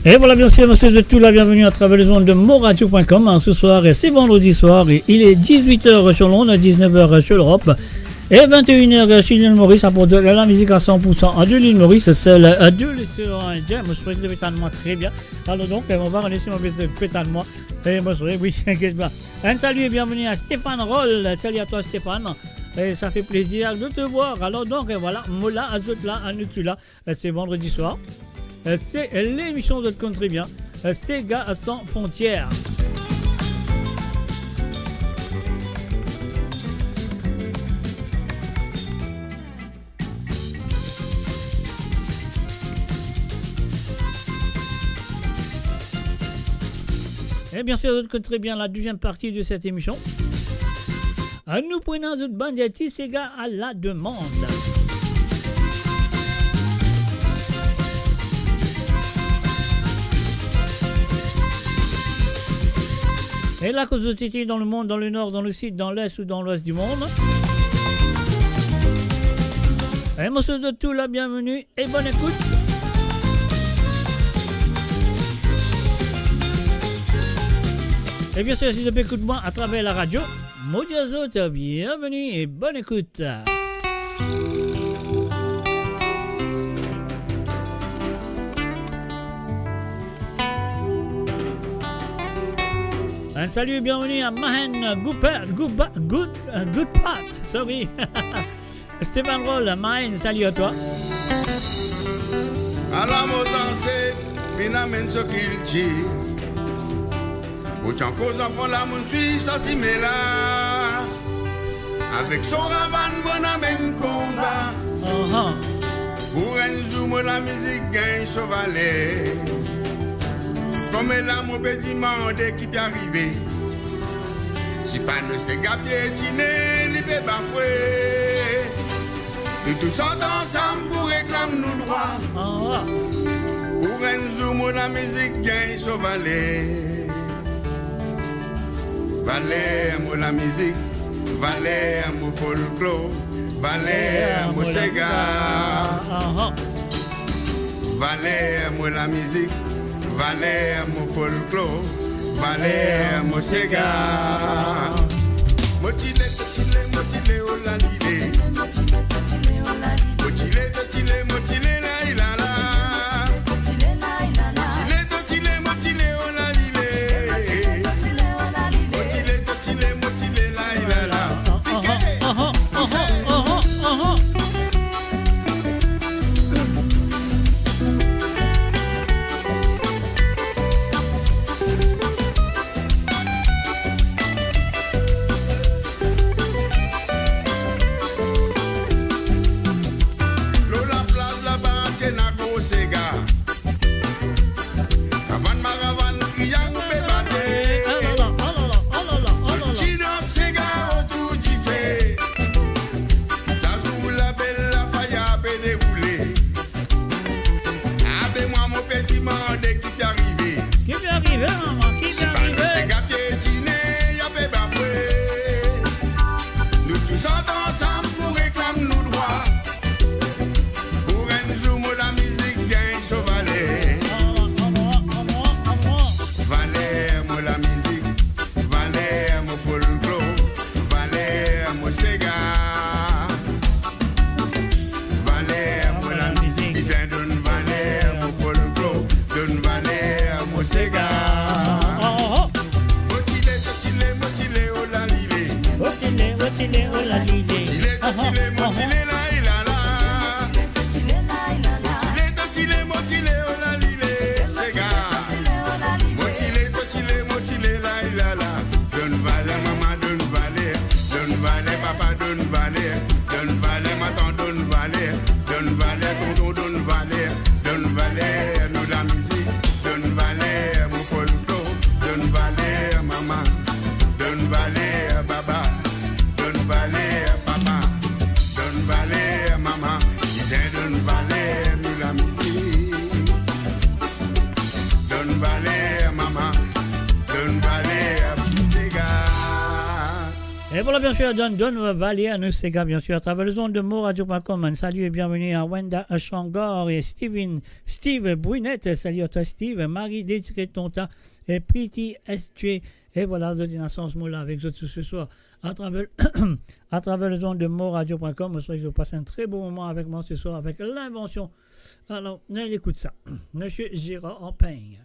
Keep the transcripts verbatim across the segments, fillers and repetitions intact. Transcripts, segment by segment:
Et voilà, bien sûr, monsieur, vous êtes tous la bienvenue à travers le monde de moradio point com, hein. Ce soir, c'est vendredi soir, et il est dix-huit heures sur l'onde, dix-neuf heures sur l'Europe, et vingt et une heures sur l'île Maurice, hein, pour de la musique à cent pour cent, hein, de l'île Maurice, celle, euh, de l'excellent James, je crois que je vais tellement très bien. Alors donc, euh, on va aller sur mon petit pétale moi. Et moi, je, oui, inquiète pas. Un salut et bienvenue à Stéphane Roll. Salut à toi, Stéphane. Et ça fait plaisir de te voir. Alors donc, euh, voilà, mo la, zot la, anou tou la. Euh, c'est vendredi soir. Euh, c'est l'émission de Country Bien. Euh, Sega sans frontières. Et bien sûr, vous connaissez très bien la deuxième partie de cette émission. Anou pou ena zot bann ti sega à la demande. Et là, que vous étiez dans le monde, dans le nord, dans le sud, dans l'est ou dans l'ouest du monde, et moi, je vous souhaite tout la bienvenue et bonne écoute. Et bien sûr, si vous écoutez moi à travers la radio, mo dir zot, bienvenue et bonne écoute. Un salut, bienvenue à Mahen Goupert, Gouba-, Good, euh, Good Part, sorry. Stéphane Roll, Mahen, salut à toi. Ala mo zanset finn amenn so kiltir. Mo ti ankor zanfan la, mo'nn swiv sa simin la. Avek so ravann mo'nn amenn konba. Aha. Pou enn zour mo lamizik gagn so valer. Kouma la mo pe dimande ki pe arive. Si pa nou sega pietine, li pe bafwe. Nou tous ant ansam pou reklam nou drwa. Ah. Pou enn zour mo lamizik gagn so valer. Valer mo lamizik, valer mo folklor, valer mo sega. Aha. Valer mo lamizik, valer mo folklor, valer mo sega. Mo ti le, mo ti le, mo ti le, oh la li le. Mo ti le, to ti le, mo ti le, la i la la. Mo ti le, to ti le, mo ti le, oh la li le. Mo ti le, to ti le, mo ti le, la i la la. Pike. Aha, aha, aha, aha. Et voilà, bien sûr, Don Don Valier, nous, c'est gars, bien sûr, à travers les ondes de moradio point com. Un salut et bienvenue à Wenda Shangar et Steven, Steve Brunette. Salut à toi, Steve. Marie Désiré Tonta et Pretty S J. Et voilà, zot ena sans mo la avek zot ce soir à travers, à travers les ondes de moradio point com. Je souhaite que vous passez un très bon moment avec moi ce soir avec l'invention. Alors, on écoute ça. Monsieur Gérard Empeigne.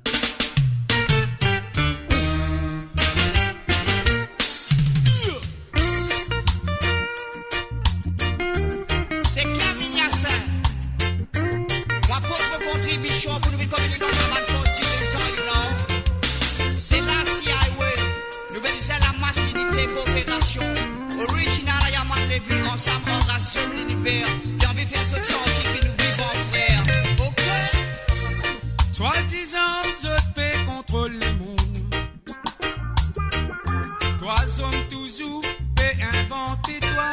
Se Kevin Yassin. Mo aport mo kontribision pou nou vinn kominike ansanm bann fos dirizian, you know. Se la C I A, nou bizin lamas linite, kooperasion. Original Ayaman Levy, ansam anraz zom liniver. Li anvi fer zot santi ki nou viv an frer. Ok? Swadizan zot pe kontrol lemonn. Twa zom touzour pe invante twa.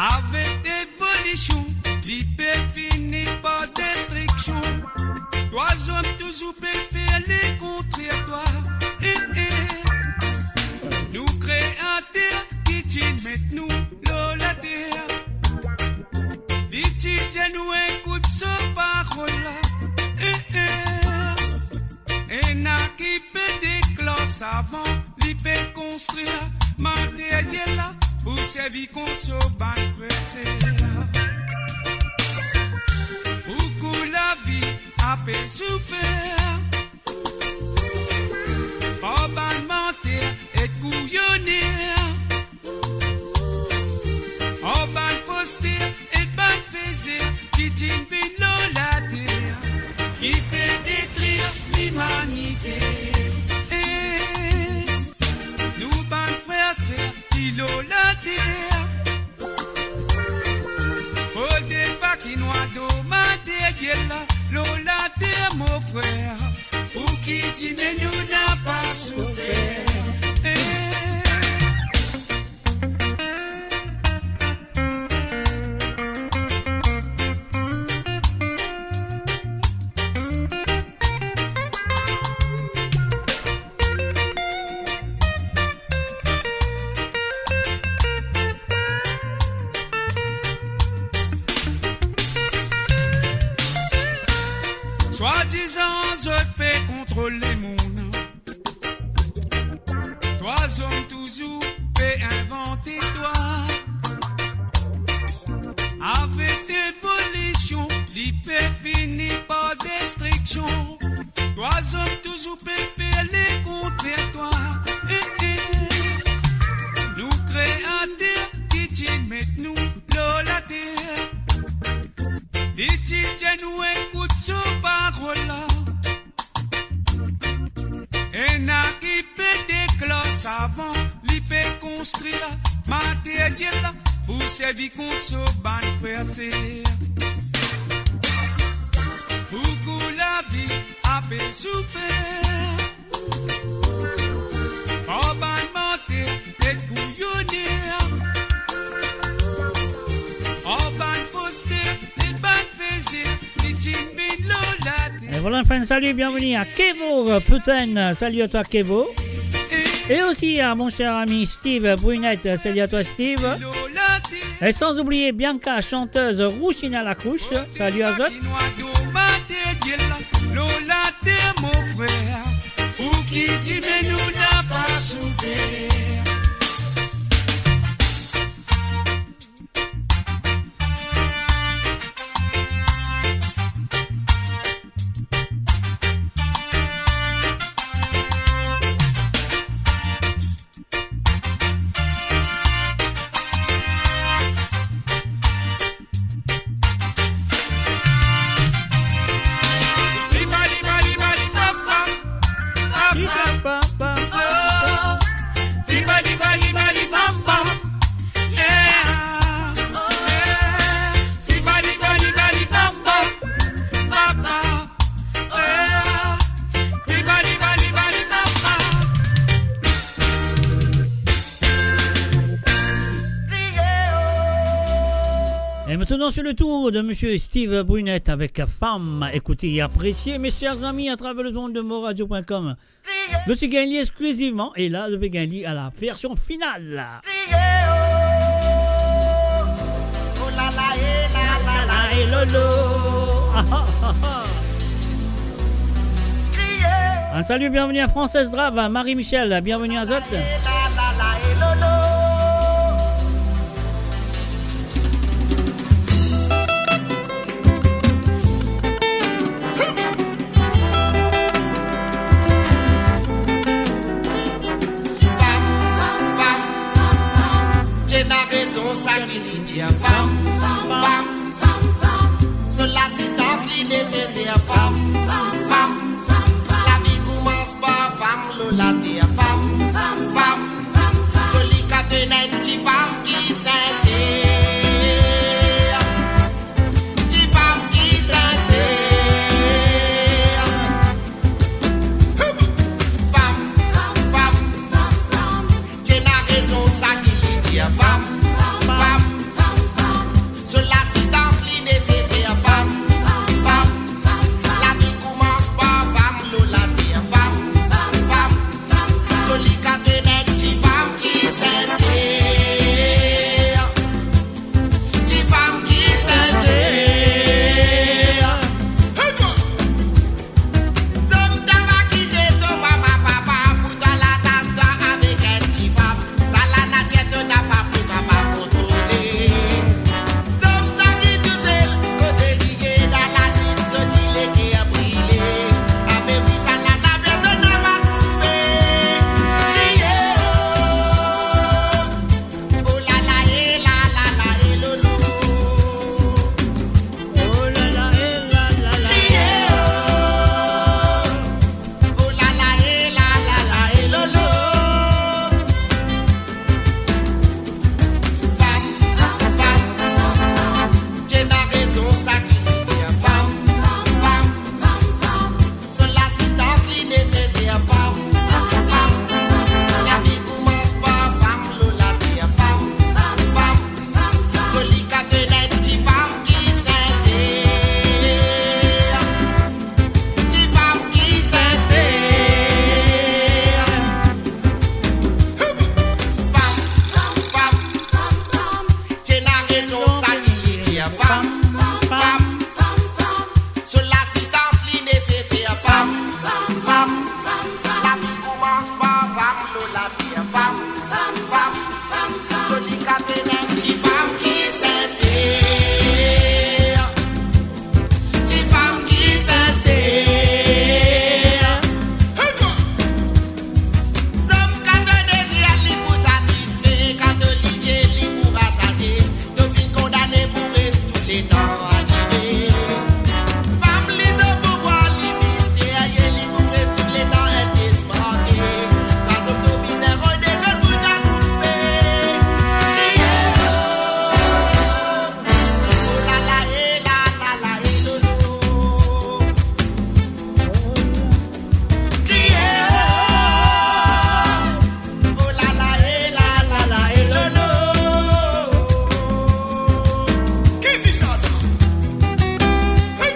Avek evolision, li pe fini par destriksion. Twa zom touzour pe fer lekontrer twa. Eh, eh. Nou Kreater ki ti met nou lor later. Li ti dir nou ekout so parol la. Eh, eh. Ena ki pe deklar savan, li pe konstrir materyel la pou servi kont so bann frer ser. Boukou lavi ape soufer par bann manter ek kouyoner. Ar bann foster ek bann fezer ki ti vinn lor later, ki pe detrir limanite. Eh, nou bann frer ser ki lor later, kote pa ki nou ador materyel la lor later, mo frer, pou ki dime nou napa soufer. Eh. Swadizan zot pe kontrol lemonn. Twa zom touzour pe invante twa. Avek evolision, li pe fini par destriksion. Twa zom touzour pe fer lekontrer twa. Eh, eh. Nou Kreater ki ti met nou lor later, li ti dir nou ekout so parol la. Ena ki pe deklar savan, li pe konstrir materyel la pou servi kont so bann frer ser. Boukou lavi ape soufer par bann manter ek kouyoner, par bann foster ek bann fezer, li ti vinn lor later. Et voilà, enfin, salut, bienvenue à Kevo Putain. Salut à toi, Kevo. Et aussi à mon cher ami Steve Brunette. Salut à toi, Steve. Et sans oublier Bianca, chanteuse Roussina Lacrouche. Salut à zot. Et maintenant, c'est le tour de monsieur Steve Brunet avec Femme. Écoutez et appréciez, mes chers amis, à travers le monde de moradio point com. Zot ti gagn li exklisivman, e la, zot pe gagn li a la version finale. Kriye, oh. Oh la la, eh la la la, eh lolo. Ah, ah, ah, ah. Kriye, oh. Un salut, bienvenue à Française Drave, à Marie-Michel, bienvenue à zot. Eh la la la, eh lolo. Fam, fam, fam, fam, fam. Ti ena rezon sa ki li dir. Fam, fam, fam, fam, fam. So lazistans li neseser. Fam, fam, fam, fam, fam. Lavi koumans par fam lor later. Fam, fam, fam, fam, fam. Zoli kan to ena enn ti fam ki sinser. Ti fam ki sinser. Fam, fam, fam, fam. Ti ena rezon sa ki li dir. Fam, fam, fam, fam. So lazistans li neseser. Fam, fam, fam, fam. Lavi koumans par fam lor later. Fam, fam, fam, fam, fam. Zoli kan to ena enn ti fam ki sinser. Ti fam ki sinser. Hey, go! Zom ta va kite to mama, papa, pou to al atas twa avek enn ti fam. Sa lanatir to napa pou kapav kontrole. Zom ta ki tousel, koze riye dan lanwit, soti leker brile. Abe wi, sa la, la personn napa trouve. Kriye, oh. Oh la la, eh la la la, eh lolo. Oh la la, eh la la la, eh lolo. Kriye, oh. Oh la la, eh la la la, eh lolo. Fam, fam, fam, fam, fam. Ti ena rezon sa ki li dir. Fam, fam, fam, fam, fam. So lazistans li neseser. Fam, fam, fam, fam. Lavi koumans par fam lor later. Fam, fam, fam, fam, fam. Zoli kan to ena enn ti fam ki sinser. Ti fam ki sinser. Fam, fam, fam, fam, fam. Ti ena rezon sa ki li dir. Fam, fam, fam, fam, fam. So lazistans li neseser. Fam, fam, fam, fam, fam. Lavi koumans par fam lor later. Fam, fam, fam, fam, fam. Zoli kan to ena enn ti fam ki sinser. Ti fam ki sinser. Hey, go! Zom kan to dezir li pou satisfe, kan to lizie li pou rasasie. To finn kondane pou res touletan adire. Fam li zot pouvwar, li misterye, li pou res touletan enn pie smarte. Kan zot to bizin rode kot pou ta trouve. Kriye, oh. Oh la la, eh la la la, eh lolo. Kriye, oh. Oh la la, eh la la la, eh lolo. Ki fizaz sa? Hey!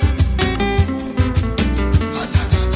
Atatati.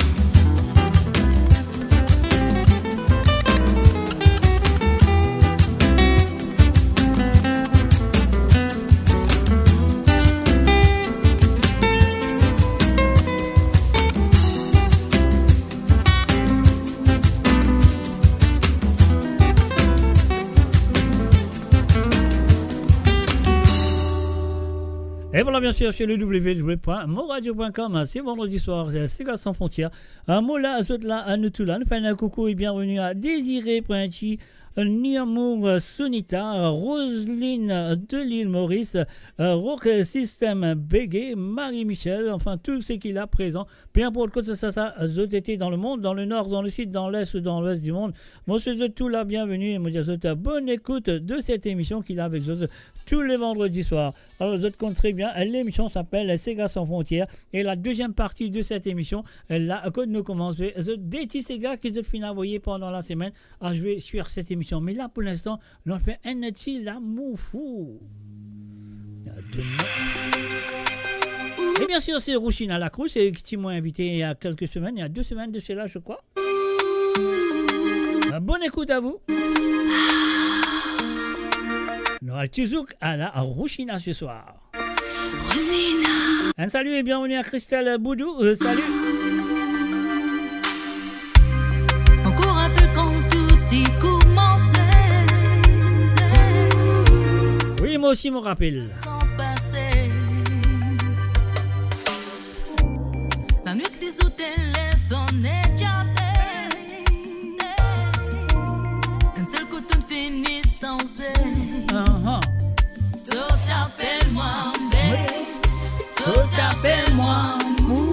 Et voilà, bien sûr, sur le w w w point moradio point com, c'est vendredi soir, c'est Sega Sans Frontières. Euh, mo la, zot la, euh, nou tou la. Nou fer enn koukou e bienveni a Désiré Pointy, euh, Niamour, euh, Sunita, euh, Roseline, euh, de l'île Maurice, euh, Rock System Bégué, Marie-Michel, enfin, tou seki la prezan, pe inport kot sa, sa, zot ete dan lemond, dan lenor, dan lesid, dan les ou dan lwes di mond. Mo swet zot tou la bienveni e mo dir zot, euh, bonne écoute de cette émission ki la avek zot tou le vandredi soir. Alors, zot konn tre bien, euh, l'émission s'appelle Sega Sans Frontières. Et la deuxième partie de cette émission, euh, la, kot nou koumans, euh, de ti sega ki zot finn avoye pandan la semenn a zwe sur cette émission. Me la, pou linstan, nou fer enn ti lamour fou. Demin. Et bien sûr, c'est Rouchina Lacroix, c'est qui m'a invité il y a quelques semaines, il y a deux semaines de cela, je crois. Euh, bonne écoute à vous. Noël Tizouk à la Rouchina ce soir. Rouchina. Un salut et bienvenue à Christelle Boudou. Euh, salut. Ankor inpe kan tou ti koumanse. Oui, mwa osi, mo rapel. San pase. Lanwit lizour telefonn e ti apel. Enn sel kou to'nn fini sanze. Aha. To ti apel mwa, be. To ti apel mwa, amour.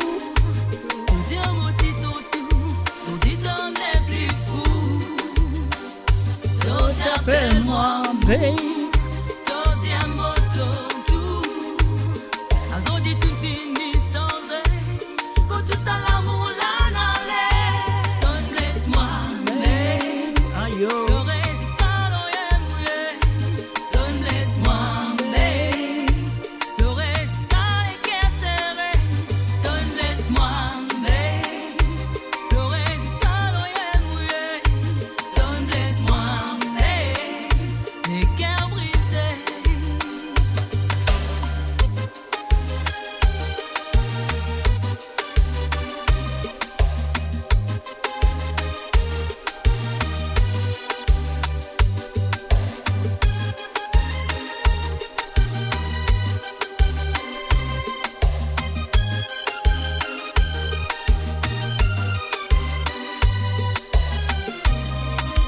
To dir mo ti toutou, santi to nepli fou. To ti apel mwa, be. To dir mo toutou. Azordi tou fini sanze. Kot tou sa lamour la ale. To'nn bles mwa, be. Ayo. Plore ziska lorie mouye. To'nn bles mwa, be. Plore ziska leker sere. To'nn bles mwa, be. Plore ziska lorie mouye. To'nn bles mwa, be. Leker brize.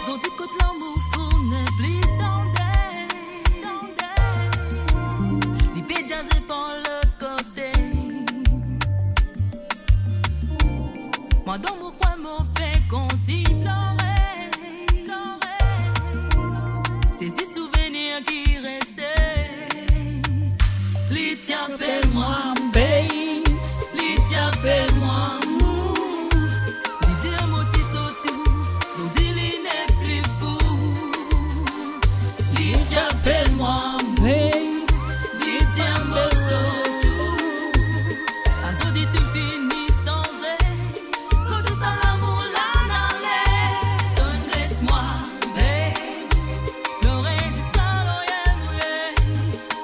Zot dir kot lamour fou nepli tande. Li pe dir zot par lot kote. Mwa dan mo kwin mo pe kontign plore. Se zis souvenir ki reste. Li ti apel mwa, babe. Li ti apel mwa, amour. Li dir mo ti sot tou, zot dir li nepli fou. Li ti apel mwa, babe. Li dir mo sot tou. Azordi tou fini sanze. Kot tou sa lamour la ale. To'nn bles mwa, babe. Plore ziska lorie mouye.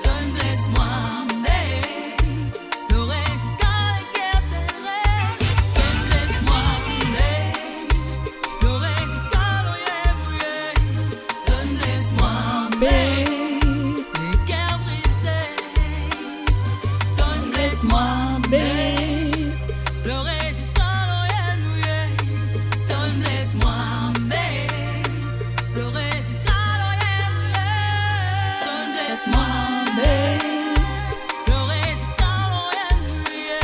To'nn bles mwa, babe. Plore ziska leker sere. To'nn bles mwa, babe. Plore ziska lorie mouye. To'nn bles mwa, babe. Leker brize. To'nn bles mwa, babe. Plore ziska lorie mouye. To'nn bles mwa, babe. Plore ziska lorie mouye. To'nn bles mwa, babe. Plore ziska lorie mouye.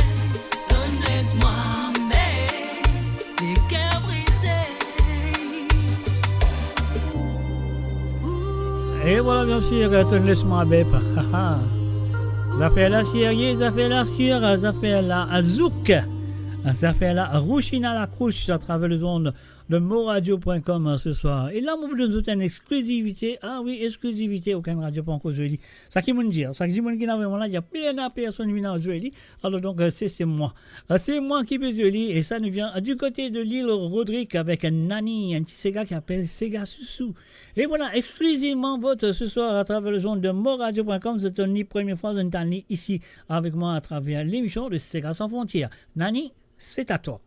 To'nn bles mwa, babe. Leker brize. Et voilà, bien sûr, euh, To'nn bles mwa, babe. Zafer la serie, zafer la sir, zafer la zouk, zafer la Rouchina Lacroix à travers les ondes de moradio point com, hein, ce soir. Et la, mo pou donn zot enn exklisivite. Ah oui, exklisivite, okenn radio pa ankor zwe li. Sa ki mo'nn dir, sa ki mo'nn ena vremem la, pena personn vinn zwe li. Alors donc, euh, c'est, c'est moi. Euh, c'est moi qui vais zwe li, et ça nous vient, euh, du côté de l'île Rodrigue avec Nani, un petit séga qui appelle Séga Sousou. Et voilà, exclusivement votre ce soir à travers les ondes de moradio point com. Zot tonn li premie fwa, zot tonn li isi avec moi à travers l'émission de Séga Sans Frontières. Nani, c'est à toi.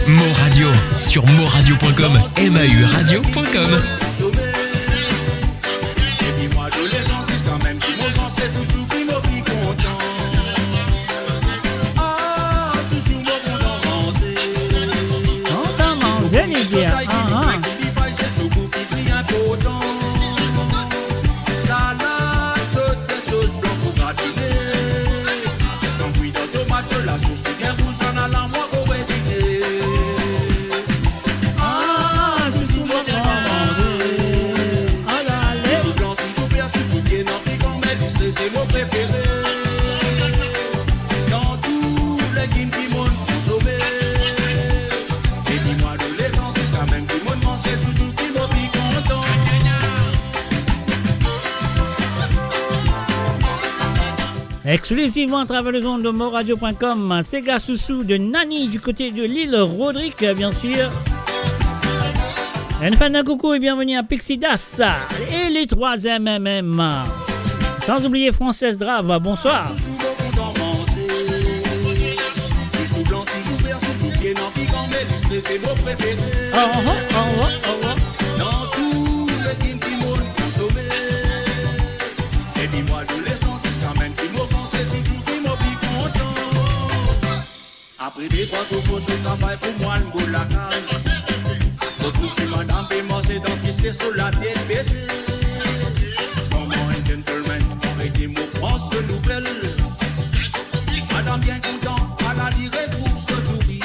Mo Radio, sur moradio point com, M A U radio point com. Kontan manze, li dir, ah, ah. Ah, chouchou, mo kontan manze. Ala, ale. Exclusivement à travers les ondes de moradio point com, Sega Chouchou de Nani du côté de l'île Rodrigue, bien sûr. Et enfin, un coucou et bienvenue à Pixie Das et les trois M M M. Sans oublier Française Drave, bonsoir. Ah, ah, ah, ah, ah. Apre de trwa zour mo travay pou mwa, mo lakaz. Mo trouv ti madam pe marse dan triste, so latet bese. Kouma enn gentleman, arete mo pran so nouvel. Madam bien kontan, ala li retrouv so sourir.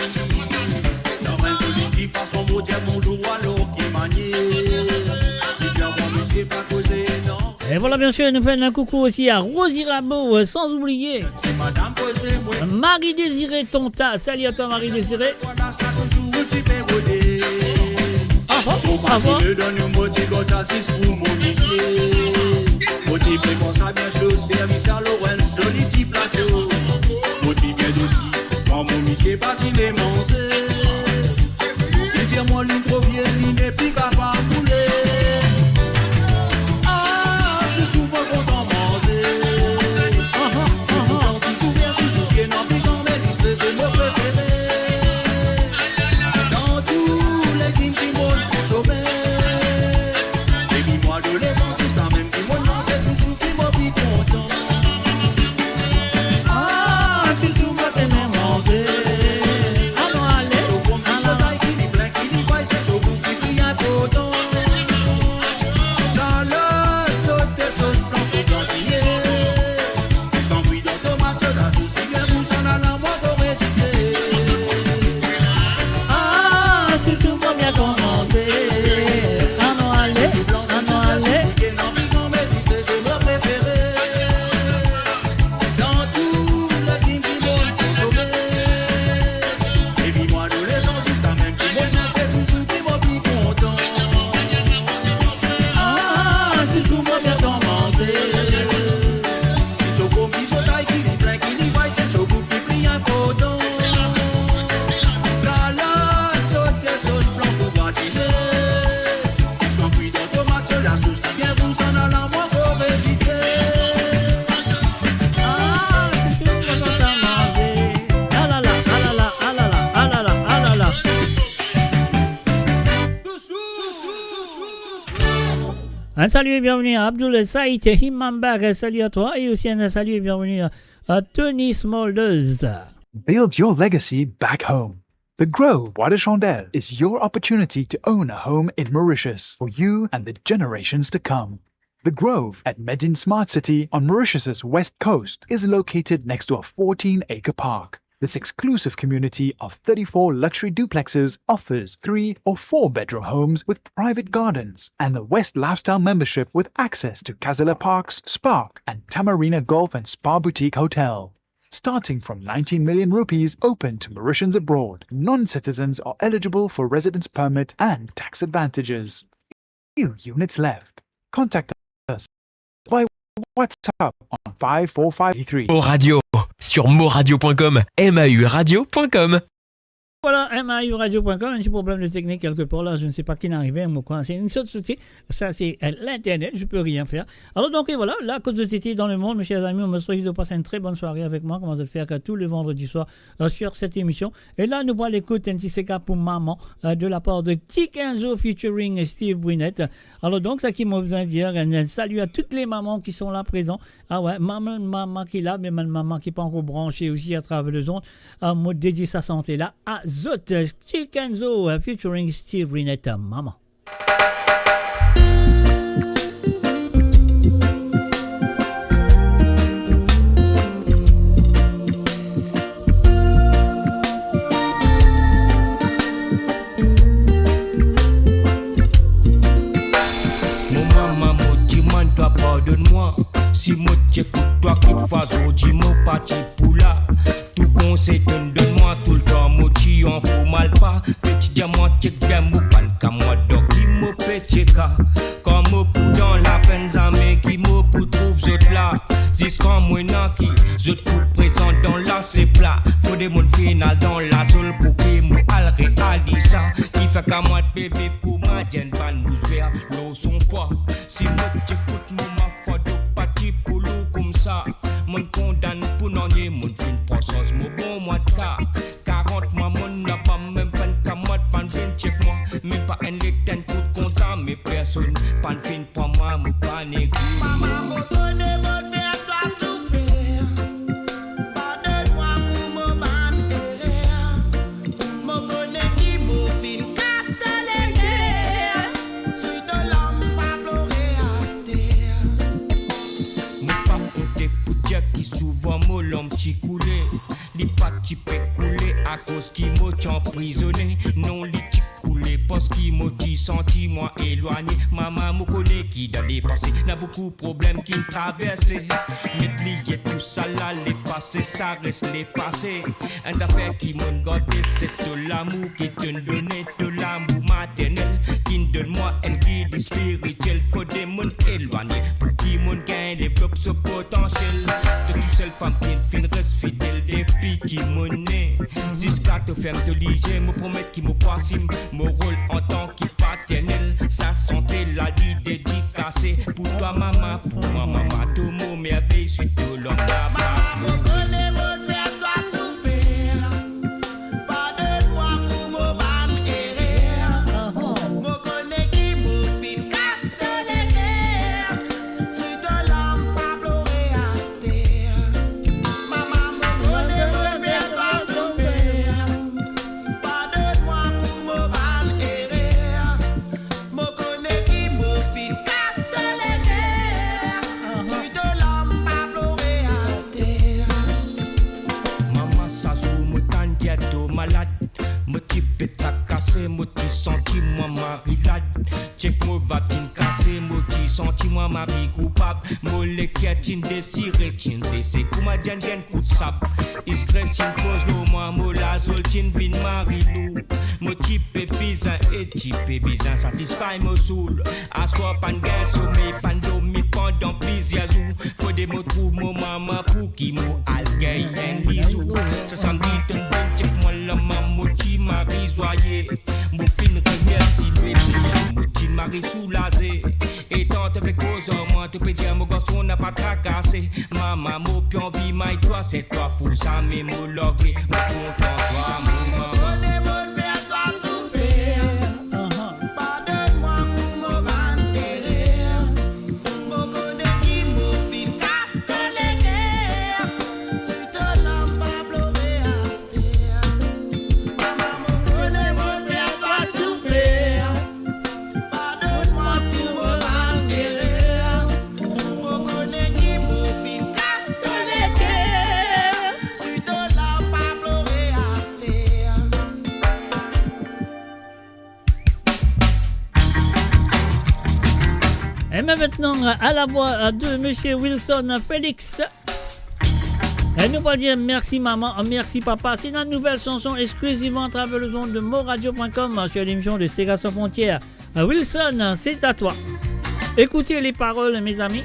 Dan enn zoli ti fason, mo dir bonzour, alor ki manier. Li dir, bon, misie pa koze, non. Et voilà, bien sûr, nous faisons un coucou aussi à Rosie Rabault, euh, sans oublier Marie-Désirée Tonta. Salut à toi, Marie-Désirée. Ah, ah, ah, ah. Mo ti pe koumans bien so servis a Lorenzo, li ti plato. Mo ti bien dosi, kan mo misie pa ti le manze. Li dir mwa li tro vie, li nepli kapav boule. Ah, chouchou, mo kontan manze. Ah, ah, ah, ah. Chouchou, chouchou, bien chouchou, bien anvi, kan me li se, se mo prefere. Dan tou legim ki mo konsome. Depi mo adolesan ziska mem ki mo manze, chouchou ki mo pli kontan. Ah, chouchou, mo tena manze. Anon ale, anon ale. Ah, chouchou, mo bien komanse. Anon ale, anon ale. Ah, chouchou, mo bien komanse. Li so fom, li so tay, ki li plin, ki li vway, se so gou ki pli inportan. Lalot, sote, sos blan, so gratine. San kwi dan tomat, so lasous ki bien gou, san ala, mo ankor ezite. Ah, chouchou, mo kontan manze. Alala, alala, alala, alala, alala. Un salut et bienvenue à Abdoul Saïd Himambag, salut à toi, et aussi un salut et bienvenue à, à Tony Smulders. Build your legacy back home. The Grove, Bois de Chandelle, is your opportunity to own a home in Mauritius for you and the generations to come. The Grove at Medin Smart City on Mauritius's west coast is located next to a fourteen-acre park. This exclusive community of thirty-four luxury duplexes offers three or four bedroom homes with private gardens and the West Lifestyle membership with access to Casella Parks, Spark, and Tamarina Golf and Spa Boutique Hotel. Starting from nineteen million rupees, open to Mauritians abroad. Non-citizens are eligible for residence permit and tax advantages. Few units left. Contact us by WhatsApp on five four five three. Mo Radio, sur moradio point com, M A U radio point com. Voilà, M A U radio point com, un petit problème de technique quelque part là, je ne sais pas qui n'arrive, mais quoi, c'est une sorte de souci. Ça, c'est, euh, l'internet, je peux rien faire. Alors donc, et voilà, là, kot zot ete dan lemonn, mes chers amis, on me souhaite de passer une très bonne soirée avec moi, kouma zot fer tous les vendredis soirs, euh, sur cette émission. E la, nou pou al ekout enn ti sega pou mama, euh, de la part de Tikenzo featuring Steve Brunette. Alors donc, sa ki mo bizin dir, un, un salut à toutes les mamans qui sont là présents. Ah ouais, mama, mama ki la, me bann mama ki pa ankor branche osi atraver lezond. Ah, mo dedie sa sante la a zot, Tikenzo, euh, featuring Steve Brunette, Mama. Mo mama, mo dimann twa pardonn mwa. Si mo ti ekout twa kikfwa zordi, mo pa ti pou la. Tou konsey to'nn donn mwa, toultan mo ti anfou mal pa. Pe ti dir mwa, chek bien mo bann kamwad, dan ki mo pe cheka. Kan mo pou dan lapenn, zame ki mo pou trouv zot la. Zis kan mo ena ki, zot pou prezan dan lasep la. Fode mo'nn finn al dan lasol pou ki mo al realiz sa. Kifer kamwad pe viv kouma enn bann bous ver lor son pwa. Si mo ti ekout mo mama, fode pa ti pou lou koumsa. Mo'nn kondann pou nanye, mo'nn finn pran sans, mo bon mwa de ka. Karant mwa mo napa, mem bann kamwad pa'nn vinn chek mwa. Mem pa enn letan kout kontan, me personn pa'nn finn pran mwa, mo pa negliz. Mama, mo kone mo'nn fer twa soufer. Pardonn mwa pou mo bann erer. Mo kone ki mo finn kas to leker. Swi to larm, pa plore aster. Mo pa onte pou dir ki souvan mo larm ti koule. Li pa ti pe koule akoz ki mo ti anprizone. Non, li ti koule parski mo ti santi mwa elwagne. Mama, mo kone ki dan lepase ena boukou problem ki'nn traverse. Me bliye tousala, lepase sa res lepase. Enn zafer ki mo'nn garde, se to lamour ki to'nn done, to lamour maternel ki'nn donn mwa enn gid spiritiel. Fode mo'nn elwagne pou ki mo'nn gagn devlop so potansiel. To tousel fam ki finn res fidel depi ki mo'nn ne. Ziska to ferm to lizie, mo promet ki mo pou asiz mo rol antan ki paternel. Sa sante la li dedikase pou twa mama, pou mwa mama, to mo mervey, swi to larm, papa. Mama, mo kone mo'nn fer twa soufer. Pardonn mwa pou mo bann erer. Mo kone ki mo finn kas to leker. Swi to larm, pa plore aster. Mama, mo kone mo'nn fer twa soufer. Pardonn mwa pou mo bann erer. Mo kone ki mo finn kas to leker. Swi to larm, pa plore aster. Mama, sa zour mo tann ki to malad. Mo ti pe trakase, mo ti santi mwa marilad. Chek mo vab ti'nn kase, mo ti santi mwa mari koupab. Mo leker ti'nn desire, ti'nn blese kouma enn grenn kout sab. Stres ti'nn poz lor mwa, mo lazol ti'nn vinn marilou. Mo ti pe bizin e ti pe bizin satisfay mo soul. Aswar pa'nn gagn somey, pa'nn dormi pandan plizier zour. Fode mo trouv mo mama pou ki mo al gagn enn bizou. Sa samdi to'nn vinn chek mwa, la mama mo ti mari zwaye. Mo finn remersi li, mo ti mari soulaze. E tan to pe koz ar mwa, to pe dir mo garson napa trakase. Mama, mo pi anvi may twa, se twa fou sa, me mo large, mo kontan twa, mo mama. Mo kone mo'nn fer twa soufer. Pardonn mwa pou mo bann erer. Mo kone ki mo finn kas to leker. Swi to larm, pa plore aster. Mama, mo kone mo'nn fer twa soufer. Pardonn mwa pou mo bann erer. Mo kone ki mo finn kas to leker. Swi to larm, pa plore aster. Et maintenant, à la voix de monsieur Wilson Félix. Et nous va dire merci maman, merci papa. C'est une nouvelle chanson exclusivement à travers le monde de moradio point com sur l'émission de Sega Sans Frontières. Euh, Wilson, c'est à toi. Écoutez les paroles, mes amis.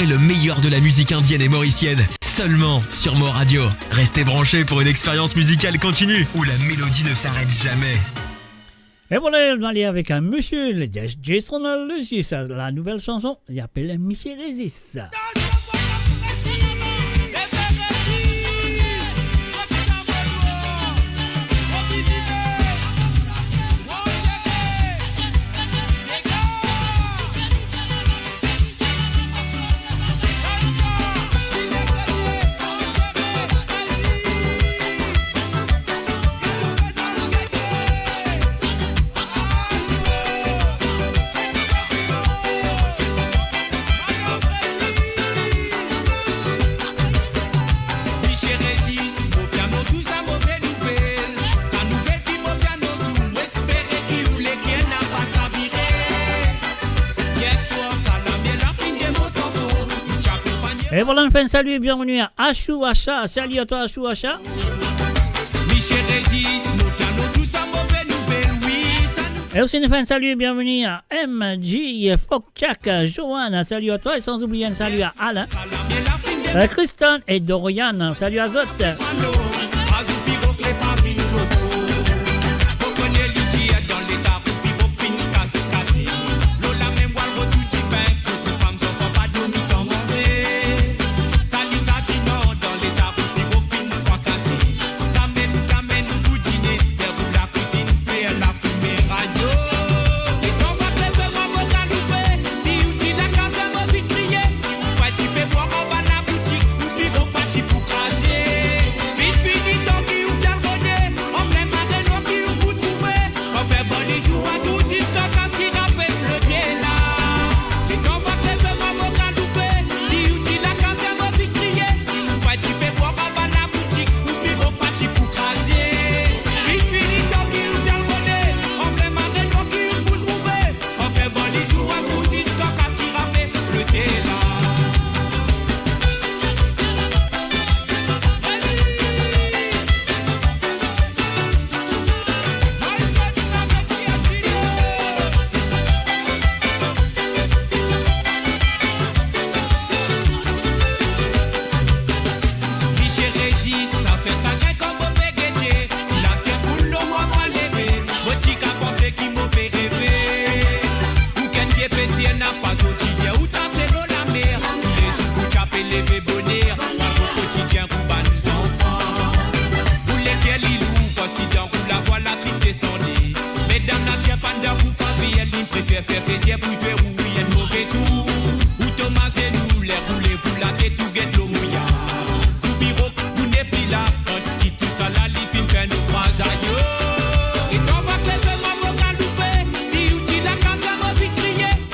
Et le meilleur de la musique indienne et mauricienne, seulement sur Mo Radio. Restez branchés pour une expérience musicale continue, où la mélodie ne s'arrête jamais. Et voilà, on va aller avec un monsieur, le Jas-, Jason Logis, la nouvelle chanson, il appelle Misie Rezis. E vwala, nou fer enn sali e bienveni a Ashou Asha. Sali a twa, Ashou Asha. E osi, nou fer enn sali e bienveni a M J Fokchak, Joanne, sali a twa, e san oubliye enn sali a Alain, euh, Kristan e Dorian, sali a zot.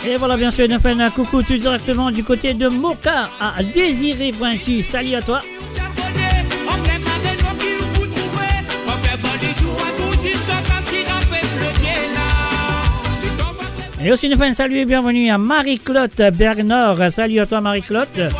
Et voilà, bien sûr, nous faisons un coucou tout directement du côté de Moka à Désiré Pointu. Salut à toi. Et aussi, nous faisons un salut et bienvenue à Marie-Claude Bernard. Salut à toi, Marie-Claude.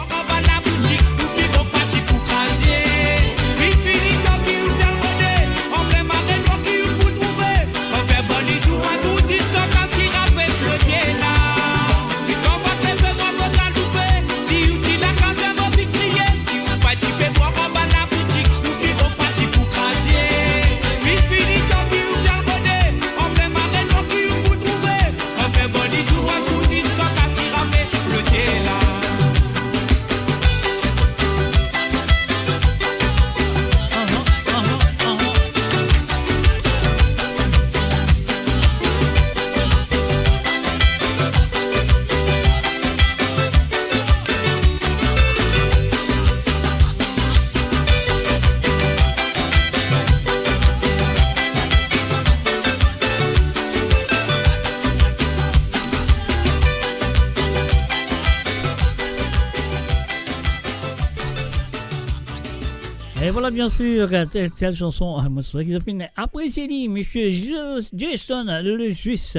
Et voilà, bien sûr, telle, telle chanson, ah, moi, c'est vrai que je finis. Après, c'est dit, monsieur Jo-, Jason Logis.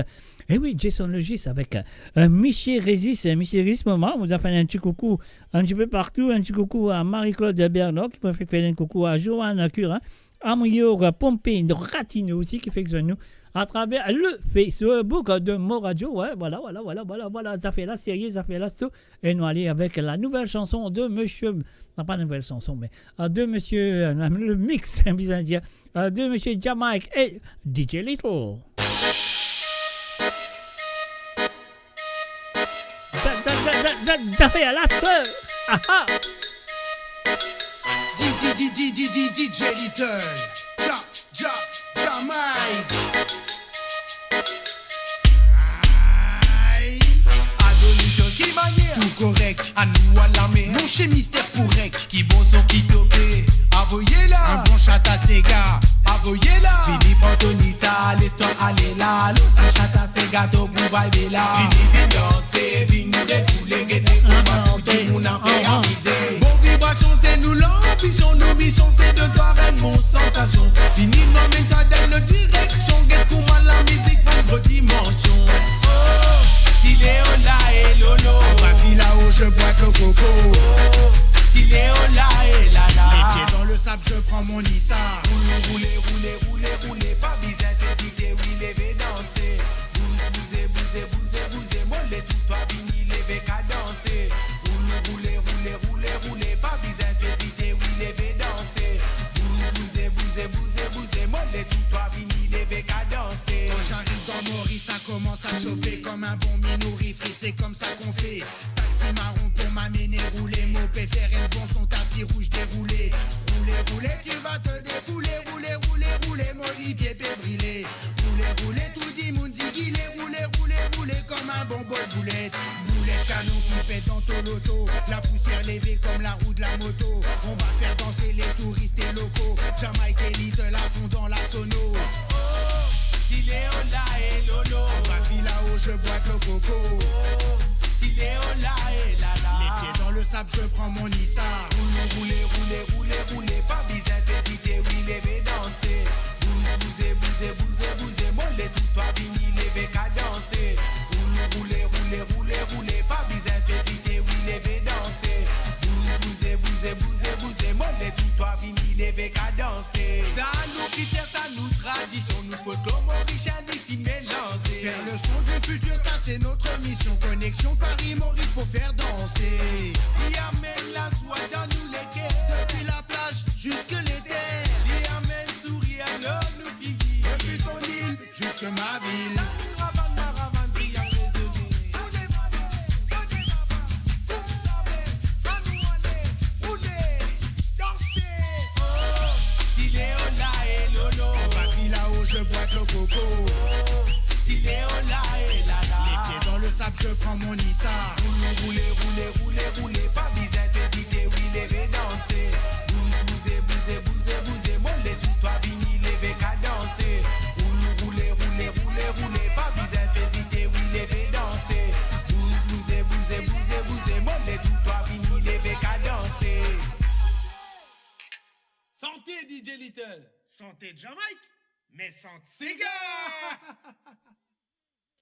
Eh oui, Jason Logis avec, euh, Misie Rezis. Misie Rezis, maman, nou fer enn ti koukou un petit peu partout. Un petit coucou à Marie-Claude Bernard, ki pou fer enn koukou à Joanne Curin. Amouyor Pompey, donk Ratino osi ki fek zwenn nou atraver le Facebook de Mo Radio. Wi, vwala, vwala, vwala, vwala, vwala, zafer la serye, zafer la so. E nou ale avek la nouvel sanson de misie, non, pa nouvel sanson, me, euh, de misie, euh, le mix, bizin dir, euh, de misie Jamaique e D J Little. Za, za, za, za, za, zafer la so. Aha. D J, D J, D J, D J Little. Ja, ja, Jamaique. Aïe. Alo, nou dan ki manier? Tou korek. Anou alame. Mon chemiz pou rek. Ki bon son ki tobe, avoye la. En bon chat a sega, avoye la. Vini pran to nisa, les twa ale la. Alo, sa chat a sega, to pou vibe la. Vini, vinn danse, vinn defoule, gete kouma tou dimoun ape amize. Bon vibrasion, se nou lanbision, nou mision, se donn twa enn bon sansasion. Vini, nou amenn twa dan enn lot direksion, get kouma lamizik pran enn lot dimansion. Oh, ti Leo la e lolo. Mon fil a-o, je bois de l'eau coco. Oh, ti Leo la e lala. Les pieds dans le sable, je prends mon nisa. Roule, roule, roule, roule, roule, pa bizin ezite, wi, leve danse. Bouz, bouze, bouze, bouze, bouze, mo le tou twa vini leve kadanse. Roule, roule, roule, roule, roule, pa bizin ezite, wi, leve danse. Bouz, bouze, bouze, bouze, bouze, mo le tou twa vini leve kadanse. Quand j'arrive dans Maurice, ça commence à chauffer comme un bon minouri frit, c'est comme ça qu'on fait. Taxi marron pour m'amener rouler, mo pe fer enn bon son, tapis rouge déroulé. Roule, roule, tu vas te défouler, roule, roule, roule, mo lipie pe brile. Roule, roule, tou dimoun zigile, roule, roule, roule comme un bon bol boulet. Boulet kanon ki pet dan to loto, la pousier leve comme la roue de la moto. On va faire danser les touristes et locaux, Jamaique et Little à fond dans la sono. Oh, ti Leo la e lolo. Mon fil a-o, je bois de l'eau coco. Oh, ti Leo la e lala. Les pieds dans le sable, je prends mon nisa. Roule, roule, roule, roule, roule, pa bizin ezite, wi, leve danse. Bouz, bouze, bouze, bouze, bouze, mo le tou twa vini leve kadanse. Roule, roule, roule, roule, roule, pa bizin ezite, wi, leve danse. Bouz, bouze, bouze, bouze, bouze, mo le tou twa vini leve kadanse. Sa nou kiltir, sa nou tradision, nou folklor morisien, li finn melanze. Faire le son du futur, ça c'est notre mission. Connexion Paris-Maurice pour faire danser. Li amenn lazwa dan nou leker. Depuis la plage jusque les terres. Li amenn sourir lor nou figir. Depuis ton île jusque ma ville. Maravan, maravan, triang rezone. Donn mwa, donn mwa, koumsa mem, anou ale, roule, danse. Oh, ti Leo la e lolo. Mon fil a-o, je bois de l'eau coco. Oh, ti Leo la e lala. Les pieds dans le sable, je prends mon nisa. Roule, roule, roule, roule, roule, pa bizin ezite, wi, leve danse. Bouz, bouze, bouze, bouze, bouze, mo le tou twa vini leve kadanse. Roule, roule, roule, roule, roule, pa bizin ezite, wi, leve danse. Bouz, bouze, bouze, bouze, bouze, mo le tou twa vini leve kadanse. Sante D J Little. Sante Jamaique, me sant sega.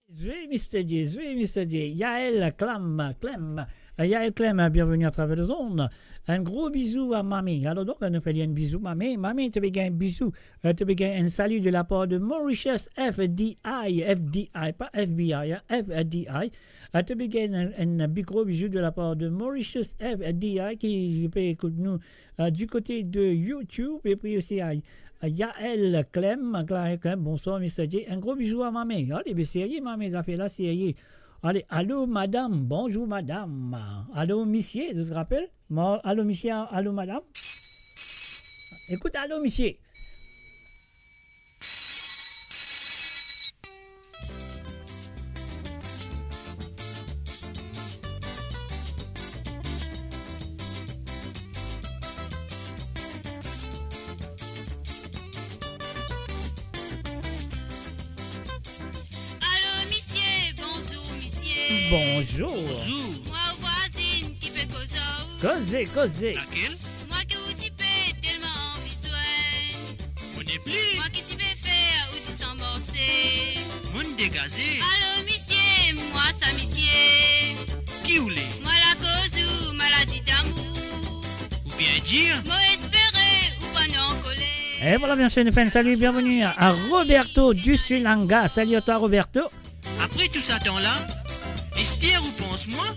Zwe Mister J, zwe Mister J. Yael Clam, Clem. Euh, Yael Clem, euh, bienvenue à travers les ondes. Un gros bisou à Mamie. Alors donc, nou fer li enn bizou, Mamie. Mamie, to pe gagn bizou. Euh, to pe gagn enn sali de la part de Mauritius F D I, F D I, pa F B I, hein, F D I. Euh, to pe gagn enn, enn big gros bizou de la part de Mauritius F D I ki pe ekout nou euh, du côté de YouTube, epi osi, euh, Yael Clem, Yael Clem, bonsoir, Mister J. Un gros bisou à Mamie. Ale, be serye, Mamie, zafer la serye. Ale, alo, madam, bonzour, madam. Alo, misie, zot rapel? Mo, alo, misie, alo, madam. Ekout, alo, misie. Alo, misie, bonzour, misie. Bonzour. Bonzour. Mwa ou vwazinn ki pe koz ar ou. Koze, koze. Lakel? Mwa ki ou ti pe telman anvi zwenn. Mo nepli. Mwa ki ti pe fer ou ti sanmorse. Mo'nn degaze. Alo, misie, mwa sa, misie. Ki ou le? Mwa la koz ou maladi damour. Oubien dir? Mo espere ou pa ankoler. E vwala, biensir, nou fer enn sali, bienveni a Roberto Dusulanga. Sali a twa, Roberto. Apre tou sa tan la, Ester, ou pans mwa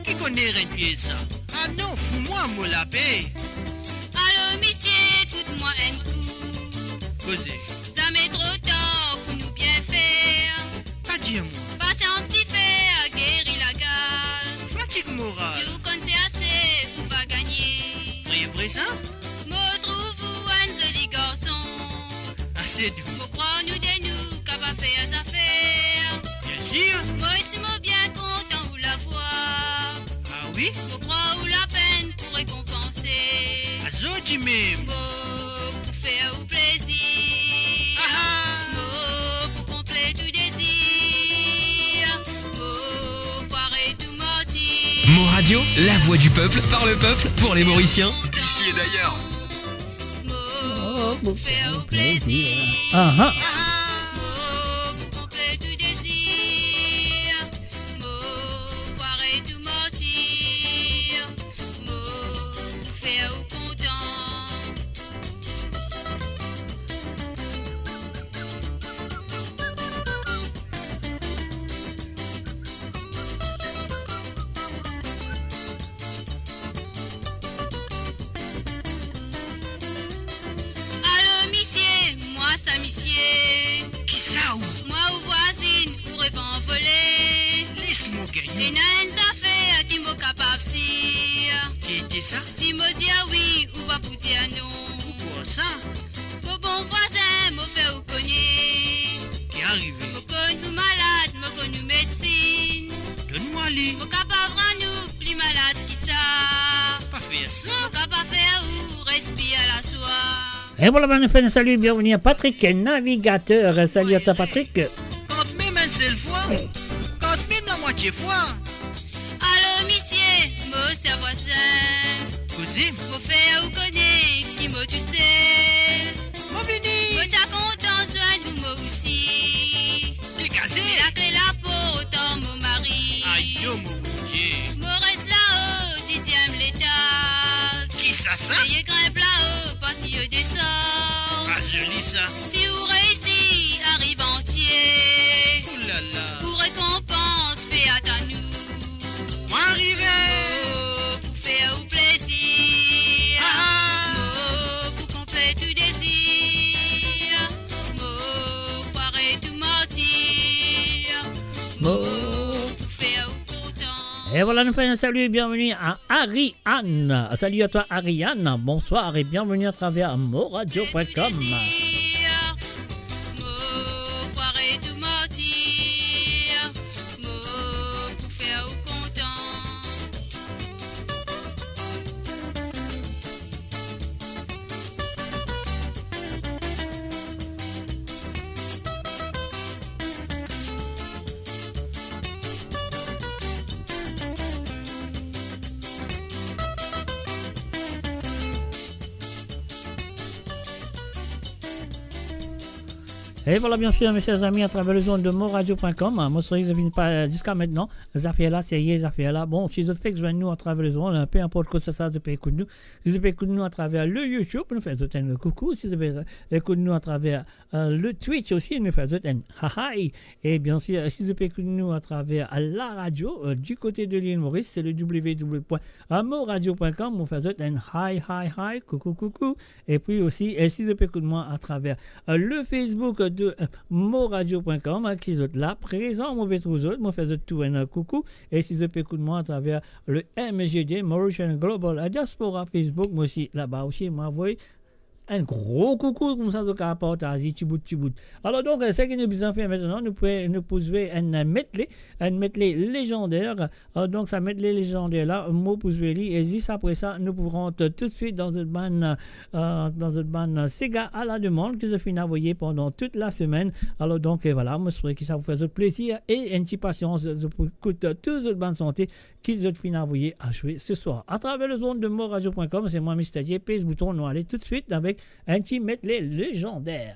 ki konn enn pies sa? Ah non, fou mwa mo lape. Alo misie, ekout mwa enn kou. Koze. Zame tro tar pou nou bien fer. Pa dir mwa. Pasians ti fer geri lagal. Fatig moral. Si ou konn se ase, ou va gagne. Vre, vre sa? Mo trouv ou enn zoli garson. Ase dou. Mo krwar nou de nou kapav fer zafer. Biensir. Mo osi mo bien kontan ou lavwa. Ah wi? Mo krwar ou lapenn pou rekonpanse. Azot dimoun. Mo pou fer ou plezir. Ah ah. Mo pou konplet ou dezir. Mo pou aret ou martir. Mo Radio, la voix du peuple, par le peuple, pour les Mauriciens. Ici et d'ailleurs. Mo pou fer ou plezir. Ah ah. Mo pou konplet ou dezir. Mo pou aret ou martir. Mo pou fer ou kontan. Alo misie, mwa sa misie. Kisa ou? Mwa ou vwazinn, ou revan vole. Les mo gagn. Ena enn zafer ki mo kapav sir. Ki, kisa? Si mo dir wi, ou pa pou dir non. Poukwa sa? Mo bon vwazin, mo fer ou kone. Ki arive? Mo konn ou malad, mo konn ou medsin. Donn mwa li. Mo kapav rann ou pli malad ki sa. Pa fer sa. Mo kapav fer ou respir laswa. E vwala, bann nou fer enn sali, bienveni a Patrick, navigater. Sali a twa, Patrick. Kant mem enn sel fwa, kant mem lamwatie fwa. Alo misie, mo sa vwazin. Koze. Mo fer ou kone ki mo tousel. Mo vini. Mo ti a kontan zwenn ou mo osi. Degaze. Lakle laport ar mo mari. Ayo mo Bondie. Mo res lao, diziem letaz. Kisa sa? Seye grinp lao, parti yo desann. Pa zoli sa. Si ou reisi, ariv antie. Oulala. Ou rekonpans pe atann ou. Mo arive. Mo pou fer ou plezir. Ah ah. Mo pou konplet ou dezir. Mo pou aret ou martir. Mo pou fer ou kontan. E vwala, nou fer enn sali, bienveni a Ariane. Sali a twa, Ariane. Bonswar e bienveni atraver moradio point com. Mo pou aret ou martir. Mo pou fer ou kontan. E vwala, biensir, mesie, zami, atraver lezond de moradio point com, mo seri zot vinn pa, ziska mintnan, zafer la, serye zafer la. Bon, si zot fek zwenn nou atraver lezond, pe inport kot sa, sa zot pe ekout nou, si zot pe ekout nou atraver le YouTube, nou fer zot enn koukou. Si zot pe ekout nou atraver, euh, le Twitch osi, nou fer zot enn hi hi. E biensir, si zot pe ekout nou atraver laradio, euh, di kote de Lil Moris, se le w w w point moradio point com, nou fer zot enn hi hi hi, koukou koukou. E pi osi, e si zot pe ekout mwa atraver, euh, le Facebook de, euh, moradio point com, hein, ki zot la prezan, mo pe trouv zot, mo fer zot tou enn koukou. E si zot pe ekout mwa atraver le M G D, Mauritian Global Diaspora Facebook, mo osi laba osi, mo avoy enn gro koukou, koumsa zot kapav partaz tibout, tibout. Alor donk, euh, seki nou bizin fer mintnan, nou pou, nou pou zwe enn medley, enn medley lezander. Euh, donk, sa medley lezander la, mo pou zwe li, e zis apre sa, nou pou rant toutswit dan zot bann, euh, dan zot bann sega a la demann ki zot finn avoye pandan tout lasemenn. Alor donk, euh, vwala, mo espere ki sa pou fer zot plezir e enn ti pasians, zot pou ekout tou zot bann sante ki zot finn avoye a zwe seswar. Atraver lezond de moradio point com, se mwa Mister J, pez bouton, nou ale toutswit avek enn ti medley lezander.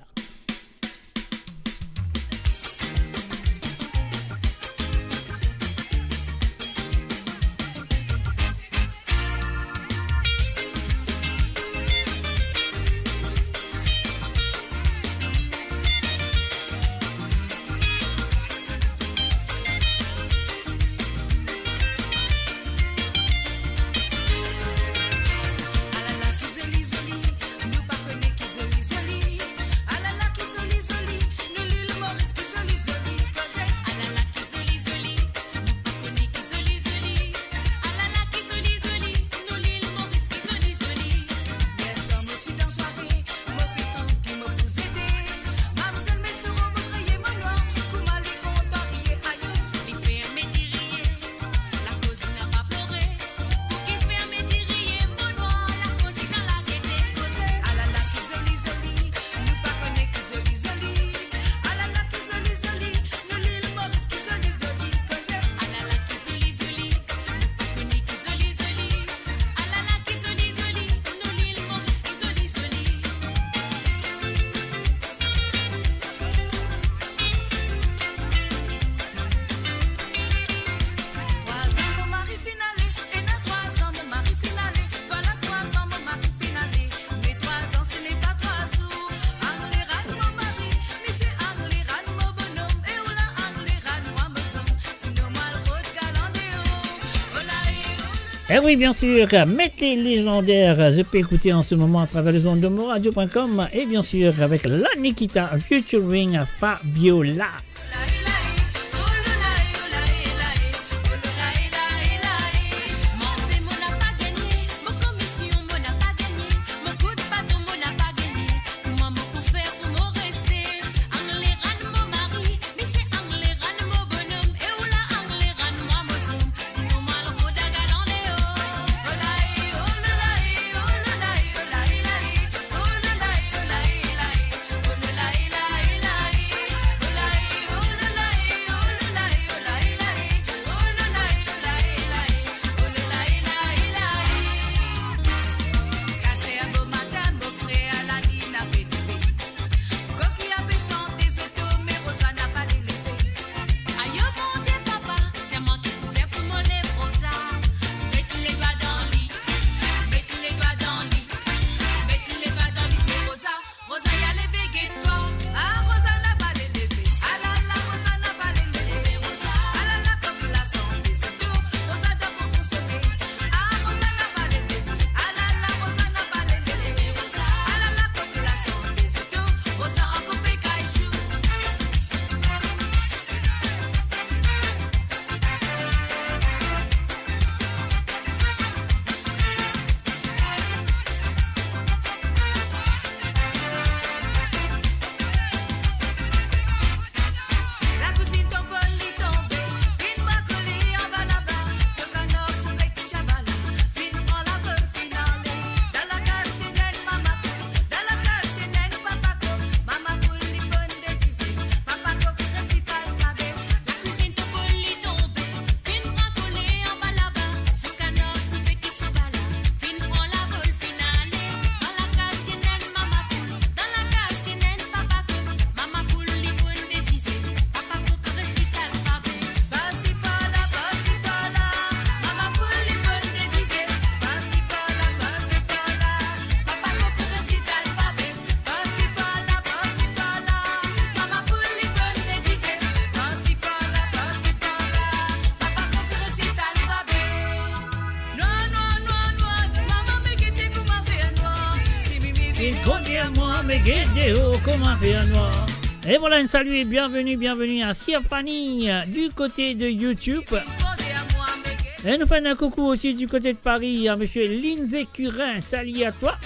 Eh oui, bien sûr, medley légendaire, je peux écouter en ce moment à travers les ondes de moradio point com et bien sûr avec la Nikita featuring Fabiola. Vinn kondi a mwa, me gete, oh, kouma fer nwar. Et voilà, un salut et bienvenue, bienvenue à Sir Fanny, euh, du côté de YouTube. Et nous faisons un coucou aussi du côté de Paris à monsieur Lindsay Curin. Salut à toi.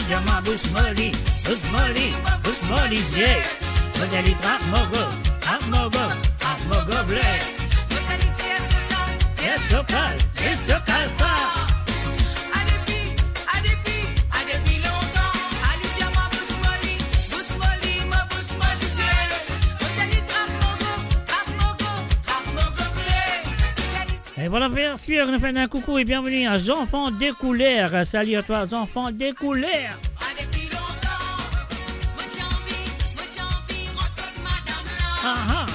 Diaman bous moli, bous moli, bous moli zie. Mo dir li trap mo go, trap mo go, trap mo go ble. Mo dir li tir sokal, tir sokal, tir sokal for. A depi, a depi, a depi lontan. Ali diaman bous moli, bous moli, mo bous moli zie. Mo dir li trap mo go, trap mo go, trap mo go ble. Mo dir li E voilà, bien sûr, nous faisons un coucou et bienvenue à Jean-Fan de Couleur. Salut à toi, Jean-Fan de Couleur. Ah, ah.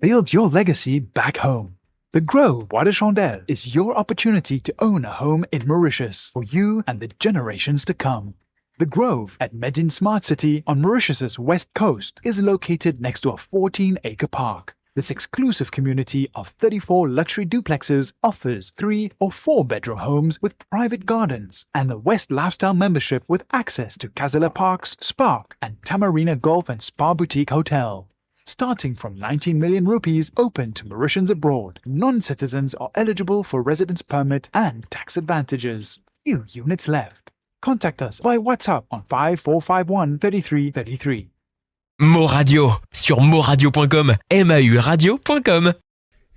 Build your legacy back home. The Grove Bois de Chandelle is your opportunity to own a home in Mauritius for you and the generations to come. The Grove at Medin Smart City on Mauritius's west coast is located next to a fourteen-acre park. This exclusive community of thirty-four luxury duplexes offers three or four-bedroom homes with private gardens and the West Lifestyle membership with access to Casella Parks, Spark, and Tamarina Golf and Spa Boutique Hotel. Starting from nineteen million rupees, open to Mauritians abroad. Non-citizens are eligible for residence permit and tax advantages. Few units left. Contact us by WhatsApp on five four five one thirty-three thirty-three. Mo Radio, sur moradio point com, M A U radio point com.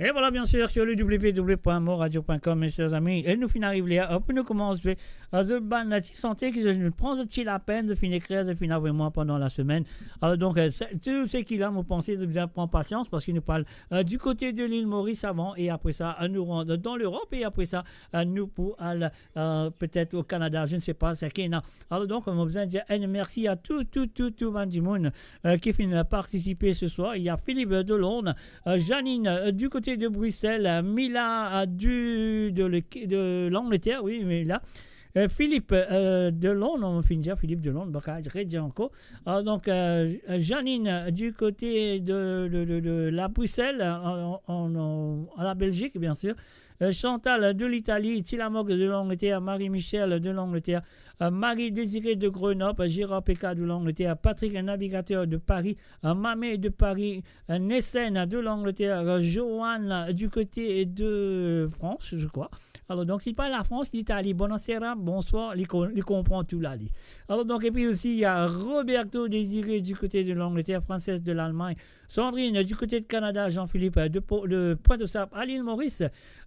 Et voilà, bien sûr, sur le W W W point moradio point com, mes chers amis. E nou finn ariv la, pou nou koumans, euh, zot bann ti sante ki zot finn pran zot ti lapenn, zot finn ekrir, zot finn avoy mwa pandan lasemaine. Alors donc, euh, se, tou seki la, mo panse, zot bizin pran pasians, parski nou pral, euh, du côté de l'île Maurice avant, et après ça, euh, nou rant dan l'Europe, et après ça, euh, nou pou al, euh, peut-être au Canada, je ne sais pas, seki ena. Alors donc, mo bizin dir enn mersi a tou, tou, tou, tou bann dimoun, euh, ki finn partisipe ce soir. Il y a Philippe de Londres, euh, Janine, euh, du côté de Bruxelles, euh, Mila, euh, du, de le-, de l'Angleterre, oui, Mila. Euh, Philippe, euh, de Londres, mo finn dir Philippe de Londres, bon, ret dir ankor. Alors donc, euh, Janine, euh, du côté de, de, de, de la Bruxelles, euh, en, en, en, à la Belgique, bien sûr. Euh, Chantal de l'Italie, Tilamok de l'Angleterre, Marie-Michel de l'Angleterre, euh, Marie-Désirée de Grenoble, Gérard Péka de l'Angleterre, Patrick, un navigateur de Paris, euh, Mamé de Paris, euh, Nessen de l'Angleterre, euh, Joanne, euh, du côté de France, je crois. Alors, donc, il parle la France, l'Italie. Bonasera, bonsoir, li kon-, li konpran tou la, li. Alors, donc, et puis aussi, il y a Roberto Désiré du côté de l'Angleterre, Frances de l'Allemagne, Sandrine, du côté de Canada, Jean-Philippe, euh, de Po-, de Pointe-aux-Sapes à l'île Maurice,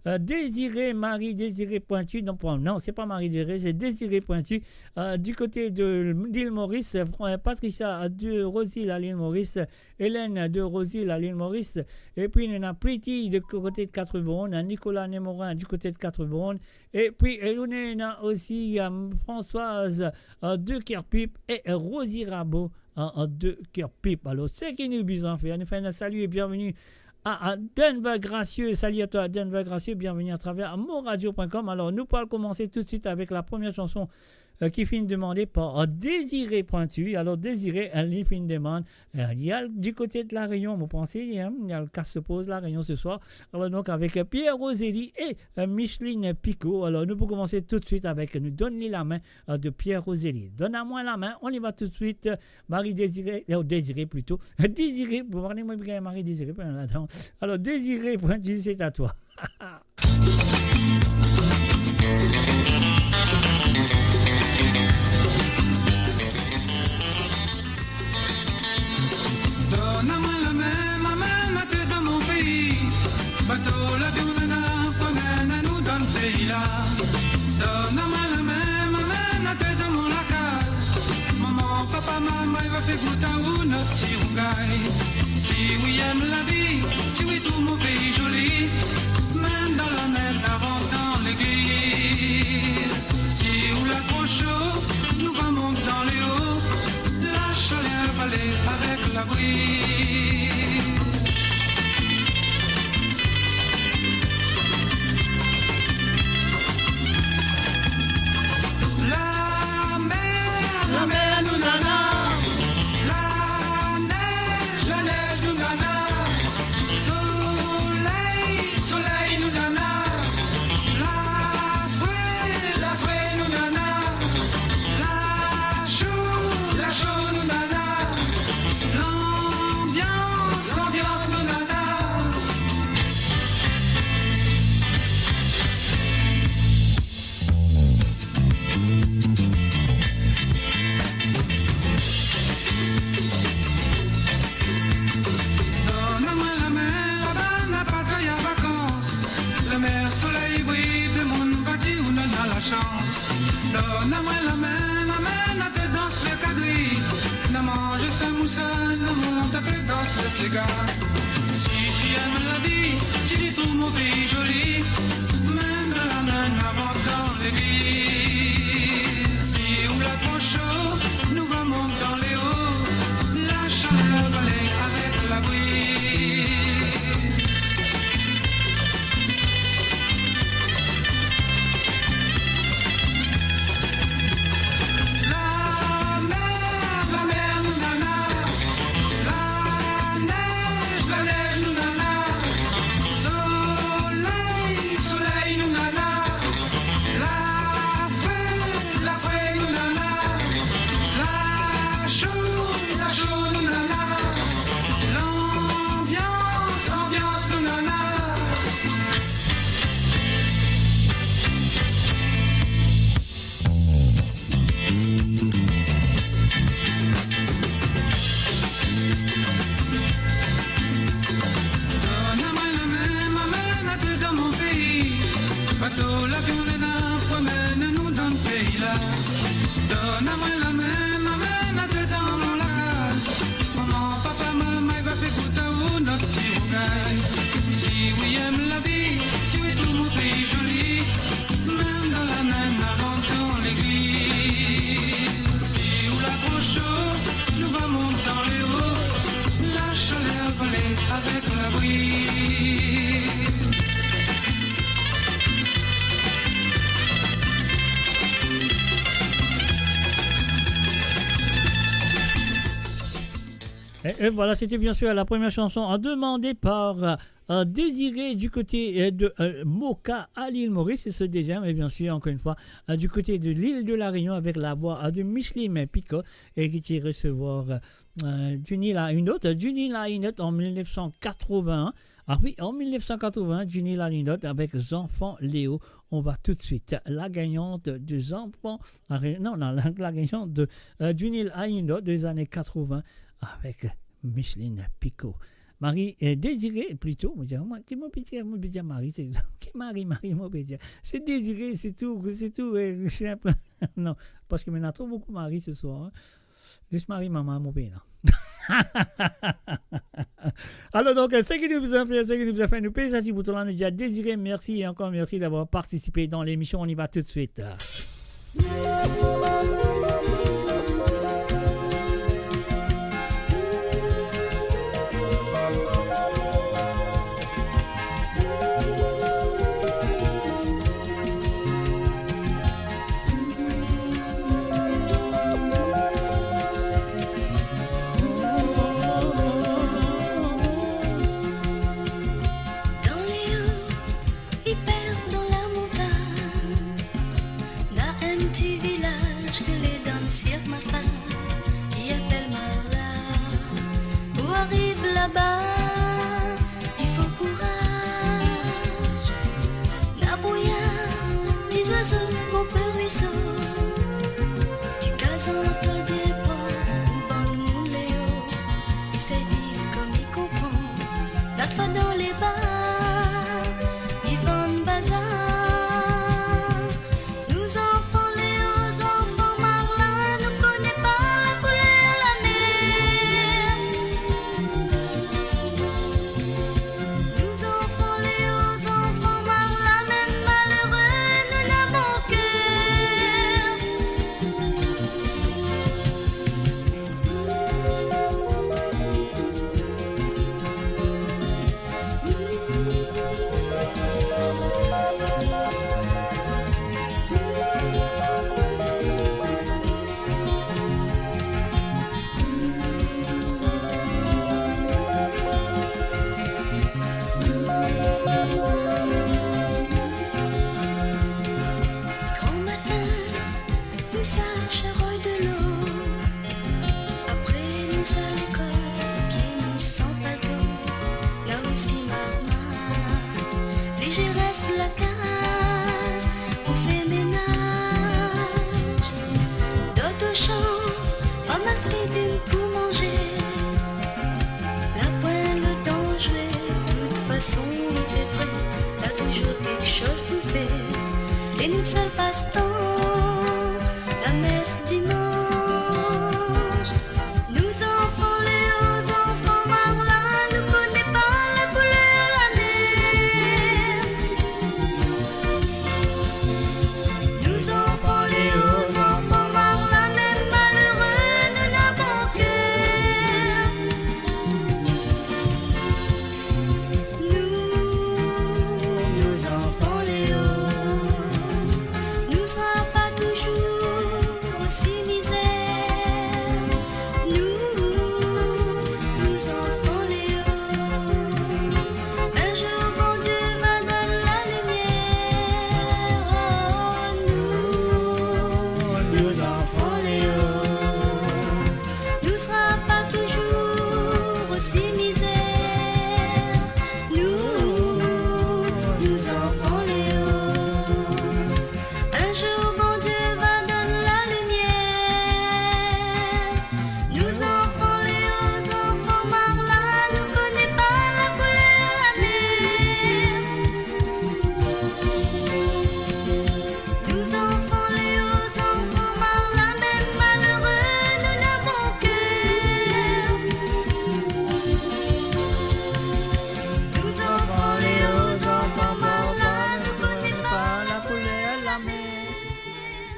euh, Désiré, Marie Désiré Pointu, non, pas, non, c'est pas Marie Désiré, c'est Désiré Pointu, euh, du côté de l'île Maurice, Fran-, Patricia, euh, de Rose-Île à l'île Maurice, Hélène de Rose-Île à l'île Maurice, et puis il y en a Pretty du côté de Quatre-Bornes, Nicolas Némorin du côté de Quatre-Bornes, et puis, euh, il y en a aussi, euh, Françoise, euh, de Kerpip et Rosie Rabot, an, an de Kerpip. Alor, seki nou bizin fer, nou fer enn salut et bienvenue à, à Denver Gracieux. Salut à toi, Denver Gracieux. Bienvenue à travers moradio point com. Alors, nous pourrons commencer tout de suite avec la première chanson, euh, ki finn demande par, euh, Désiré Pointu. Alor, Désiré, euh, li finn demann, euh, li al di kote de La Réunion, mo panse, hein, li al kas so poz La Réunion ce soir. Alor, donk, avek, euh, Pierre Roselli e, euh, Micheline Picot. Alor, nou pou koumanse toutswit avek, nou donn li lame, euh, de Pierre Roselli. Donn amwin lame, on y va toutswit, euh, Marie Désirée, euh, Désiré plito. Désiré, bon, pardon, mwa, Marie Désirée, pardon, ladan. Alor, Désiré Pointu, c'est à toi. Donn amwin lame, mo amenn twa dan mo pei. Bato, lavion, nana, pou amenn nou dan pei la. Donn amwin lame, mo amenn twa dan mo lakaz. Mama, papa, mama, va fer gou a ou nou ti rougay. Si ou inn em lavi, si ou trouv mo pei zoli, mem dan lame, avan dan legliz. Si ou la tro so, nou va mont dan leo, lasaler va ale avek labri. Lamer, lamer nou nana, lanez, lanez nou nana, soley, soley nou nana, lafre, lafre nou nana, laso, laso nou nana, lanbians, lanbians nou nana. Donn amwin lame, labann pa zwe a vakans. Lamer, soley, bri, dimoun va dir ou nana lasans. Donn amwin lame, amenn twa dan le kadri. Nou manz samousa, nou mont twa dan le sega. Si ou inn em lavi, si ou trouv mo pei zoli, mem dan lame, avan dan legliz. Si ou la tro so, nou va mont dan leo, lasaler va ale avek labri. Lamer, lamer nou nana, lanez, lanez nou nana, soley, soley nou nana, lafre, lafre nou nana, laso, laso nou nana, lanbians, lanbians nou nana. Donn amwin lame, mo amenn twa dan mo pei. Bato, lavion, nana, pou amenn nou dan pei la. Donn amwin lame, mo amenn twa dan mo lakaz. Mama, papa, mama, va fer gou a ou nou ti rougay. Si ou inn em lavi, si ou trouv mo pei zoli, mem dan lame, avan dan legliz. Si ou la tro so, nou va mont dan leo, lasaler va ale avek labri. Et, et voilà, c'était bien sûr la première chanson, euh, demandée par, euh, euh, Désiré du côté, euh, de, euh, Moka à l'île Maurice. Et ce deuxième, et bien sûr, encore une fois, euh, du côté de l'île de la Réunion avec la voix, euh, de Micheline Picot et qui t'a recevoir, euh, euh, d'une île à une autre, d'une île à une autre en mille neuf cent quatre-vingts. Ah oui, en mille neuf cent quatre-vingts, d'une île à une autre avec Zanfan Leo. On va tout de suite. La gagnante des enfants, la ré-, non, non, la, la gagnante de, euh, d'une île à une autre des années quatre-vingts avec Micheline Picot. Marie, euh, Désiré, plito, mo dir, mwa, ki mo pe dir, mo pe dir Marie, se, ki Marie, Marie, mo pe dir. Se Désiré, se tou, se tou, euh, sinp. Non, parski nou ena tro boukou Marie ce soir, hein. Zis Marie, mama, mo pena. Alors donc, euh, ce qui nous a fait, ce qui nous a fait, nou peye sa ti bouton la, nou dir a Désiré, merci et encore merci d'avoir participé dans l'émission. On y va tout de suite. Sirk Mafar, li apel Marla. Pou ariv laba, il faut courage. Nabouya, ti zwazo, mon pe rwiso. Ti kaz an tol bien prop pou bann moun Leo. Li sey viv kouma li konpran. Lot fwa dan leba, li vann bazar. Nou zanfan Leo, zanfan Marla, nou kone pa lakouler lamer. Nou zanfan Leo, zanfan Marla, mem malere, nou ena bon ker. Gran matin, nou sars roy delo. Apre nou sal lekol, pie nou san palto. La osi marmay, li res lakaz pou fer menaz. Dor dan sanm, ramas legim pou manze. La pwin letan zwe, tout fason li fer fre. La touzour kiksoz pou fer. E nou sel pastan, lames dimans. Nou zanfan Leo, zanfan Marla, nou kone pa lakouler lamer. Nou zanfan Leo, zanfan Marla, mem malere, nou ena bon ker. Nou, nou zanfan Leo, nou sra pa touzour osi mizer. Nou, nou zanfan Leo, enn zour Bondie va donn lalimier. Oh, nou, nou zanfan Leo, nou sra pa touzour osi mizer. Nou, nou zanfan Leo, enn zour Bondie va donn lalimier. Nou zanfan Leo, zanfan Marla, nou kone pa lakouler lamer. Nou zanfan Leo, zanfan Marla, mem malere, nou ena bon ker. Nou zanfan Leo, zanfan Marla, nou kone pa lakouler lamer.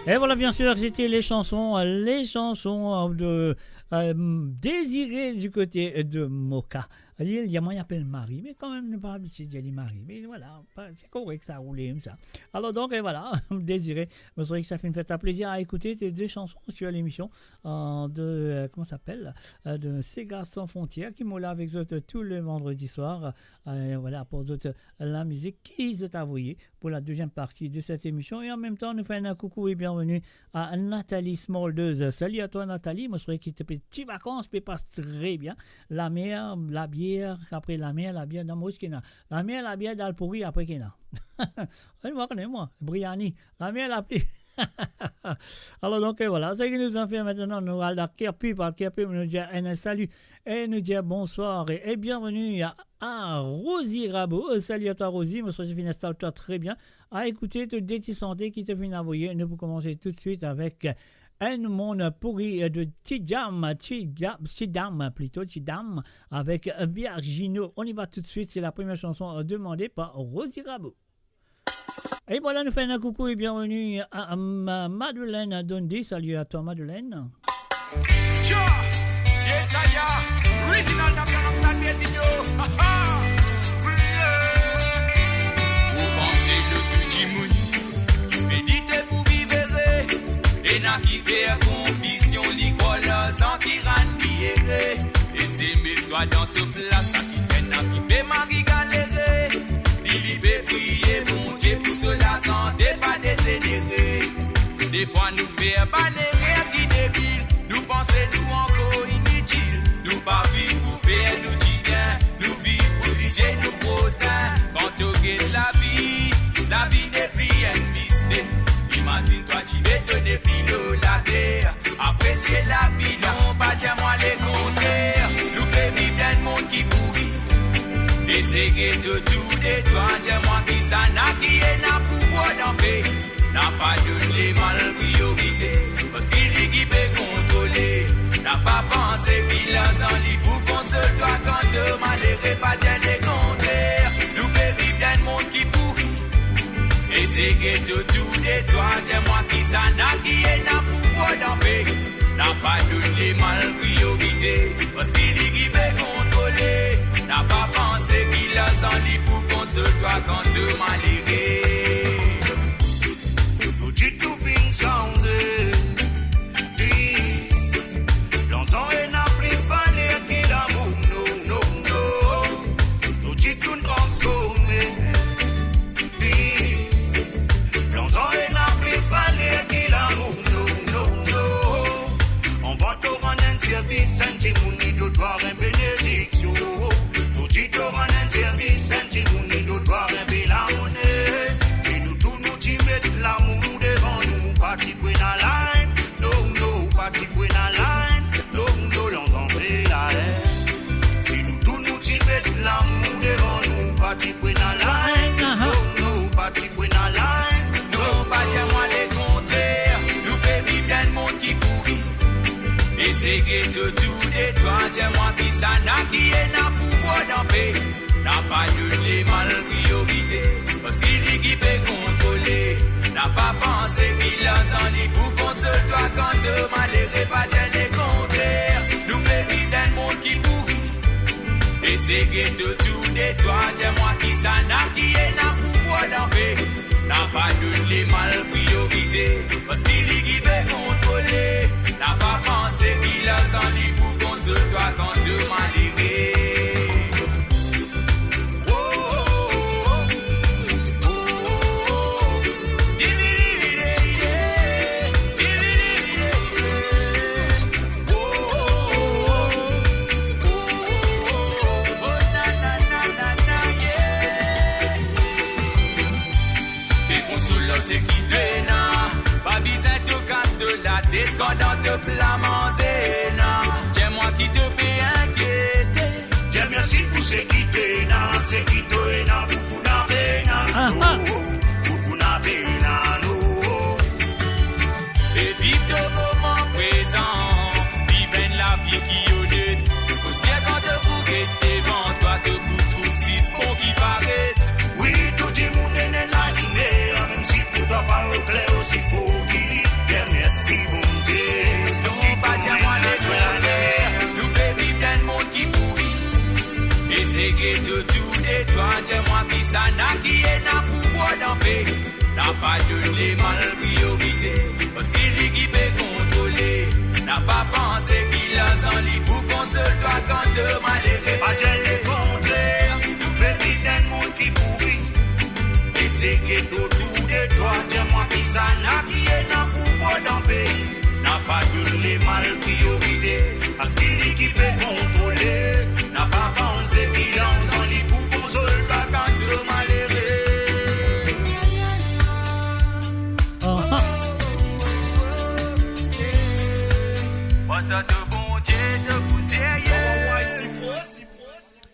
Et voilà, bien sûr, c'était les chansons, euh, les chansons, euh, de, euh, Désiré du côté de Moka. Li, li, mwa, li apel Marie, me kanmem, nou pa abitie dir li Marie. Me vwala, pa, se korek sa, ou le, sa. Alor donk, e vwala, Désiré, mo swete ki sa finn fer twa plezir a ekoute tes deux chansons sur l'émission, euh, de, euh, comment ça s'appelle, euh, de Séga Sans Frontières, ki mo la avek zot tou le vandredi soir, euh, vwala, pou zot, euh, lamizik ki zot avoye pour la deuxième partie de cette émission. Et en même temps, nous faisons un coucou et bienvenue à Nathalie Smolders. Salut à toi, Nathalie. Mo swete ki to pe ti vakans pe pas tre bien. Lamer, labier, apre lamer, labier, dan mo ki ena. Lamer, labier, dalpouri, apre ki ena. Wi, mwa, kone mwa, briani. Lamer, lapli. Alor donk, euh, vwala, seki nou fer aster, nou al dan Kerpub, al Kerpub, nou dir enn salu e nou dir bonswar e, e bienvenue à, à Rosie Rabault. Euh, salut à toi, Rosie. Mo swete finn instal twa tre bien. A ekoute to de ti sante ki to finn avoye. Nou pou koumans toutswit avek enn Mon Pouri de Ti Dam, Ti Dam, Ti Dam plito, Ti Dam, avek Virgino. On y va tout de suite, c'est la première chanson, euh, demandée par Rosie Rabault. Et voilà, nous faisons un coucou et bienvenue à, à Ma-, Madeleine Dondi. Salut à toi, Madeleine. Tcha! Yesaya! Original Napoleon Sanders, yo! Ha, ha! Ou panse nou tou dimoun ki medite pou viv ere, ena ki fer konvizion, li krwar larzan ki rann li ere. E se met twa dan so plas, sa ki pena ki pe mari galere. Li, li pe priye Bondie pou so lasante pa dezenere. Defwa nou fer bann erer ki de Lavi, non, pa dir mwa lekontrer. Nou pe viv dan enn mond ki pouri. Eseye to tou de twa, dir mwa kisannla ki ena pouvwar dan pei. Napa donn lemal priorite, parski li ki pe kontrole. Napa panse ki larzan li pou konsol twa kan to malere, pa dir lekontrer. Nou pe viv dan enn mond ki pouri. Eseye to tou de twa, dir mwa kisannla ki ena pouvwar dan pei. Napa donn lemal priorite, parski li ki pe kontrole. Napa panse ki larzan li pou konsol twa kan to malere. Tou tigit tou finn sanze. Dis, larzan ena plis valer ki lamour, no, no, no. Tou tigit tou transforme. Dis, larzan ena plis valer ki lamour, no, no, no. Anvan to rann enn servis enn dimoun, li to dwa enn benediksion. Tou tigit to rann enn servis enn dimoun, li to dwa enn pe lamone. Si nou tou nou ti met lamour devan nou, pa ti pou ena laenn, no, no, pa ti pou ena laenn, no, no, larzan pe la, eh. Si nou tou nou ti met lamour devan nou, pa ti pou ena laenn, aha, no, no, pa ti pou ena laenn, no, pa dir mwa lekontrer. Nou pe viv dan enn mond ki pouri. Eseye to tou de twa, dir mwa kisannla ki ena pouvwar dan pei. Napa donn lemal priorite, parski li ki pe kontrole. Napa panse ki larzan li pou konsol twa kan to malere, pa dir lekontrer. Nou pe viv dan enn mond ki pouri. Eseye to tou de twa, dir mwa kisannla ki ena pouvwar dan pei. Napa donn lemal priorite, parski li ki pe kontrole. Napa panse ki larzan li pou konsol twa kan to malere. Pe konsol seki to ena, pa bizin to kas to latet kan dan to pla manze ena. Dir mwa ki to pe inkiete. Dir mersi pou seki to ena, seki to ena, boukou na pena. Aha. Oh, boukou na pena, oh. E viv to moman prezan, viv enn lavi ki onet. Osi kan to pou get devan twa, to pou trouv zis bon ki paret. Wi, tou dimoun ena lalime, mem si pou twa pa okler osi for ki li. Dir mersi Bondie. Non, pa dir mwa lekontrer. Nou pe viv dan enn mond ki pouri. Eseye to tou de twa, dir mwa kisannla ki ena pouvwar dan pei. Napa donn lemal priorite, parski li ki pe kontrole. Napa panse ki larzan li pou konsol twa kan to malere, pa dir lekontrer. Nou pe viv dan enn mond ki pouri. Eseye to tou de twa, dir mwa kisannla ki ena pouvwar dan pei. Napa donn lemal priorite, parski li ki pe kontrole. Napa panse ki larzan li pou konsol twa kan to malere. Aha. Mwa, to Bondie, to pou serye.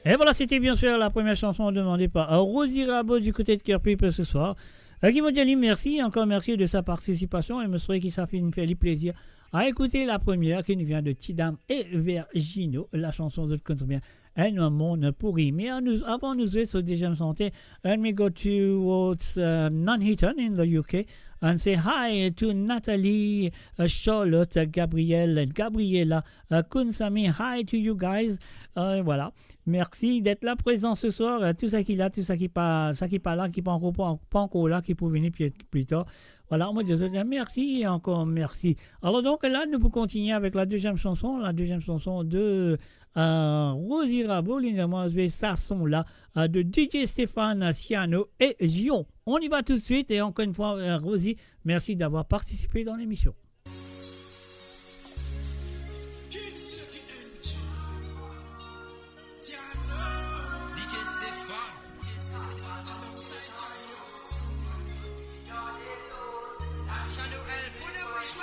Et voilà, c'était bien sûr la première chanson demandée par, euh, Rosie Rabault du côté de Kerpip ce soir. Euh, ki mo dir li mersi, ankor mersi de sa participasion, e mo swete ki sa finn fer li plezir a ekoute la première qui nous vient de Tidam et Vergino, la chanson zot konn bien, Un monde pourri. Mais à nous, avant nous jouer ce deuxième chantier, let me go towards, uh, Nuneaton in the U K and say hi to Natalie, uh, Charlotte, uh, Gabrielle, and Gabriella, uh, Kunsami. Hi to you guys. Euh, voilà. Merci d'être là présent ce soir. Euh, tou sa ki la, tou sa ki pa, sa ki pa la, ki pa ankor, pa, pa ankor la, ki pou vini pli, pli tar. Voilà, mo dir zot mersi e ankor mersi. Alors donc là, nous pouvons continuer avec la deuxième chanson, la deuxième chanson de, euh, Rosie Rabault, li dir mwa zwe sa son la, euh, de D J Stéphane, Siano et Zion. On y va tout de suite et encore une fois, euh, Rosie, merci d'avoir participé dans l'émission. D J Stéphane. Shadow L pour le Wish.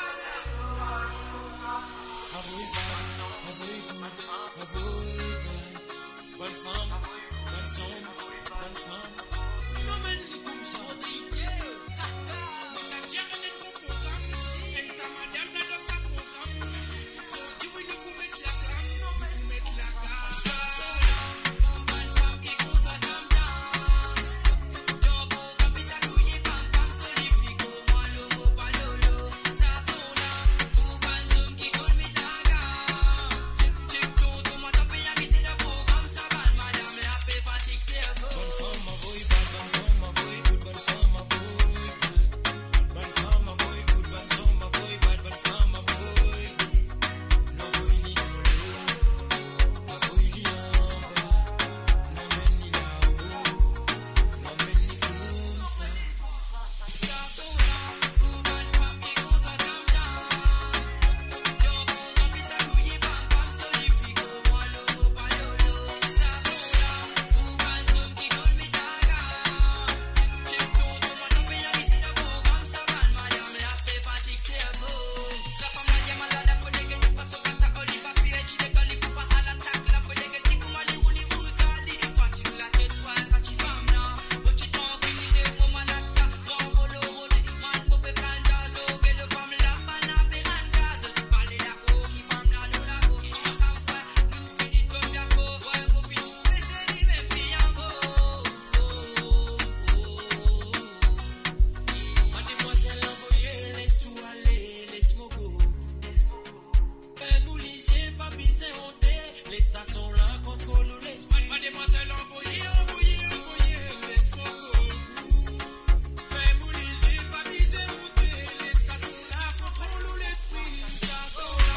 Mademwazel anvoye, les ou ale, les mo go. Ferm ou lizie, pa bizin onte, les sa son la kontrol ou lespri. Mademwazel anvoye, anvoye, anvoye, les mo go. Ferm ou lizie, pa bizin onte, les sa son la kontrol ou lespri. Sa son la.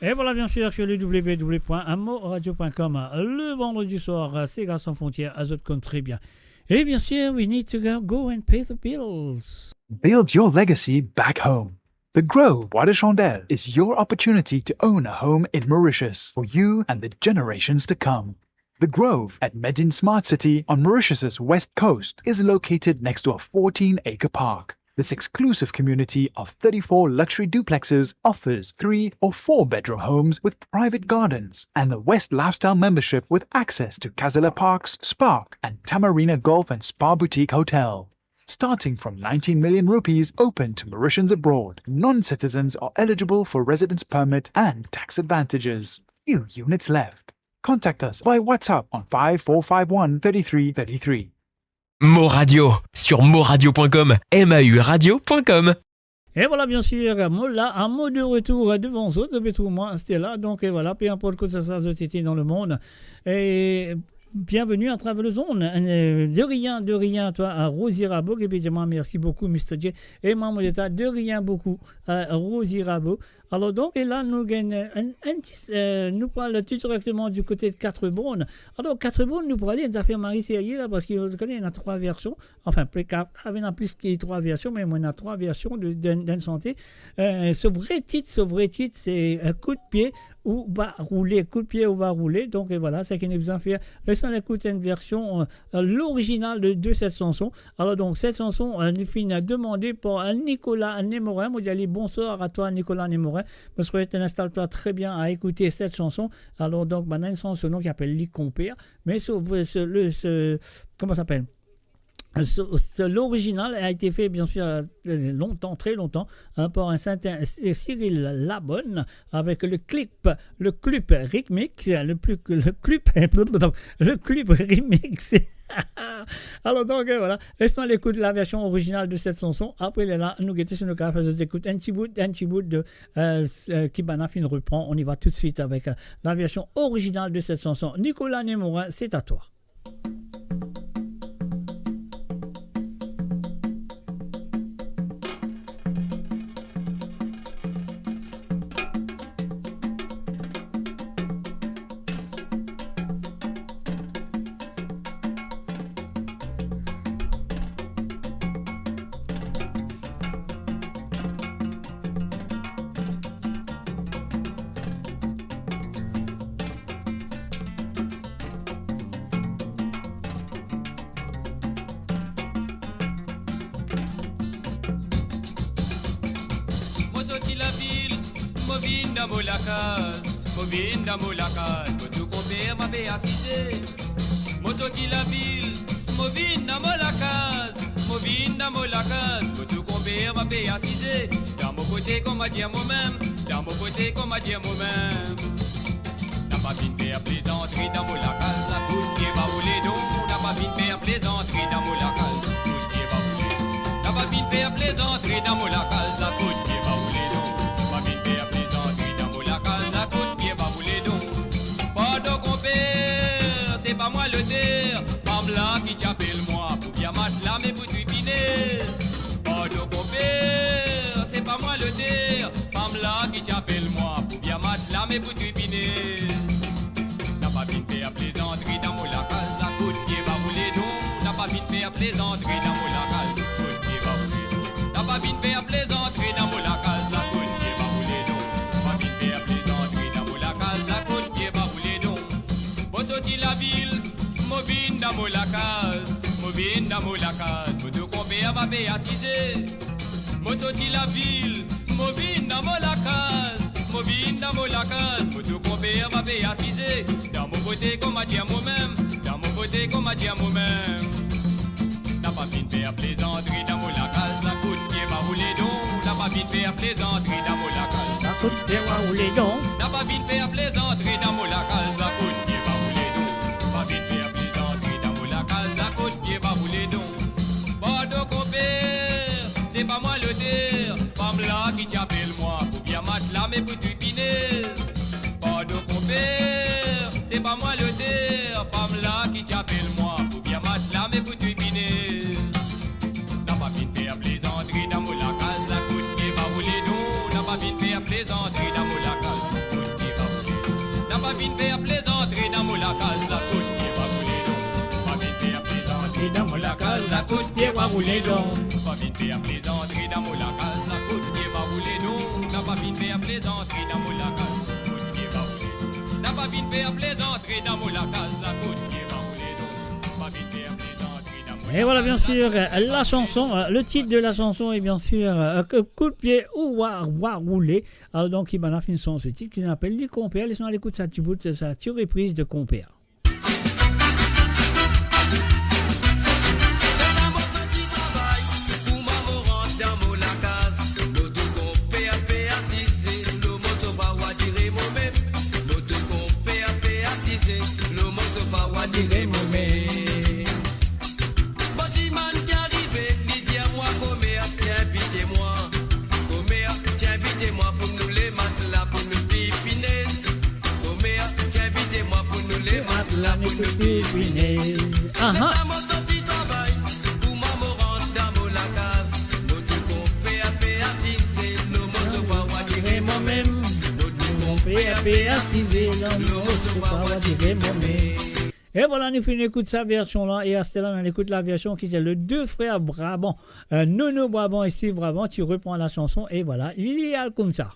Et voilà, bien sûr, sur le w w w point amo radio point com, le vendredi soir, euh, Sega Sans Frontières, zot konn très bien. Et bien sûr, we need to go, go and pay the bills. Build your legacy back home. The Grove Bois de Chandelle is your opportunity to own a home in Mauritius for you and the generations to come. The Grove at Medin Smart City on Mauritius's west coast is located next to a fourteen-acre park. This exclusive community of thirty-four luxury duplexes offers three or four bedroom homes with private gardens and the West Lifestyle membership with access to Casella Parks, Spark, and Tamarina Golf and Spa Boutique Hotel. Starting from nineteen million rupees, open to Mauritians abroad. Non-citizens are eligible for residence permit and tax advantages. Few units left. Contact us by WhatsApp on five four five one thirty-three thirty-three. Mo Radio, sur moradio point com, M A U radio point com. E vwala, bien sir, mo la, a mo de retour devan zot, zot pe trouv mwa, Stella. Donk, e vwala, pe inport kote sa zot ete dan lemond. E bienvenue à travers le zone. E, de rien, de rien, twa, a Rosie Rabo, ki pe dir mwa, mersi boukou, Mister J. E mwa, mo dir twa, de rien boukou, a Rosie Rabo. Alor donk, e la, nou gagn enn, enn ti, e, nou pou al tou direkteman di kote de Quatre Bornes. Alor, Quatre Bornes, nou pou ale, enn zafer mari serye la, parski, zot kone, ena trwa version. Anfin, pe ka, ena plis ki trwa version, me mwa, ena trwa version de, de, d'enn sante. E, so vre tit, so vre tit, se, e, Kout pie ou va roule, Kout pie ou va roule. Donk, e vwala, seki nou bizin fer, les nou al ekout enn version, e, e, lorizinal de, de set sanson. Alor donk, set sanson, e, li finn demande par, e, Nicolas Nemorin. Mo dir ali bonswar a twa, Nicolas Nemorin. Mo swet to instal twa tre bien a ekoute set sanson. Alor donk, bann enn sanson ki apel Li Konper. Me so, so, le, so, comment ça s'appelle ? Ce, ce, l'original a été fait, bien sûr, euh, longtemps, très longtemps, hein, par un certain Cyril Labonne avec le clip, le clip remix, le plus, le clip, le clip remix. Alors donc, euh, voilà. Laisse-moi l'écouter la version originale de cette chanson. Après, là, nous guetter sur nos cafés, je t'écoute un petit bout, un petit bout de, euh, euh, Kibana Fin reprend. On y va tout de suite avec, euh, la version originale de cette chanson. Nicolas Nemorin, c'est à toi. Mo sorti lavil, mo vinn dan mo lakaz, mo vinn dan mo lakaz, mo tou konper mo pe asize. Mo sorti lavil, mo vinn dan mo lakaz, mo vinn dan mo lakaz, mo tou konper mo pe asize. Dan mo kote kouma dir momem, dan mo kote kouma dir momem. Na pa vinn fer plezantri dan mo lakaz, kout pie va roule donk. Na pa vinn fer plezantri dan mo lakaz, kout pie va roule donk. Na pa vinn fer plezantri dan mo lakaz, kout pie va roule donk. Na pa vinn fer plezantri dan mo lakaz, kout pie va roule donk. Pardon konper, se pa mwa loter, fam la ki ti apel mwa pou vir matla me pou tripine. Pardon konper, se pa mwa loter, fam la ki ti apel mwa pou vir matla me pou tripine. Na pa vinn fer plezantri dan mo lakaz, kout pie va roule donk. Na pa vinn fer plezantri dan mo lakaz, kout pie va roule donk. Na pa vinn fer plezantri dan mo lakaz, kout pie va roule donk. Na pa vinn fer plezantri dan mo lakaz, kout pie va roule donk. Mo sorti lavil, mo vinn dan mo lakaz, mo vinn dan mo lakaz, mo tou konper mo pe asize. Mo sorti lavil, mo vinn dan mo lakaz, mo vinn dan mo lakaz, mo tou konper mo pe asize. Dan mo kote kouma dir momem, dan mo kote kouma dir momem. Na pa vinn fer plezantri dan mo lakaz, kout pie va roule donk. Na pa vinn fer plezantri dan mo lakaz, kout pie va roule donk. Na pa vinn fer plezantri dan mo lakaz, kout pie va roule donk. Pa vinn fer plezantri dan mo lakaz, kout pie va roule donk. Pardon konper, se pa mwa loter, fam la ki ti apel mwa pou vir matla me pou tripine. Pardon konper, se pa mwa loter, fam la ki ti apel mwa pou vir matla me pou tripine. Na pa vinn fer plezantri dan mo lakaz, kout pie va roule donk. Na pa vinn fer plezantri dan mo lakaz, kout pie va roule donk. Na pa vinn fer plezantri dan mo lakaz, kout pie va roule donk. Pa vinn fer plezantri dan mo lakaz, kout pie va roule donk. Pa vinn fer plezantri dan mo lakaz, kout pie va roule donk. Na pa vinn fer plezantri dan mo lakaz, kout pie va roule donk. Na pa vinn fer plezantri dan mo lakaz, kout pie va roule donk. Pa vinn fer plezantri dan mo lakaz. Et voilà, bien sûr, euh, la chanson, euh, le titre de la chanson est bien sûr, euh, Kout pie ou va, va roule. Alors donc, Kibana finn sanz so tit ki apel Li Konper. Les nou al ekout sa ti bout, sa ti repriz de Konper. Aha. E vwala, nou finn ekout sa version la, e aster la, nou al ekout la version ki se le de frer Brabant, euh, Nono Brabant e Steve Brabant, ti repran la chanson, e vwala, li, li al koumsa.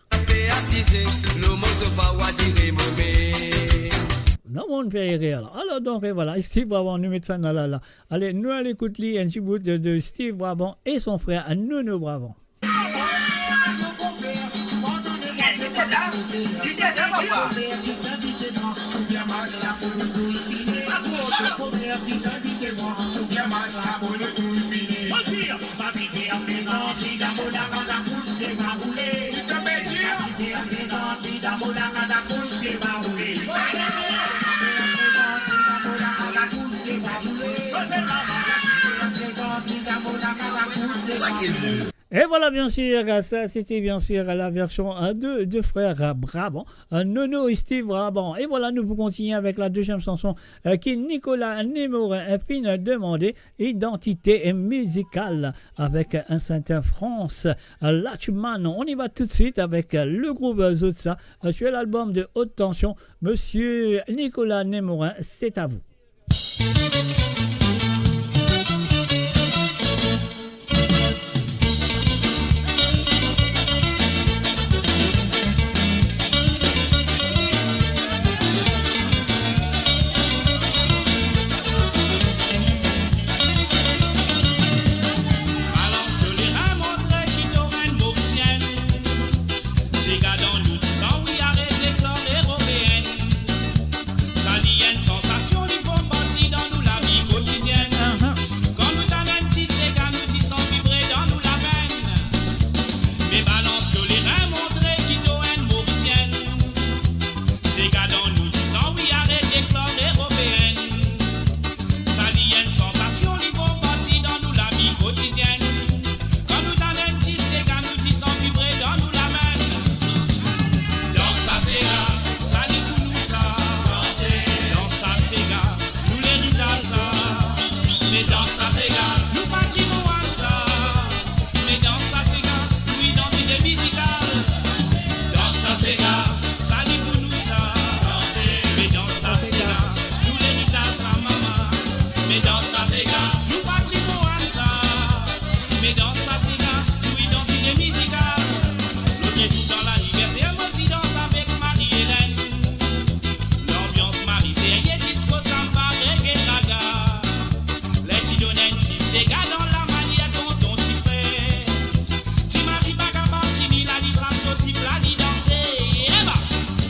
Non, mo fer erer la. Alor, donk, e vwala, Steve Brabant, nou met sa dan la, la. Ale, nou al ekout li, enn ti bout de, de Steve Brabant e son frer Nono Brabant. E vwala, bien sir, sa se te bien sir la version, hein, de, de frer Brabant, hein, Nono e Steve Brabant. E vwala, nou pou kontinie avek la deziem chanson, euh, ki Nicolas Nemorin, euh, finn demande, Idantite Mizikal, avek, euh, enn serten Frantz, euh, Lachman. On y va tout de suite avec, euh, le groupe Zotsa, euh, sur l'album de Haute Tension, Monsieur Nicolas Nemorin, c'est à vous. Balans to lerin, montre ki to enn Morisien. Sega dan nou disan, wi, aret leklor eropeen. Sa li enn sansasion, li form parti dan nou lavi kotidienn. Kan nou tann enn ti sega, nou ti santi vibre dan nou lapenn. Me balans to lerin, montre ki to enn Morisien. Sega dan nou disan, wi, aret leklor eropeen. Sa li enn sansasion, li form parti dan nou lavi kotidienn. Kan nou tann enn ti sega, nou ti santi vibre dan nou lame. Dans sa sega, sa li pou nou sa. Dans sa sega, nou leritaj sa. Me dans sa sega, nou patrimwann sa. Me dans sa sega, nou idantite mizikal. Dans sa sega, sa li pou nou sa. Me dans sa sega, nou leritaj sa mama. Me dans sa sega, nou patrimwann sa. Me dans sa sega, nou idantite mizikal. Lot zour dan laniverser, mo ti dans avek Marie-Hélène. Lanbians mari serye, disko, samba, reggae, raga. Ler ti donn enn ti sega dan lamanier tonton ti frer. Ti mari pa kapav tini la, li trap so sif la, li danse. Eba!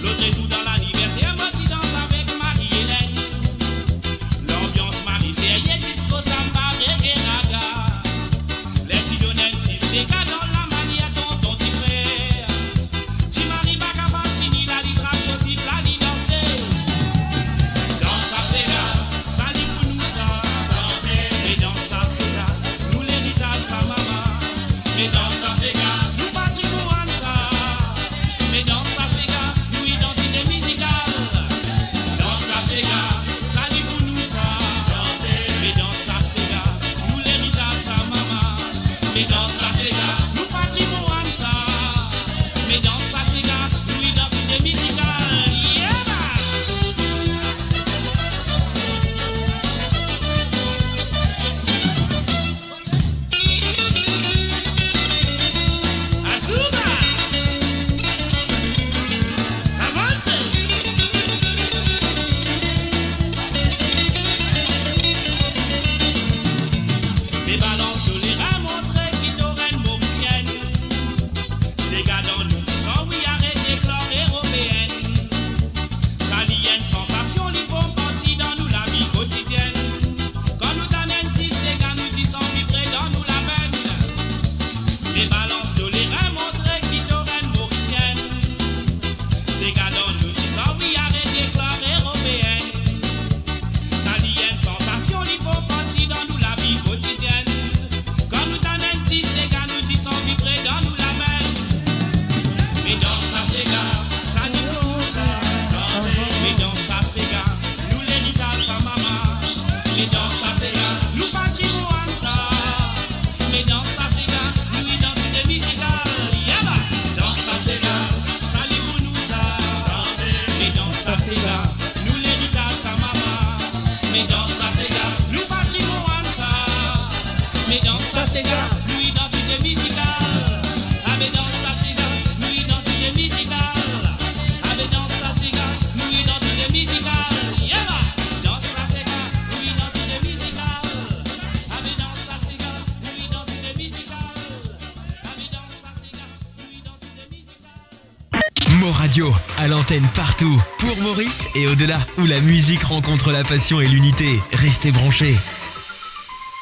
Lot zour dan laniverser, mo ti dans avek Marie-Hélène. Lanbians mari serye, disko, samba, reggae, raga. Ler ti donn enn ti sega dan lamanier tonton ti frer. Ti mari pa kapav tini la, li trap so sif la, li danse. Dans sa sega, sa li pou nou sa. Me dans sa sega, Sa sega, nou idantite mizikal. Ave dans sa sega, nou idantite mizikal. Ave dans sa sega, nou idantite mizikal. Yeba! Dans sa sega, nou idantite mizikal. Ave dans sa sega, nou idantite mizikal. Ave dans sa sega, nou idantite mizikal. Mo Radio, à l'antenne partout, pour Maurice et au-delà, où la musique rencontre la passion et l'unité. Restez branchés.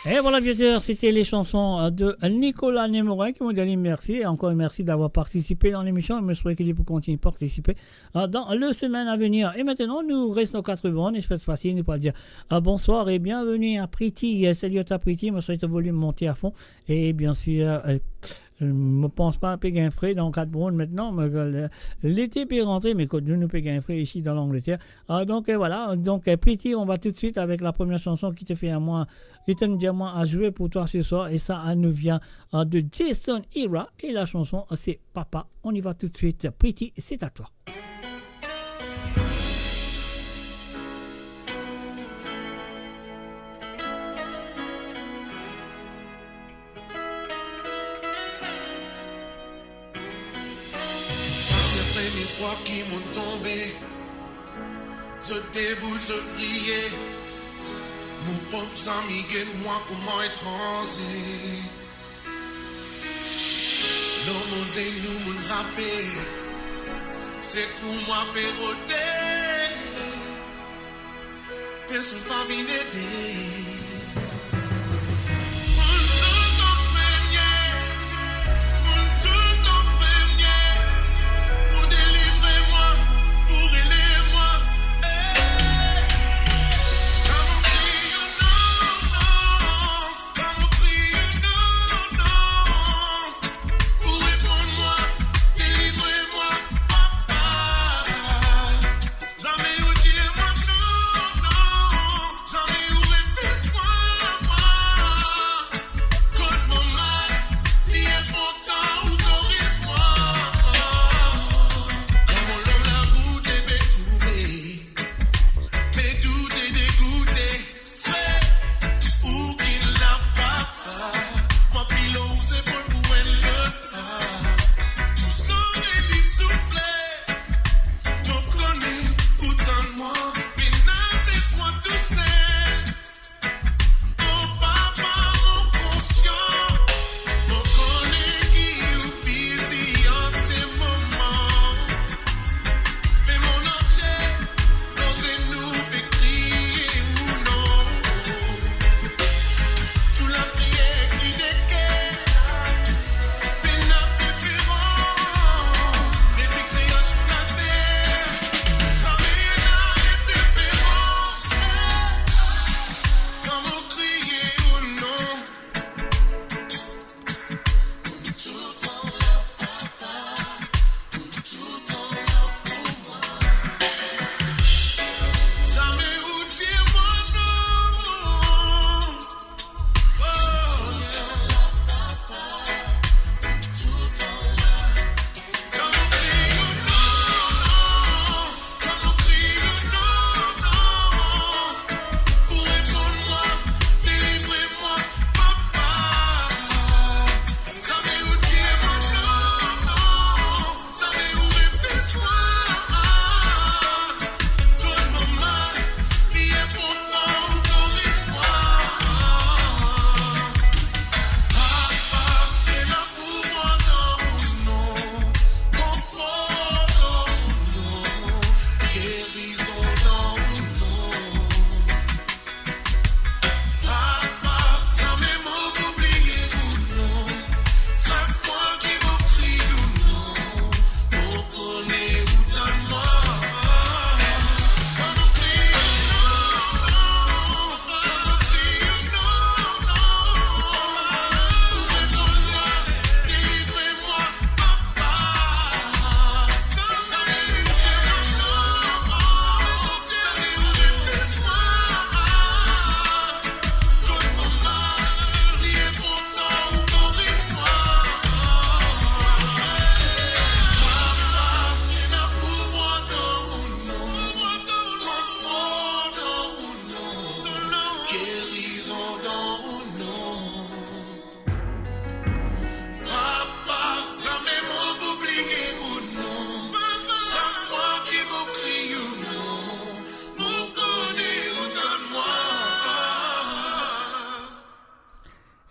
Et voilà, bien sûr, c'était les chansons, euh, de Nicolas Nemorin qui m'ont dit merci. Et encore merci d'avoir participé dans l'émission. Je me souhaite qu'il peut continuer de participer, euh, dans les semaines à venir. Et maintenant, nous restons quatre bandes. Et cette fois-ci, nous pourrons dire, euh, bonsoir et bienvenue à Pretty. Euh, salut à toi, Pretty. Mo swet to volim monte à fond. Et bien sûr, euh, Mo pans pa pe gagn fre dan kat bann aster, me, euh, lete pe rantre, me kot nou, nou pe gagn fre isi dan Langleter. Ah, donk, euh, voilà. Donk, euh, Pretty, on va tout de suite avec la première chanson qui te fait à moi, et te dit à moi à jouer pour toi ce soir. Et ça, elle nous vient, euh, de Jason Ira. Et la chanson, euh, c'est Papa. On y va tout de suite. Pretty, c'est à toi. Se premie fwa ki mo'nn tonbe, zot debout, zot kriye. Mo prop zami get mwa kouma etranze. Lor mo zenou, mo'nn rape, sekou mwa pe rote. Personn pa vinn ede. Mo'nn toultan premie, mo'nn toultan premie pou delivre mwa, pou relev mwa. Hey! Kan mo kriye, non, non. Kan mo kriye, non, non, ou reponn mwa, delivre mwa, Papa. Zame ou dir mwa non, non, zame ou refiz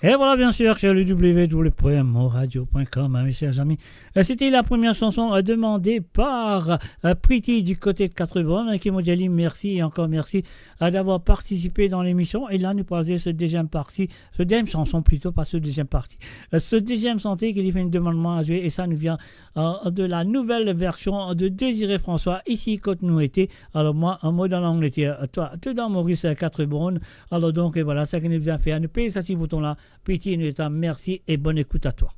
Et voilà, bien sûr, sur le w w w point moradio point com, hein, mes chers amis. Euh, c'était la première chanson, euh, demandée par, euh, Pretty du côté de Quatre-Bornes, hein, ki mo dir li mersi e ankor mersi, euh, d'avoir participé dans l'émission. E la, nou pou al zwe so deziem parti, so deziem chanson plito, pa so deziem parti. Euh, so deziem sante ki li finn demann mwa a zwe, e sa nou vinn, euh, de la nouvelle version de Désiré François, Isi kot nou ete. Alor mwa, mo dan Langleter, twa, to dan Moris, euh, Quatre-Bornes. Alor donk, euh, voilà, seki nou bizin fer, nou pez sa ti bouton la, Pretty, nou dir mersi e bonn ekout a twa.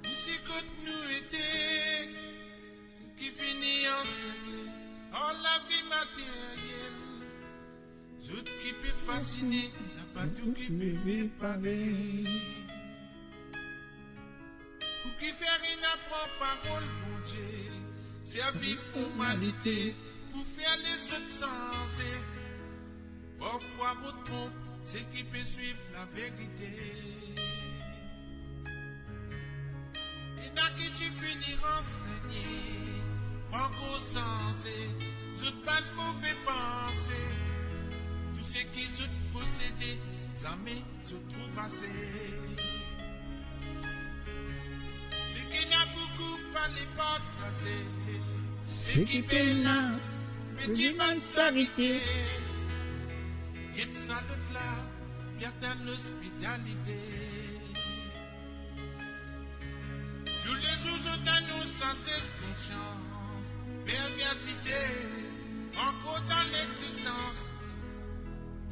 Isi kot nou ete, seki fini anserkle ar lavi materyel. Zot ki pe fasine, napa tou ki pe viv parey. Ou ki fer ena pran parol Bondie, servi formalite pou fer lezot sanze. Parfwa mo tronp seki pe swiv laverite. Ena ki ti fini ransegne, pankor sanze zot bann move panse. Tou seki zot posede, zame zot trouv ase. Seki ena boukou, pa le partaze. Seki pena, pe dimann sarite. Get sa lot la, li atann lospitalite. Toulezour zot anons sazes, konsians, perversite, ankor dan lexistans.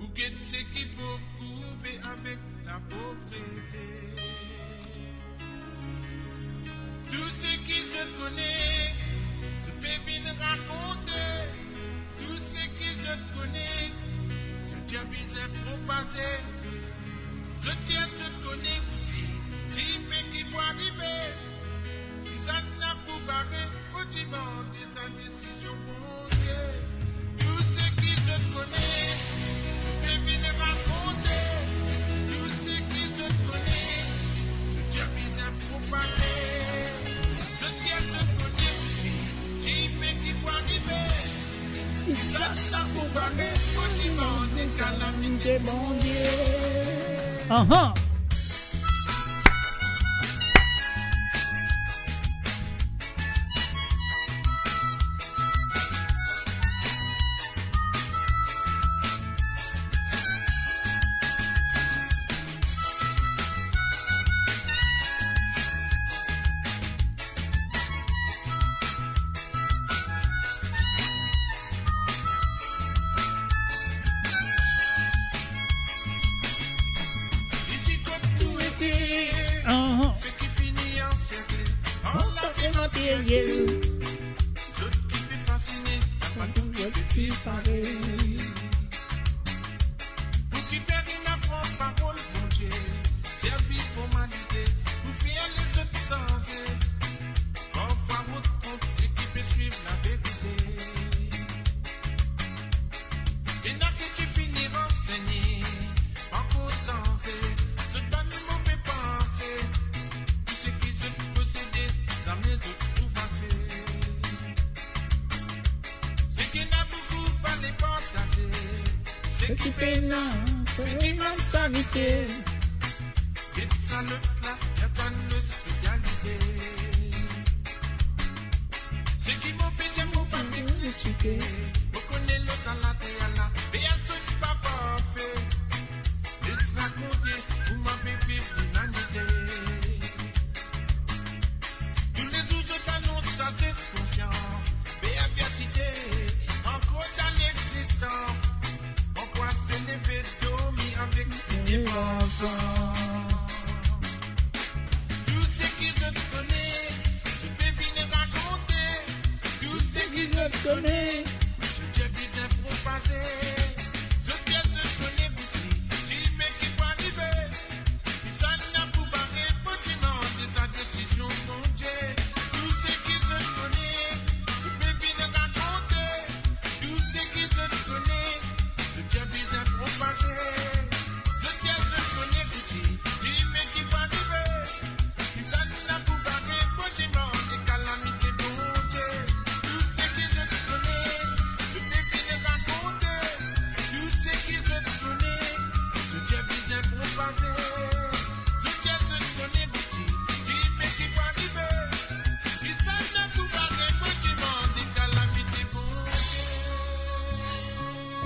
Ou get seki pov kourbe avek lapovrete. Tou seki zot kone, zot pe vinn rakonte. Tou seki zot kone, zot dir bizin propaze. Zot dir zot kone osi dime ki pou arive. Kisannla pou bare, mo dimann sa desizion Bondie. Tou seki zot kone, zot pe vinn rakonte. Tou seki zot kone, zot dir bizin propaze. Zot dir zot kone osi dime ki pou arive. Kisannla pou bare, mo dimann kalamite Bondie. Aha. Isi kot nou ete, aha, seki fini anserkle ar lavi materyel. Zot ki pe fasine, pa tou ki pe viv parey. Ou ki fer ena pran parol Bondie, servi formalite pou fer lezot sanze. Parfwa mo tronp seki pe swiv laverite. Ena ki ti fini ransegne, pankor sanze zot bann move panse. Tou seki zot posede, zame zot trouv ase. Seki ena boukou, pa le partaze. Seki pena, pe dimann sarite. Get sa lot la, li atann lospitalite. Seki mo pe dir, mo pa pe kritike. Mo kone lor sa later la, personn pa parfe. Les rakonte kouma pe viv limanite. Toulezour zot anons sazes, konsians, perversite, ankor dan lexistans. Ankor se leve dormi avek depans. Tou seki zot kone, zot pe vinn rakonte. Tou seki zot kone, zot dir bizin propaze. Zot dir zot kone osi dime ki pou arive. Kisannla pou bare, mo dimann sa desizion Bondie. Tou seki zot kone, zot pe vinn rakonte. Tou seki zot kone, zot dir bizin propaze. Zot dir zot kone osi dime ki pou arive. Kisannla pou bare, mo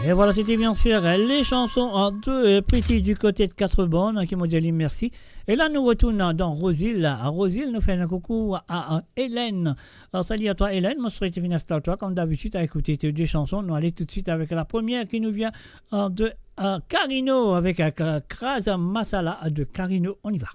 E vwala, sete bien sir, eh, le sanson, eh, de, eh, Pretty du kote de Quatre Bornes, eh, ki mo dir li mersi. E la, nou retourn dan Rosil. A Rosil, nou fer enn koukou a, a Hélène. Alor, sali a twa, Hélène. Mo swete finn instal twa, kom dabitid, a ekoute tou de sanson. Nou ale toutswit avek la premie ki nou vien, eh, de, eh, Carino avek, eh, Kra-, Kraz Masala de Carino. On y va.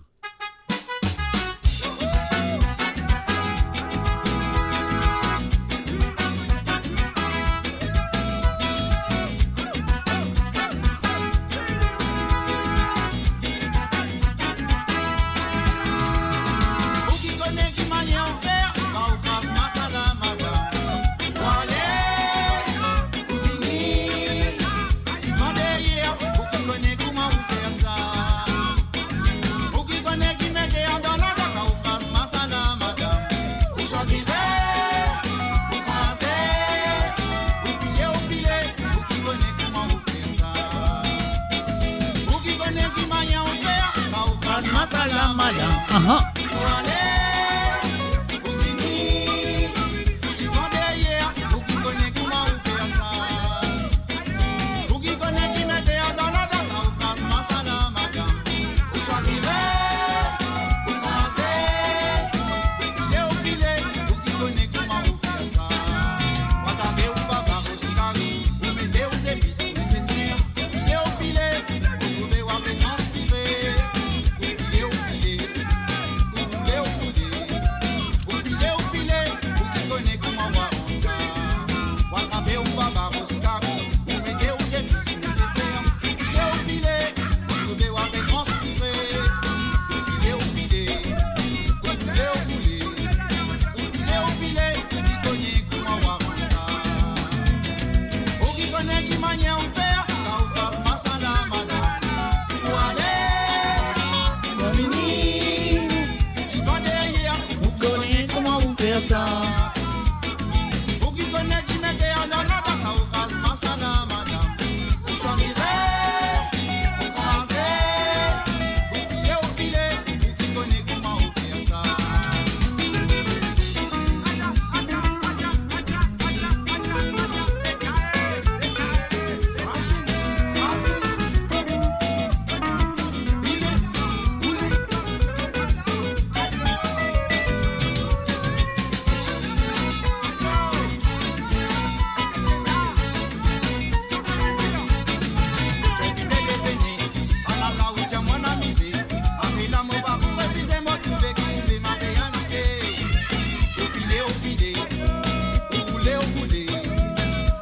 Ou ki kone ki manier ou fer, kan ou kraz masala, madam. Ou ale, ou vini, divan deryer, ou ki kone kouma ou fer sa. Ou ki kone ki mete andan ladan kan ou kraz masala, madam. Ou swazire, ou kraze, ou pile, ou pile, ou ki kone kouma ou fer sa. Ou ki kone ki manier ou fer, kan ou kraz masala, madam. Aha. Ou ale, ou vini, divan deryer, ou ki kone kouma ou fer sa. Ou ki kone ki mete andan ladan kan ou kraz masala, madam. Ou swazire, ou kraze, ou pile, ou pile, ou ki kone kouma ou fer sa. Ou atrape ou baba, ou ti kari, ou mete ou zepis neseser. Ou pile, ou pile, ou trouve ou ape transpire. Ou pile, ou pile, ou roule, ou roule. Ou pile, ou pile, ou ki kone kouma ou aranz sa. Ou atrape ou baba, ou ti kari, ou mete ou zepis neseser. Ou pile, ou pile, ou trouve ou ape transpire. Ou pile, ou pile, ou roule, ou roule. Ou pile, ou pile, ou ki kone kouma ou aranz sa. Ou ki kone ki manier ou fer, kan ou kraz masala, madam. Ou ale, ou vini, divan deryer, ou ki kone kouma ou fer sa. Ou ki kone ki mete andan ladan kan ou kraz masala, madam. Ou swazire, ou kraze, ou pile, ou pile, ou ki kone kouma ou fer sa. Ou pile, ou pile, ou roule, ou roule.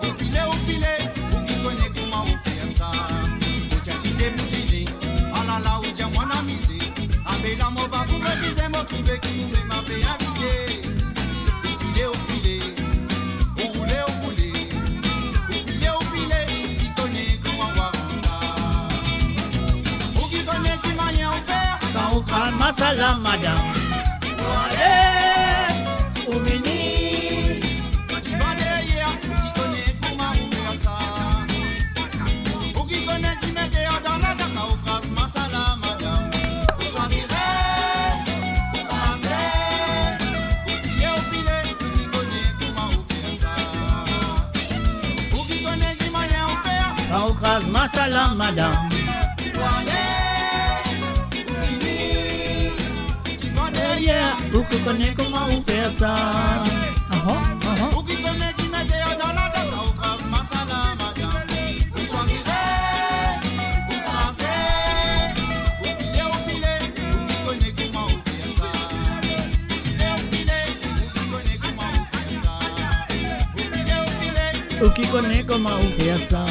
Ou pile, ou pile, ou ki kone kouma ou fer sa. Ou ti a kite pou dine, alala, ou dir mwa amize. Apel la mo pa pou refize, mo trouve ki ou mem ape invite. Ou pile, ou pile, ou roule, ou roule. Ou pile, ou pile, ou ki kone kouma ou aranz sa. Ou ki kone ki manier ou fer, kan ou kraz masala, madam. Ou ale, ou vini, divan deryer, ou ki kone kouma ou fer sa. Ou ki kone ki mete andan ladan, kan ou kraz masala, madam. Ou swazire, ou kraze, ou pile, ou pile, ou ki kone kouma ou fer sa. Ou ki kone ki manier ou fer, kan ou kraz masala, madam. Ou ale, ou vini, divan deryer, ou ki kone kouma ou fer sa. Aha, aha. Ou ki kone ki mete andan ladan, kan ou kraz masala, madam. Ou swazire, ou kraze, ou pile, ou pile, ou ki kone kouma ou fer sa. Ou pile, ou pile, ou ki kone kouma ou fer sa. Ou pile, ou pile, ou ki kone kouma ou fer sa.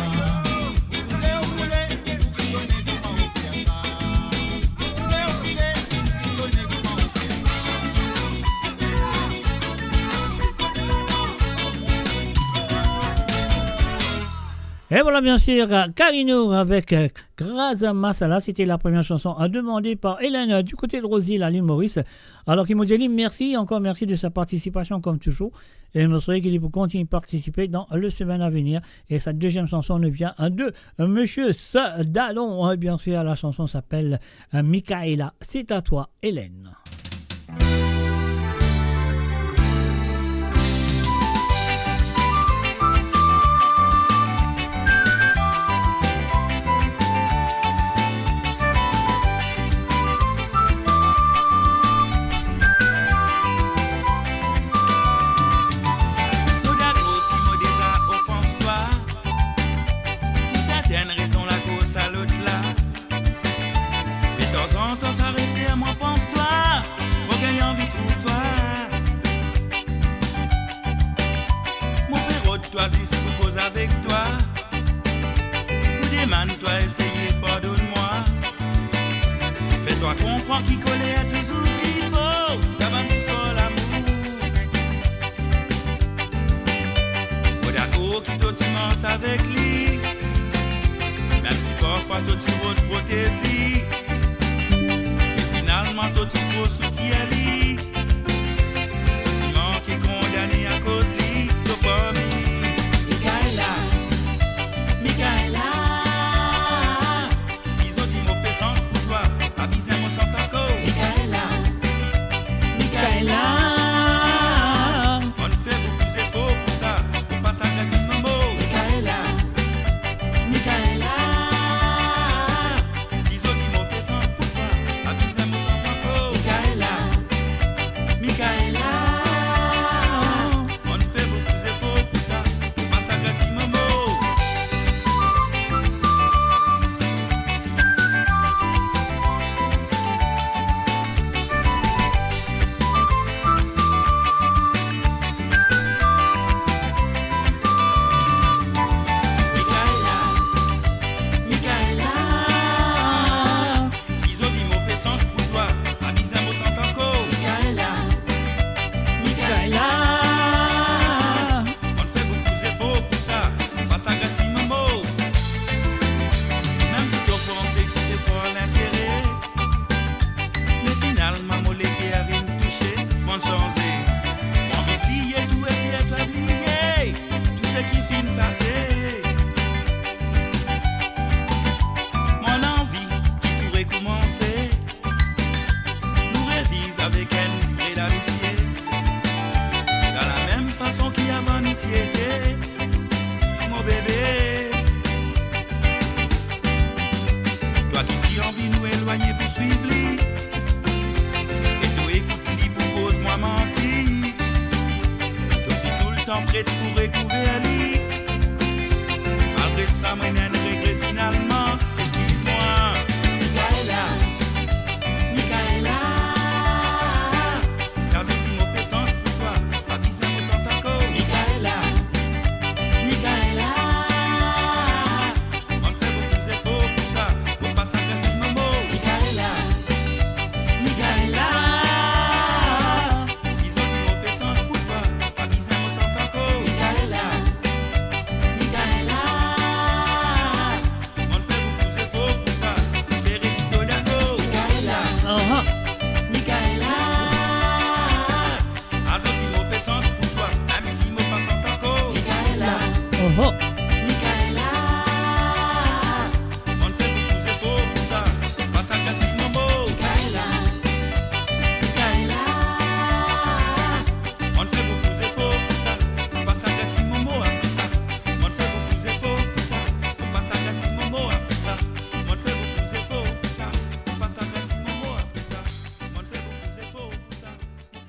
Et voilà, bien sûr, Carino avec, euh, Graza Masala, c'était la première chanson, euh, demandée par Hélène, euh, du côté de Rosil, à l'île Maurice. Alors, ki mo dir li mersi, ankor mersi de sa participation, comme toujours. Et mo swete ki li pou kontigne participer dans le semaine à venir. Et sa deuxième chanson nous vient, euh, de, euh, Monsieur Sadalon, hein, bien sûr, la chanson s'appelle, euh, Michaela. C'est à toi, Hélène. Ki koler touzour pli for dan bann zistor lamour. Mo dakor ki to ti mars avek li, mem si parfwa to ti rod protez li, me finalman to ti tro soutir li. To ti manke kondane akoz li, to parmi. Michaela, Michaela. Si zot dir mo pe sant pou twa, pa bizin mo sant ankor. Michaela, Michaela. Mo'nn fer boukou zefor pou sa, pou pa sa gras mo mo. Michaela, Michaela. Si zot dir mo pe sant pou twa, pa bizin mo sant ankor. Michaela, Michaela. Mo'nn fer boukou zefor pou sa, pou pa sa gras mo mo. Michaela, Michaela. Si zot dir mo pe sant pou twa, pa bizin mo sant ankor. Michaela, Michaela. Mo'nn fer boukou zefor pou sa, pa sa gras mo mo. Mem si to panse ki se par lintere, me finalman mo leker inn touse, mo'nn sanze. Mo anvi bliye tou e fer twa bliye tou seki finn pase. Mo'nn anvi ki tou rekoumanse, nou reviv avek enn vre lamitie, dan lamem fason ki avan nou ti ete, mo bebe. Twa ki ti anvi nou elwagne pou swiv li, e to ekout li pou koz mwa manti. To ti toultan pret pou rekouver li. Malgre sa, mo ena enn regre finalman. Eskiz mwa. Michaela, Michaela. Sa vle dir mo pe sant pou twa, pa bizin mo sant ankor. Michaela, Michaela. Mo'nn fer boukou zefor pou sa, pou pa sa gras mo mo. Michaela, Michaela. Si zot dir mo pe sant pou twa, pa bizin mo sant ankor. Michaela, Michaela. Mo'nn fer boukou zefor pou sa, espere ki to dakor. Michaela, Aha. Michaela. Azour mo pe sant pou twa, mem si mo pa sant ankor. Michaela. Oho. Michaela. Mo'nn fer boukou zefor pou sa, pa sa gras mo mo. Michaela. Michaela. Mo'nn fer boukou zefor pou sa, pa sa gras mo mo apre sa. Mo'nn fer boukou zefor pou sa, pa sa gras mo mo apre sa. Mo'nn fer boukou zefor pou sa, pa sa gras mo mo apre sa. Mo'nn fer boukou zefor pou sa.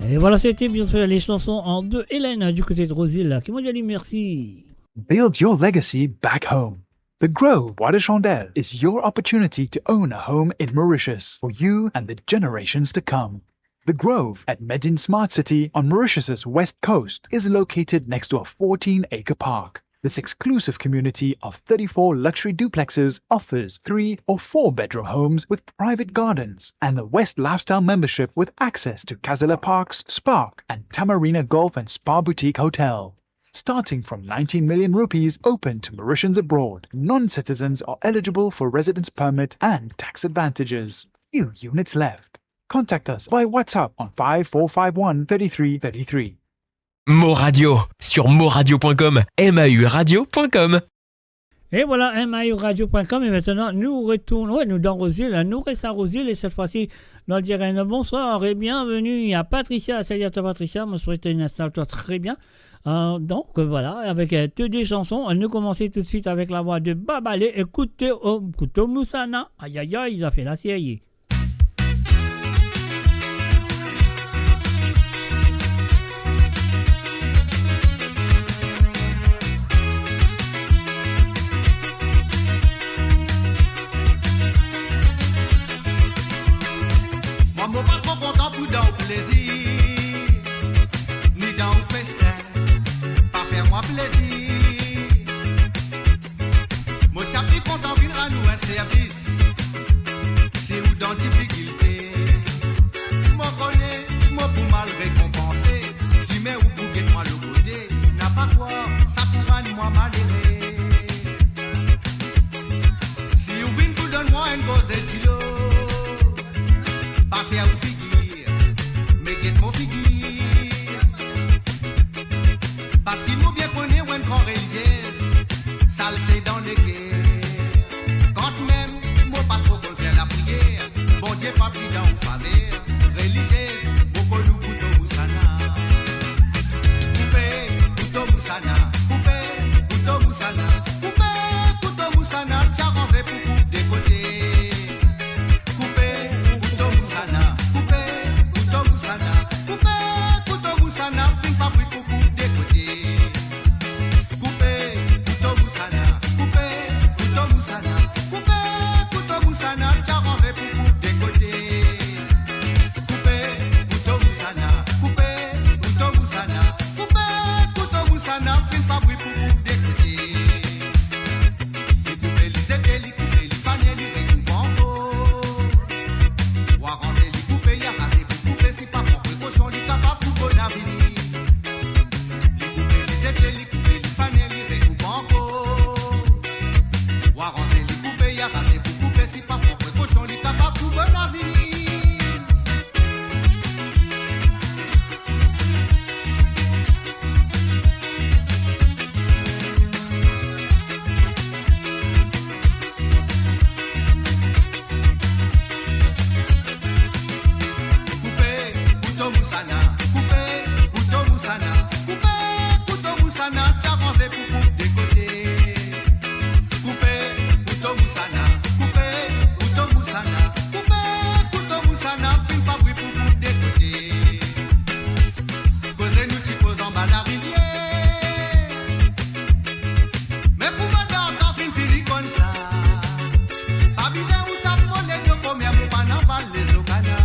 Et voilà, c'était bien sûr les chansons en deux. Hélène, du côté de Rose-Île, qui m'a dit merci. Build your legacy back home. The Grove Bois de Chandelle is your opportunity to own a home in Mauritius for you and the generations to come. The Grove at Medin Smart City on Mauritius's west coast is located next to a fourteen-acre park. This exclusive community of thirty-four luxury duplexes offers three or four bedroom homes with private gardens and the West Lifestyle membership with access to Casella Parks, Spark, and Tamarina Golf and Spa Boutique Hotel. Starting from nineteen million rupees, open to Mauritians abroad. Non-citizens are eligible for residence permit and tax advantages. Few units left. Contact us by WhatsApp on five four five one thirty-three thirty-three. Mo Radio, sur moradio point com, M A U radio point com. Et voilà, M A U radio point com. Et maintenant, nous retournons, ouais, nous dans Rose-Île, nous restons à Rose-Île, et cette fois-ci, nous allons dire un bonsoir et bienvenue à Patricia. Salut à toi, Patricia. Moi, je souhaite que tu installes toi très bien. Euh, donc, euh, voilà, avec, euh, tes deux chansons, nous commençons tout de suite avec la voix de Babalé. Écoute, oh, écoute, Moussana. Aïe, aïe, aïe, ils ont fait la série. Mwa, mo pa tro kontan pou dan ou plezir, ni dan ou festin, pa fer mwa plezir. Mo ti a pli kontan vinn rann ou enn servis, si ou dan difikilte. Mousana, koupe kouto mousana, koupe kouto mousana, ti aranze pou koup de kote. Koupe kouto mousana, koupe kouto mousana, koupe kouto mousana, finn fabrik pou koup de kote. Koze nou ti koz anba larivier. Me pou madanm ta finn fini konn sa, pa bizin ou tap mo ledyo koumie mo pa aval lezo kana.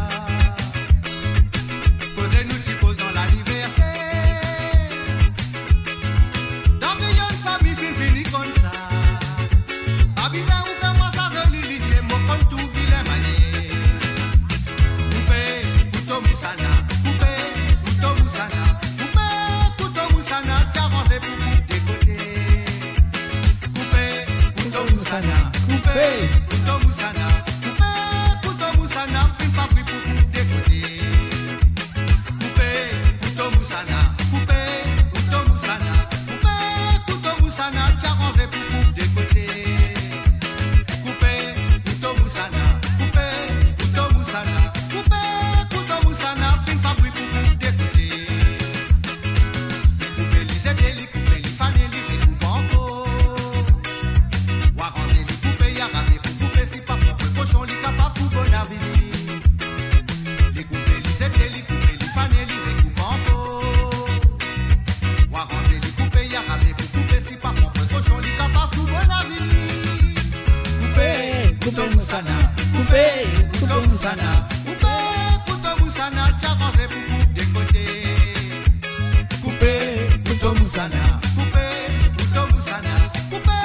Koze nou ti koz dan laniverser. Dan vey enn fami finn fini konn sa, pa bizin ou fer mwa sa zoli lizie, mo konn tou vilin manier. Koupe kouto mousana, koupe kouto mousana, koupe kouto mousana, ti aranze pou koup de kote. Koupe kouto mousana, koupe kouto mousana, koupe kouto mousana, finn fabrik pou koup de kote. Koupe kouto mousana, koupe kouto mousana, koupe kouto mousana, ti aranze pou koup de kote. Koupe kouto mousana, koupe kouto mousana, koupe kouto mousana, finn fabrik pou koup de kote. Li koupe, li zete, li koupe, li fane, li rekoup ankor. Ou aranze, li koupe, li araze pou koupe, si pa pran prekausion, li kapav koup bon avi li. Li koupe, li zete, li koupe, li fane, li rekoup ankor. Ou aranze, li koupe, li araze pou koupe, si pa pran prekausion, li kapav koup bon avi li. Koupe kouto mousana, koupe kouto mousana, koupe kouto mousana, ti aranze pou koup de kote. Koupe kouto mousana, koupe kouto mousana, koupe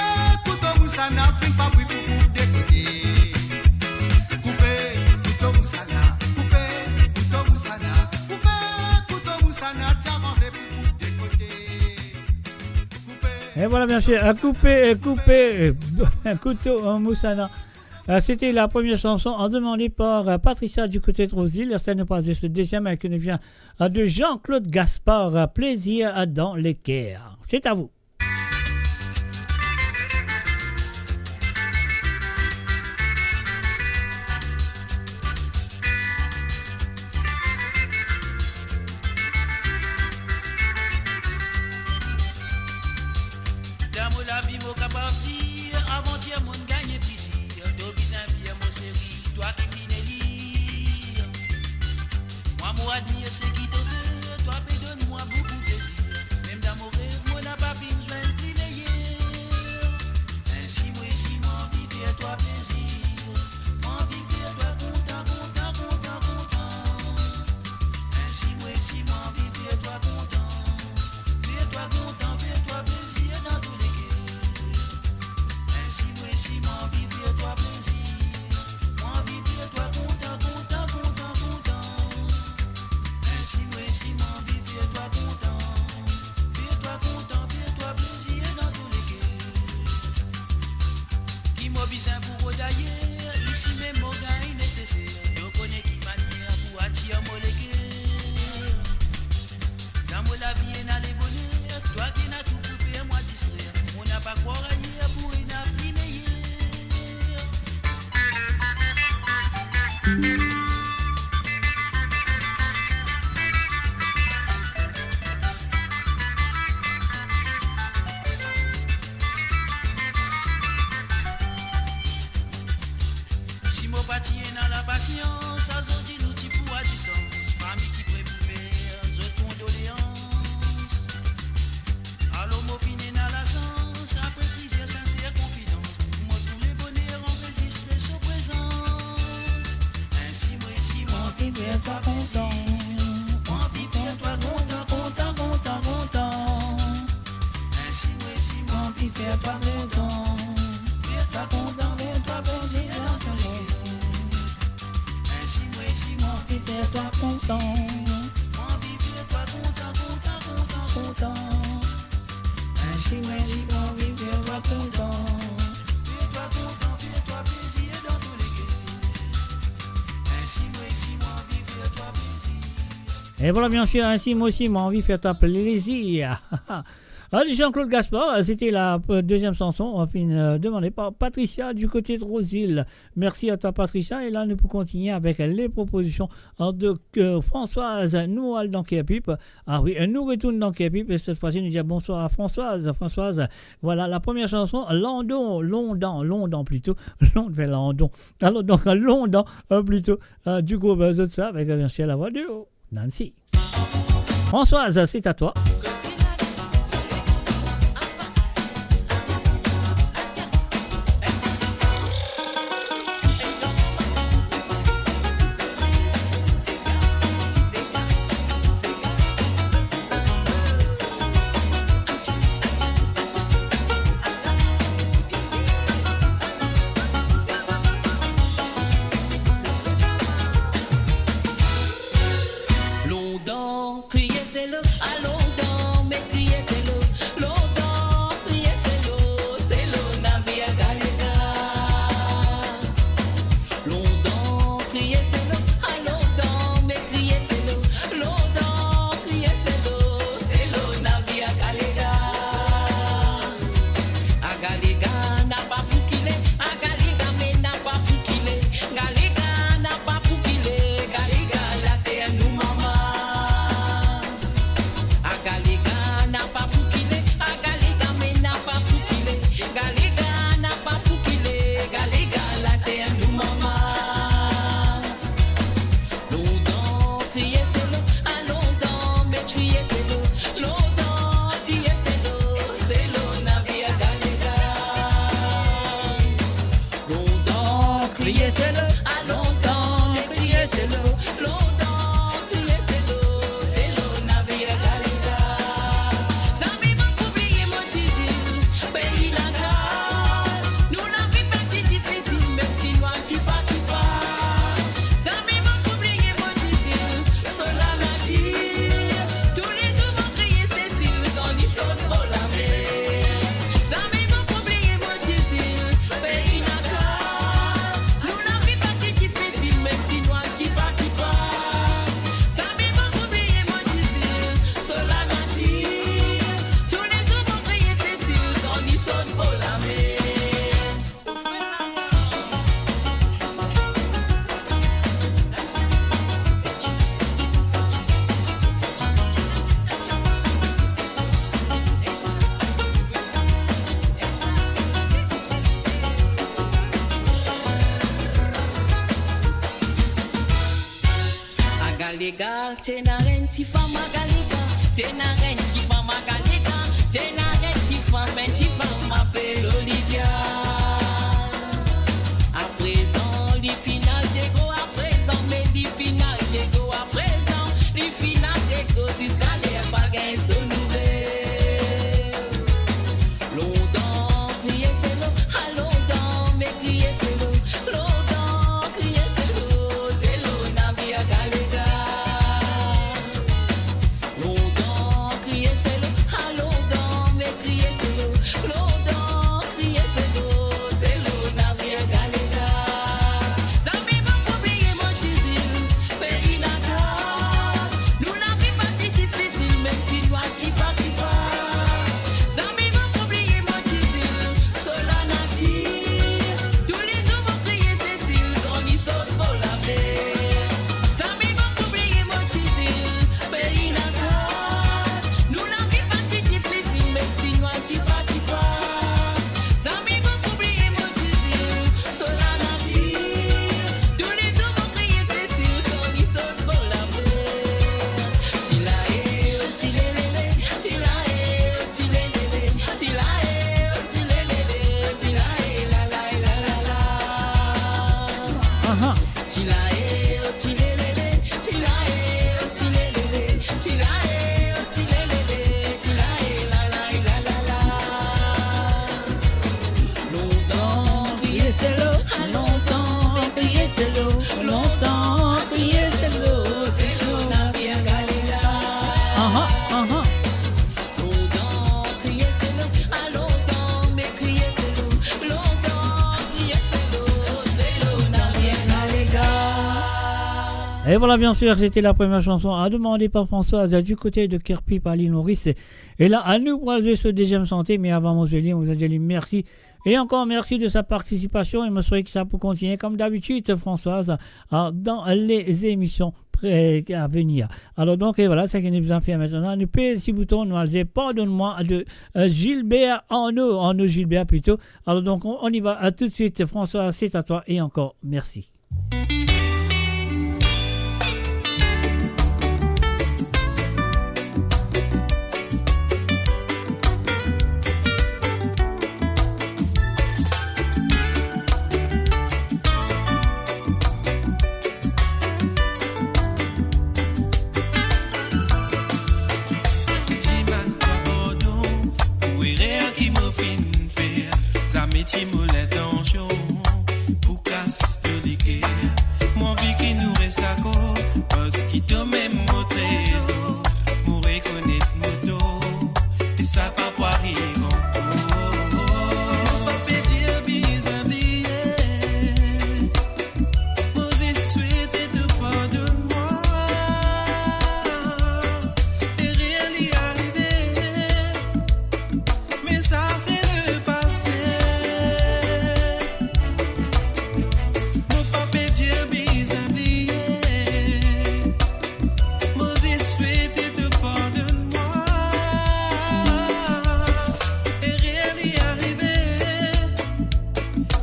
kouto mousana, finn fabrik pou koup de kote. Koupe kouto mousana, koupe kouto mousana, koupe kouto mousana, ti aranze pou koup de kote. Koupe. E vwala, bien sir, euh, koupe, euh, koupe, euh, kouto, euh, mousana. Euh, c'était la première chanson, euh, demandée par, euh, Patricia du côté de Rosehill. Astèr nou pas zis le deuxième, euh, qui nous vient, euh, de Jean-Claude Gaspard, euh, Plaisir, euh, dans les cœurs. C'est à vous. Dan mo lavi mo kapav dir, avan tir monn gagne plizir. To bizin fier mo seri, twa ki finn elir. Mwa mo admir seki to fer, twa pe donn mwa boukou plezir. Mem dan mo rev mo napa finn zwenn pli meyer. Ensi mo isi mo anvi fer twa plezir. Mo anvi fer twa kontan, kontan, kontan, kontan. Ensi mo isi mo anvi fer twa kontan. Fer twa kontan, fer twa plezir dan tou le ker. Ensi mo isi mo anvi fer twa plezir. Mo anvi fer twa kontan, kontan, kontan, kontan. Ensi mo isi mo anvi fer twa kontan. Fer twa kontan, fer twa plezir dan tou le ker. Ki mo bizin pou rod ayer, isi mem mo gagn neseser. To kone ki manier pou atir mo leker. Dan mo lavi ena leboner, twa ki ena tou pou fer mwa distrer. Mo napa krwar ayer pou ena pli meyer. Si mo pa ti ena lapasians, azordi nou ti pou a distans. Fami ti pre pou fer zot kondoleans. Alor mo finn ena lazans, apre plizier sinser konfidans, mo trouv leboner anrezistre so prezans. Ensi mo isi mo anvi fer twa kontan. Mo anvi fer twa kontan, kontan, kontan, kontan. Ensi mo isi mo anvi fer twa kontan. Fer twa kontan, fer twa plezir dan tou le ker. Ensi mo isi mo anvi fer twa kontan. Mo anvi fer twa kontan, kontan, kontan, kontan. Ensi mo isi mo anvi fer twa kontan. Fer twa kontan, fer twa plezir dan tou le ker. Ensi mo isi mo anvi fer twa plezir. E vwala, bien sir, ensi mo isi mo anvi fer twa plezir. Allez, Jean-Claude Gaspard, c'était la, euh, deuxième chanson, euh, fin, euh, demandée par Patricia du côté de Rosehill. Merci à toi, Patricia. Et là, nous pouvons continuer avec les propositions, euh, de, euh, Françoise Noal dans Kerpip. Ah oui, euh, nous retournons dans Kerpip. Et cette fois-ci, nous disons bonsoir à Françoise. Françoise, voilà la première chanson, London, Londan, Londan plutôt. London, London. Alors, donc, Londan, euh, plutôt. Euh, du coup, ben, vous êtes ça avec, euh, bien sûr, la voix de Nancy. Françoise, c'est à toi. Londan, kriye selo, a londan, me kriye selo, londan, kriye selo, selo, navir galega. Londan, kriye selo, a londan, me kriye selo, londan, kriye selo, selo, navir galega. A galega napa pou kile, a galega me napa pou kile, galega napa pou kile, galega later nou mama. A galega napa pou kile, a galega me napa pou kile, galega napa pou kile, galega later nou mama. Londan kriye selo, a londan me kriye selo, londan kriye selo, selo navir galega. Londan kriye selo, a londan me kriye selo, londan kriye selo, selo navir galega. Zame mo pou bliye mo tizil, pei natal. Nou lavi parti difisil, mem si nou al tipa tipa. Zame mo pou bliye mo tizil, so lanatir. Toulezour mo kriye Sesil, kan li sot bor lamer. Zame mo pou bliye mo tizil, pei natal. Nou lavi parti difisil, mem si nou al tipa tipa. Zame mo pou bliye mo tizil, so lanatir. Toulezour mo kriye Sesil, kan li sot bor lamer. A galega, ti ena enn tifam a galega, ti ena enn tifam a galega, ti ena enn tifam, enn tifam apel Olivia. Aprezan li finn al Diego, aprezan me li finn al Diego, aprezan li finn al Diego, ziska ler pa gagn so nouvel. Londan kriye selo, a londan me kriye selo, londan kriye selo, selo navir galega. Londan kriye selo, a londan me kriye selo, londan kriye selo, selo navir galega. Zame mo pou bliye mo tizil, pei natal. Nou lavi parti difisil, mem Et voilà, bien sûr, c'était la première chanson à demander par Françoise du côté de Kerpip, par l'île Maurice. Et là, à nous, pour jouer ce deuxième santé, mais avant, mon Zélie, on vous a dit merci. Et encore merci de sa participation. Et je souhaite que ça peut continuer, comme d'habitude, Françoise, hein, dans les émissions pré-, à venir. Alors donc, et voilà, ce que nous allons faire maintenant. Nous pèse sur le bouton, nous allons dire pardonne-moi de, euh, Gilbert Arnaud, Arnaud Gilbert plutôt. Alors donc, on, on y va, à tout de suite, Françoise, c'est à toi et encore merci. Dimann pardon pou erer ki mo finn fer, zame ti mo lintansion pou kas to liker. Mo anvi ki nou res akor, parski to mem mo trezor. Mo rekonet mo tor, e sa pa pou ariv ankor. Mo pa pe dir bizin bliye. Mo zis swete to pardonn mwa. Erer li arive, me sa se lepase. Mo pa pe dir bizin bliye. Mo zis swete to pardonn mwa. Erer li arive,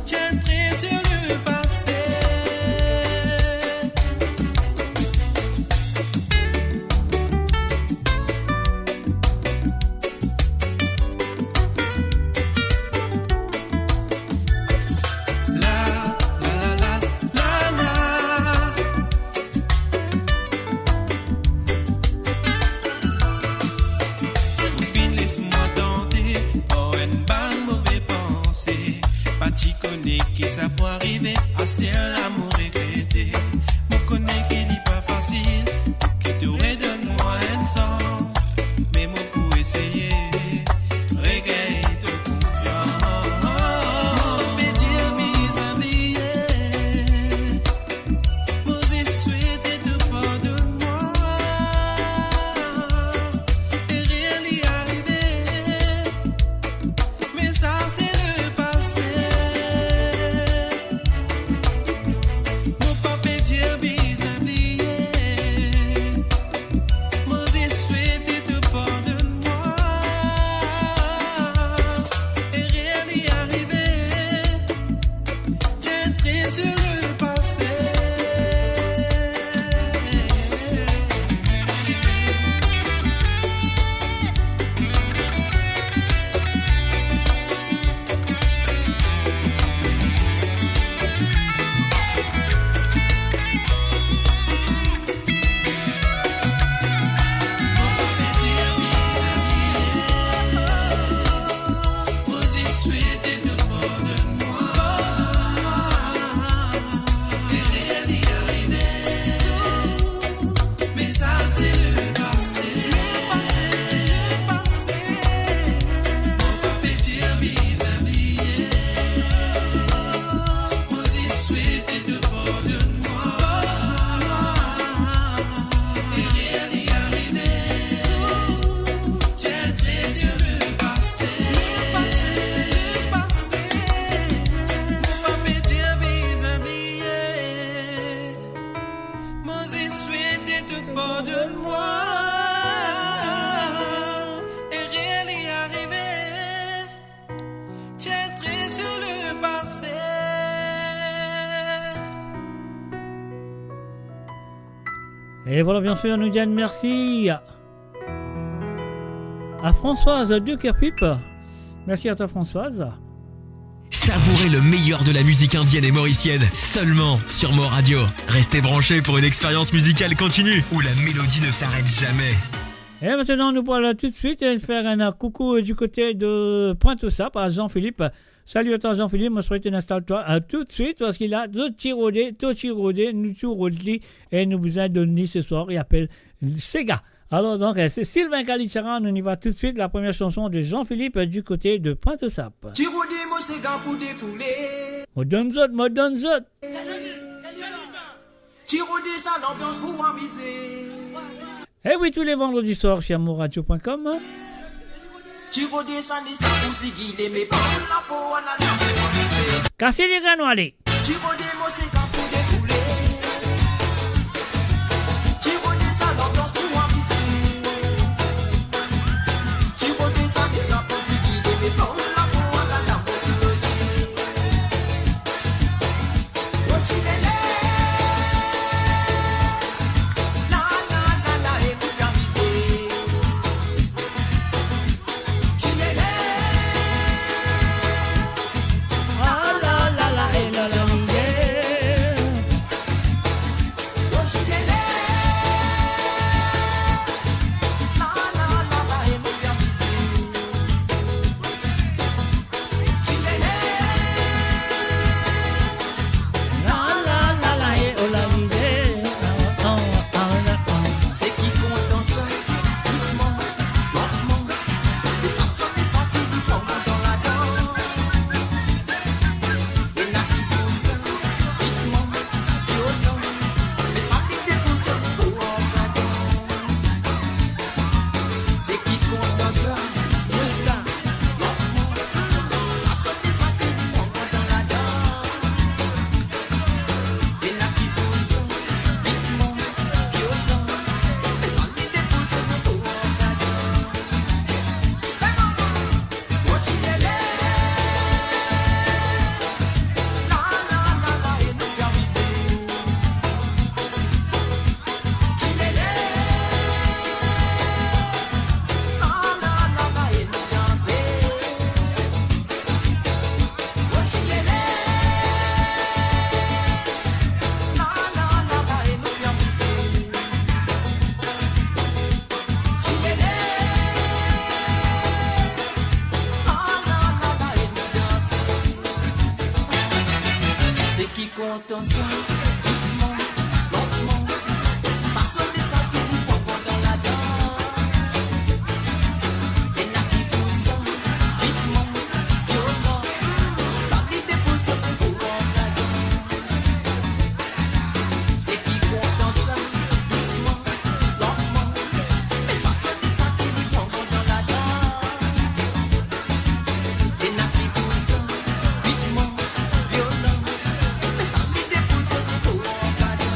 ti enn tre sir lepase. La, la, la, la, la, la. Ou finn les mwa tante par enn bann move panse. Pa ti kone ki sa pou arive, aster la mo regrete. Mo kone ki li pa fasil pou ki to redonn mwa enn sans, me mo pou eseye regagn to konfians. Mo pe dir bizin bliye. Mo zis swete to pardonn mwa. Erer li arive, me sa se lepase. Mo pa pe dir bizin bliye. Mo zis swete to pardonn mwa. Erer li arive, ti enn tre sir lepase. Mo zis swete to pardonn mwa. Erer li arive, ti enn tre sir lepase. Et voilà, bien sûr, nous disons merci à Françoise de Kerpip. Merci à toi, Françoise. Savourez le meilleur de la musique indienne et mauricienne seulement sur Mo Radio. Restez branchés pour une expérience musicale continue où la mélodie ne s'arrête jamais. Et maintenant, nous allons tout de suite, euh, faire un coucou, euh, du côté de Pointe-aux-Sapes à Jean-Philippe. Salut à toi, Jean-Philippe. Mo swete to instal twa, euh, tout de suite parce qu'il a de ti rode, to ti rode, nou tou rod li, e nou bizin donn li ce soir, li apel Sega. Alors donc, euh, c'est Sylvain Kalitchara, on y va tout de suite, la première chanson de Jean-Philippe, euh, du côté de Pointe-aux-Sapes. Ti rode mo sega pou defoule. Mo donn zot, mo donn zot. Ti rode Sa lanbians pou amize. Eh oui, tous les vendredis soirs sur amourradio point com, hein. Ti rode sa ni sa pou zigile, me pa pou lapo, ala la pou amize. Kase le gano, ale. Ti rode mo se ka pou dekoule. Ti rode sa lanbians pou amize. Ti rode sa ni sa pou zigile, me pa pou lapo, ala la pou amize. Seki kontan sa, dousman, dousman. E sa sone sa ki li pran dan ladans. Ena ki pou sa, vitman, violan. Me sa li dekoule so nivo an kadans. Seki kontan sa, dousman, dousman. Sa sone sa ki li pran dan ladans. Ena ki pou sa, vitman, violan. Me sa li dekoule so nivo an kadans. Seki kontan sa, dousman, dousman. Sa sone sa ki li pran dan ladans. Ena ki pou sa, vitman, violan. Sa li dekoule so nivo an kadans. Seki kontan sa, dousman, dousman. Me sa sone sa ki li pran dan ladans. Ena ki pou sa, vitman, violan. Me sa li dekoule so nivo an kadans.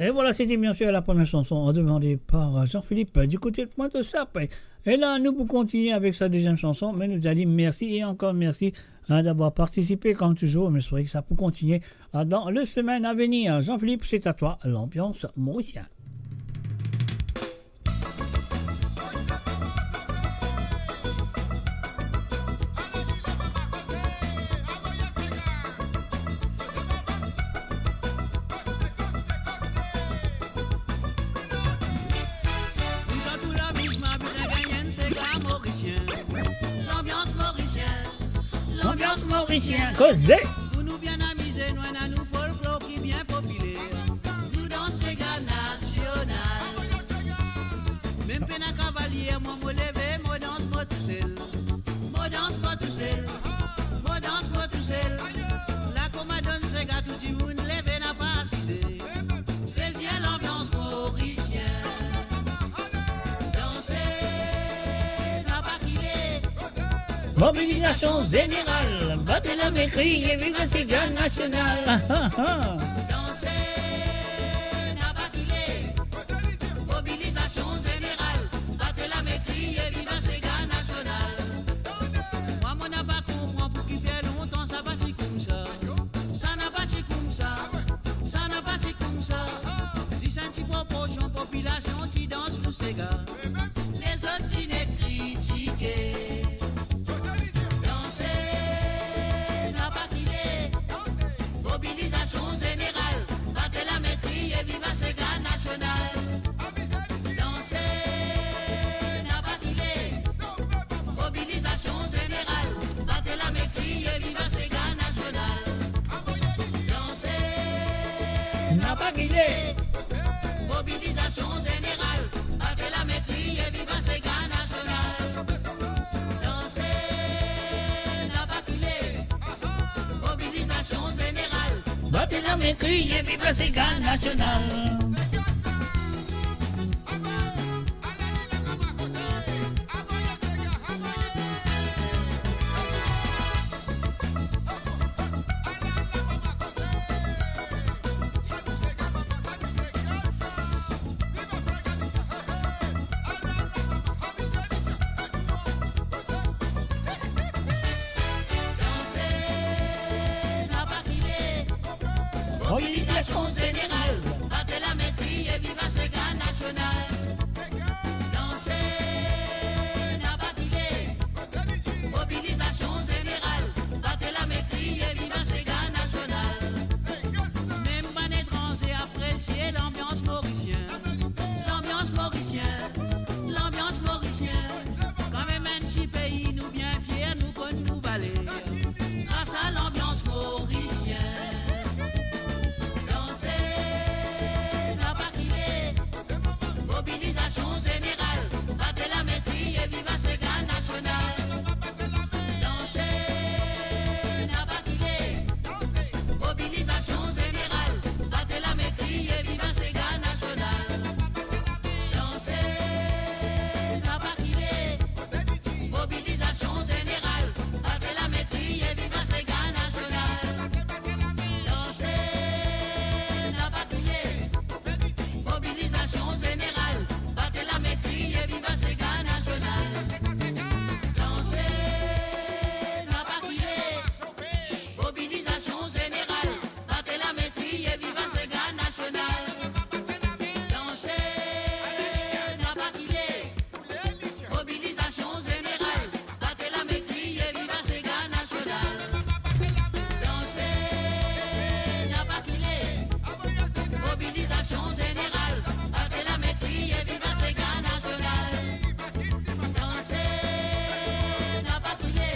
Et voilà, c'était bien sûr la première chanson demandée par Jean-Philippe du côté de Pointe-aux-Sapes. Et là, nous pour continuer avec sa deuxième chanson, mais nous allons dire merci et encore merci, hein, d'avoir participé comme toujours. Mais c'est vrai que ça pour continuer, hein, dans le semaine à venir. Jean-Philippe, c'est à toi, l'ambiance mauricienne. Morisien, koze. Pou nou bien amize, nou ena nou folklor ki bien popiler. Nou dans sega nasional. Mem pena kavalier, mwa mo leve, mo dans mo tousel. Mo dans mo tousel. Mo dans mo tousel. La kouma donn sega, tou dimoun leve, napa asize. Plezir, lanbians morisien. Danse, napa kile. Mobilizasion zeneral, bat lame, kriye viva sega nasional. Danse, napa kile. Mobilizasion zeneral, bat lame, kriye viva sega nasional. Mwa, mo napa konpran pou ki fer lontan sa pa ti koumsa. Sa napa ti koumsa, sa napa ti koumsa. Zis enn ti proporsion popilasion ti dans nou sega. Lezot ti nek kritike. Danse, napa kile. Mobilizasion zeneral, bat lame, kriye viva sega nasional. Danse, napa kile. Mobilizasion zeneral, bat lame, kriye viva sega nasional. Danse, napa kile. Mobilizasion zeneral, bat lame, kriye viva sega nasional. Danse, napa kile. Mobilizasion zeneral, bat lame, kriye viva sega nasional. Danse, napa kile. Mobilizasion zeneral, bat lame, kriye viva sega nasional. Danse, napa kile. Mobilizasion zeneral, bat lame, kriye viva sega nasional. Mem bann etranze apresie lanbians morisien. Lanbians morisien, lanbians morisien. Kanmem enn ti pei, nou bien fier, nou konn nou valer. Gras a lanbians morisien. Danse, napa kile. Mobilizasion zeneral, bat lame, kriye viva sega nasional. Danse, napa kile. Mobilizasion zeneral, bat lame, kriye viva sega nasional. Danse, napa kile. Mobilizasion zeneral, bat lame, kriye viva sega nasional. Danse, napa kile. Mobilizasion zeneral, bat lame, kriye viva sega nasional. Danse, napa kile. Mobilizasion zeneral, bat lame, kriye viva sega nasional. Danse, napa kile. Mobilizasion zeneral, bat lame, kriye viva sega nasional. Danse, napa kile. Mobilizasion zeneral, bat lame, kriye viva sega nasional. Danse, napa kile.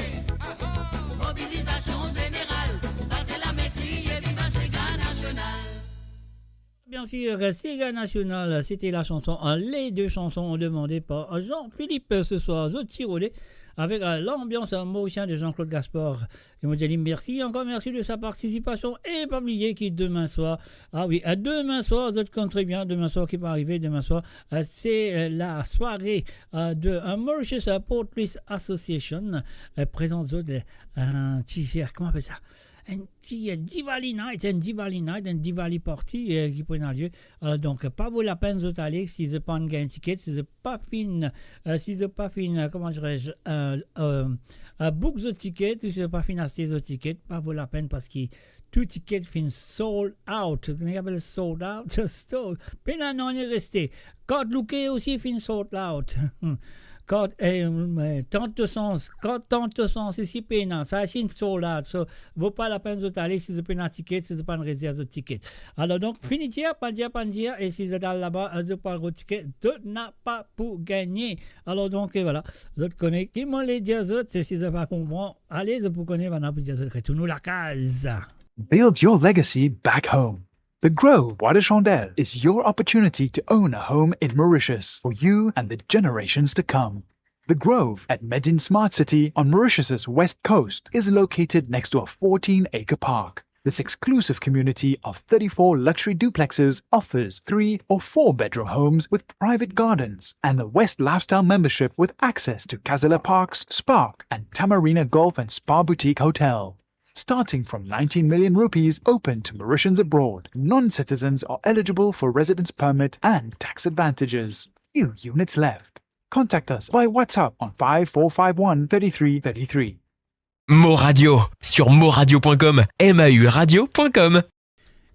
Mobilizasion zeneral, bat lame, kriye viva sega nasional. Bien sûr, sega nasional, c'était la chanson, euh, les deux chansons demandées par Jean-Philippe ce soir. Zot ti rode avek, euh, lanbians, euh, morisien de Jean-Claude Gaspard. E mo dir li mersi ankor, mersi de sa partisipasion. E pa bliye ki demin swar, ah wi, euh, demin swar, zot konn tre bien, demin swar ki pe arive, demin swar, euh, se, euh, la sware, euh, de, euh, Mauritius, euh, Port Louis Association, euh, prezant zot, euh, enn ti, kouma apel sa? Enn ti, euh, Diwali night, enn Diwali night, enn Diwali party, euh, ki pou ena lie. Euh, donk, pa vo lapenn zot ale, si zot pa'nn gagn tiket, si zot pa finn, euh, si zot pa finn, euh, kouma dirais-je, euh, euh, euh, book zot tiket, ou si zot pa finn aste zot tiket, pa vo lapenn parski tou tiket finn sold out. Ki apel sold out? Sold. Pena nanye reste. Card Lookee osi finn sold out. Kart, eh, eh, tant de sens, kart tant de sens, isi pena, sa isi inn sold out, so, vo pa lapenn zot ale si zot pena tiket, si zot pa'nn rezerv zot tiket. Alor donk, fini dir, pa dir, pa dir, e si zot al laba, eh, zot pa rod tiket, zot napa pou gagne. Alor donk, eh, vwala, zot kone ki mo le dir zot, se si zot pa konpran, ale, zot pou kone, banna pou dir zot retourn lakaz. Build your legacy back home. The Grove Bois de Chandelle is your opportunity to own a home in Mauritius for you and the generations to come. The Grove at Medin Smart City on Mauritius's west coast is located next to a fourteen-acre park. This exclusive community of thirty-four luxury duplexes offers three or four bedroom homes with private gardens and the West Lifestyle membership with access to Casella Parks, Spark, and Tamarina Golf and Spa Boutique Hotel. Starting from nineteen million rupees, open to Mauritians abroad. Non-citizens are eligible for residence permit and tax advantages. Few units left. Contact us by WhatsApp on five four five one thirty-three thirty-three. Mo Radio, sur moradio point com, M A U radio point com.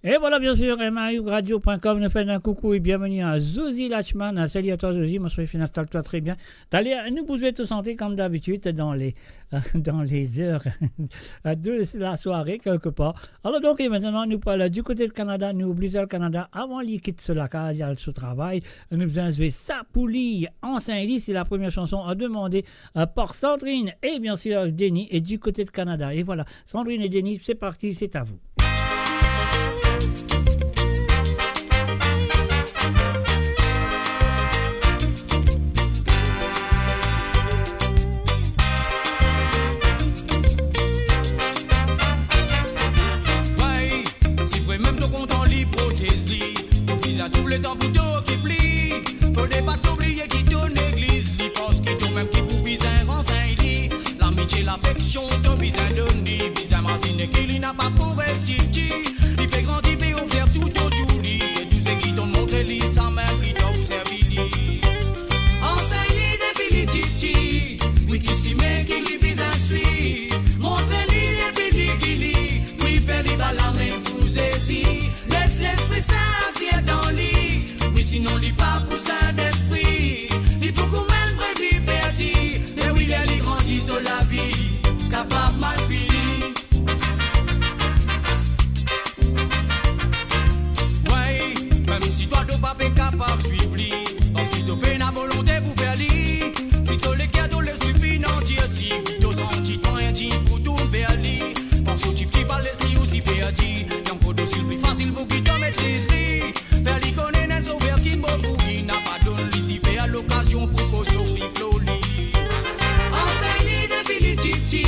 Et voilà, bien sûr, M A U radio point com, nous fait un coucou et bienvenue à Zozi Lachman. Salut à toi, Zozi, moi, je suis Finas, installe-toi très bien. Taler, nou pou zwe tou sante, comme d'habitude, dans les, euh, dans les heures de la soirée, quelque part. Alors donc, et maintenant, nou pou al du côté de Canada, nou obliz al Canada, avan li kit so lakaz, al so travay, nou bizin zwe Sa Pou Li, Ansegn Li, c'est la première chanson à demander, euh, par Sandrine et bien sûr Denis, et du côté de Canada. Et voilà, Sandrine et Denis, c'est parti, c'est à vous. Wey, si vremem to kontan li, protez li, to bizin trouv letan pou to okip li. Fode pa to bliye ki to negliz li, parski tomem ki pou bizin ansegn li. Lamitie, lafeksion to bizin donn li, bizin mazine ki li napa pou res tipti. Li pe grandi, pe obzerv tou otour li, e tou seki to montre li, samem li dan pou servi li. Ansegn li depi li tipti, wi, ki simin ki li bizin swiv. Montre li depi li piti, wi, fer li bat lame pou Zezi. Les Lespri Sin azir dan li, wi, sinon li pa pou Sintespri. Li pou kouma enn brebi perdi, me wi, ler li grandi, so lavi kapav mal fini. Wey, mem si twa to pa pe kapav swiv li, parski to pena volonte pou fer li, si to leker, to lespri finn andirsi, to santi twa indign pou tourn ver li, parski to ti, ti pa les li osi perdi, li ankor dosil, pli fasil pou ki to metriz li. Fer li kone enn Sover ki mor pou li, napa donn Lisifer lokazion pou koz so pli foli. Ansegn li depi li tipti,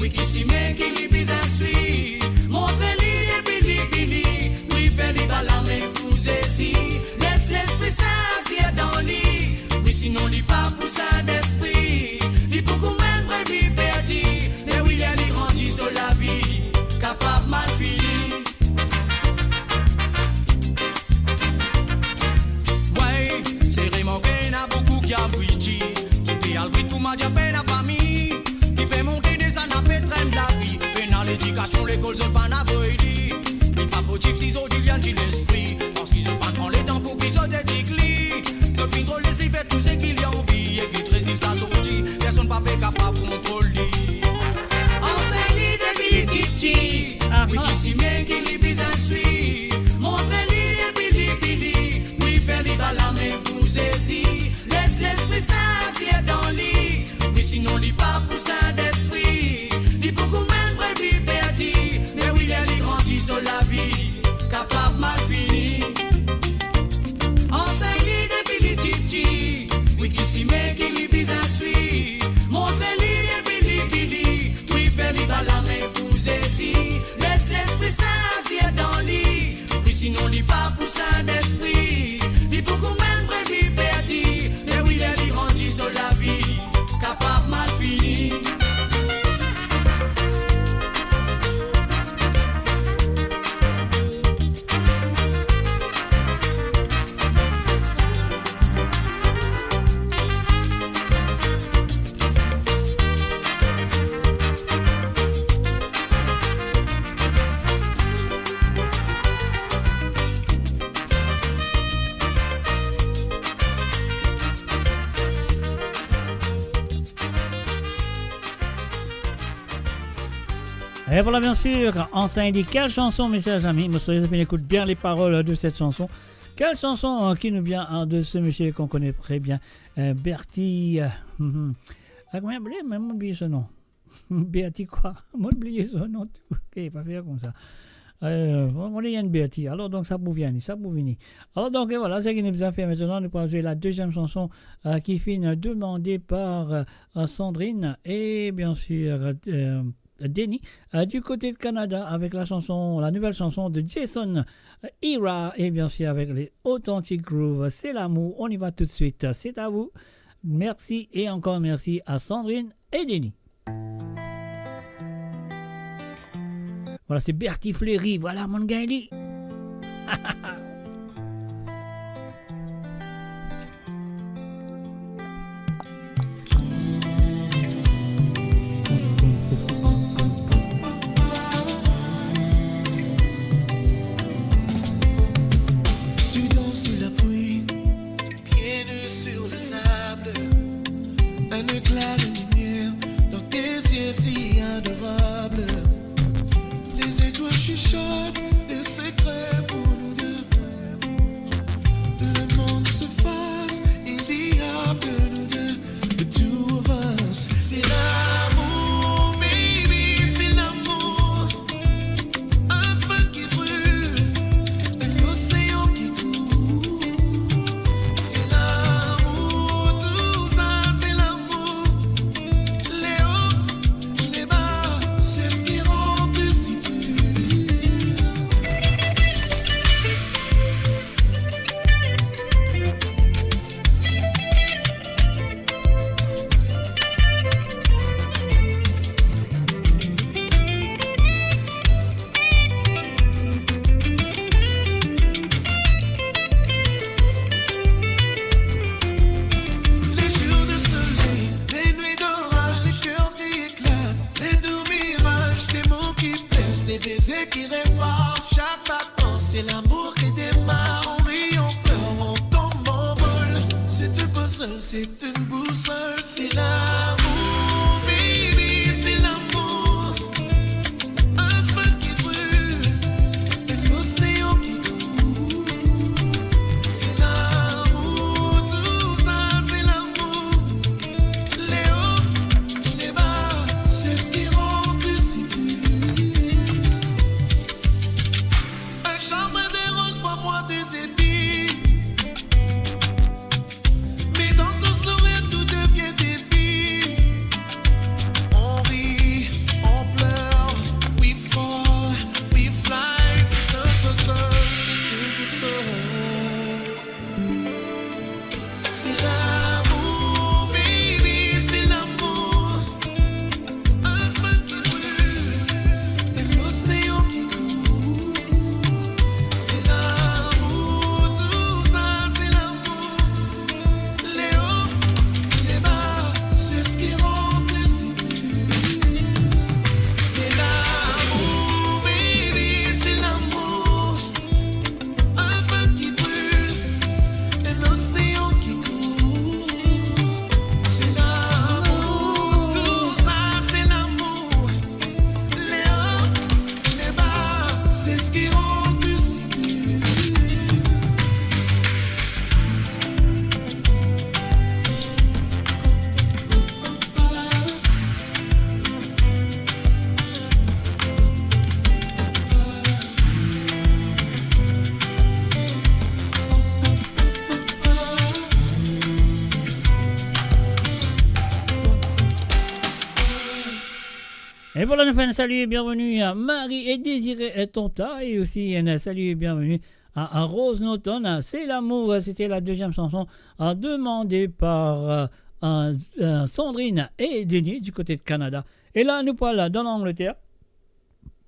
wi, ki simin ki li bizin swiv. Montre li depi li piti, wi, fer li bat lame pou Zezi. Les Lespri Sin azir dan li, wi, sinon li pa pou Sintespri. Li pou kouma enn brebi perdi, me wi, ler li grandi, so lavi kapav mal fini. Wey, se remarke ena boukou ki abwiti, ki pe al brit kouma diab, pena fami, ki pe monte desann, pe trenn lavi, pena ledikasion, lekol zot pa'nn avoy li. Li pa fotif si zot li enn ti lespri, parski zot pa'nn pran letan pou ki zot edik li. Zot finn tro les li fer tou seki li anvi, ek li rezilta sorti, personn pa pe kapav kontrol li. Ansegn li depi li tipti, wi, ki simin ki li bizin swiv. Montre li depi li piti, wi, fer li bat lame pou Zezi. Les Lespri Sin azir dan li, wi, sinon li pa pou Sintespri. Li pou kouma enn brebi perdi, me wi, ler li grandi, so lavi kapav mal fini. Ansegn li depi li tipti, wi, ki simin ki li bizin swiv. Montre li depi li piti, wi, fer li bat lame pou Zezi. Les Lespri Sin azir dan li, wi, sinon li pa pou Sintespri. Li pou kouma enn brebi perdi, me wi, ler li grandi, so lavi kapav mal fini. Et voilà, bien sûr, enfin, il dit, quelle chanson, mes chers amis. Moi, je vous invite à écouter bien les paroles de cette chanson. Quelle chanson, euh, qui nous vient, hein, de ce monsieur qu'on connaît très bien, euh, Bertie, euh, hum, hum. Ah, kouma li apel, mo oubliye so nom. Bertie kwa? Mo oubliye so nom tou. Ok, pa fer koumsa. Euh, bon, on est une Bertie. Alors, donc, sa pou vini, sa pou vini. Alors, donc, et voilà, ce qui nous a fait maintenant, nous pourrons jouer la deuxième chanson, euh, qui fut demandée par, euh, Sandrine et bien sûr, euh, Denis, euh, du côté de Canada avec la chanson, la nouvelle chanson de Jason, euh, Ira et bien sûr avec les Authentic Groove. C'est l'amour. On y va tout de suite. C'est à vous. Merci et encore merci à Sandrine et Denis. Voilà, c'est Bertie Fleury. Voilà, mo gagn li. Tu danses sous la pluie, pieds nus sur le sable. Un éclat de lumière dans tes yeux si adorables. Des étoiles chuchotent des secrets pour nous deux. Le monde s'efface, il n'y a que nous deux. The two of us. C'est l'amour, baby, c'est l'amour. Un feu qui brûle, un océan qui coule. C'est l'amour, tout ça, c'est l'amour. Les hauts, les bas, c'est ce qui rend plus si pur. Les jours de soleil, les nuits d'orage, les cœurs qui éclatent, les doux mirages, tes mots qui blessent, tes baisers qui réparent chaque battement. C'est l'amour qui démarre, on rit, on pleure, on tombe, on vole. C'est une boussole, c'est une boussole, c'est l'amour, baby, c'est l'amour. Un feu qui brûle, un océan qui coule. C'est l'amour, tout ça, c'est l'amour. Les hauts, les bas, c'est ce qui rend plus si pur. Un jardin de roses, parfois des épis. Mais dans ton sourire, tout devient divin. On rit, on pleure, we fall, we fly. C'est un peu seul, c'est une douceur. C'est l'amour, baby, c'est l'amour. Un feu qui brûle, un océan qui coule. C'est l'amour, tout ça, c'est l'amour. Les hauts, les bas, c'est ce qui rend si pur. C'est l'amour, baby, c'est l'amour. Un feu qui brûle, un océan qui coule. C'est l'amour, tout ça, c'est l'amour. Les hauts, les bas, c'est ce qui rend si pur. E vwala, nou fer enn sali e bienveni a Marie et Désiré Tonta, e osi enn sali e bienveni a, a Rose Norton. C'est l'amour, c'était la deuxième chanson, euh, demandée par, euh, euh, euh, Sandrine et Denis du côté de Canada. E la, nou pou al dan Langleter.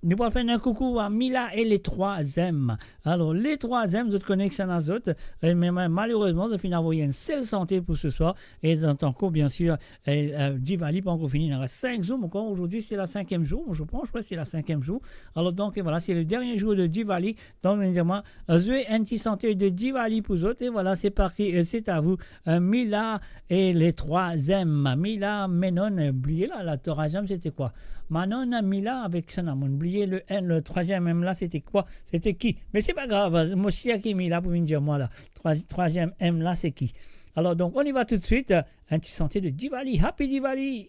Nou pou fer enn koukou a Mila e le trwa zem. Alor, le trwa zem, zot kone kisannla zot, e me, me, malerezman, zot finn avoy enn sel sante pou se swar, e zot ankor, biensir, e, e, Diwali pa ankor fini, il reste cinq jours encore. Aujourd'hui, c'est la cinquième jour, je pense, ouais, c'est la cinquième jour. Alors donc, et voilà, c'est le dernier jour de Diwali. Donc, évidemment, euh, zwe enn ti sante de Diwali pou zot. Et voilà, c'est parti, et c'est à vous. Euh, Mila et les trois M. Mila, Manon, euh, bliye la, la, troisième, c'était quoi? Manon, Mila, avec son amour. Bliye le M, le troisième M là, c'était quoi? C'était qui? Mais c'est pas grave, mo sir ki Mila pou vinn dir mwa la. Trwa-, troisième M là, c'est qui? Alors, donc, on y va tout de suite. Un petit sentier de Diwali. Happy Diwali!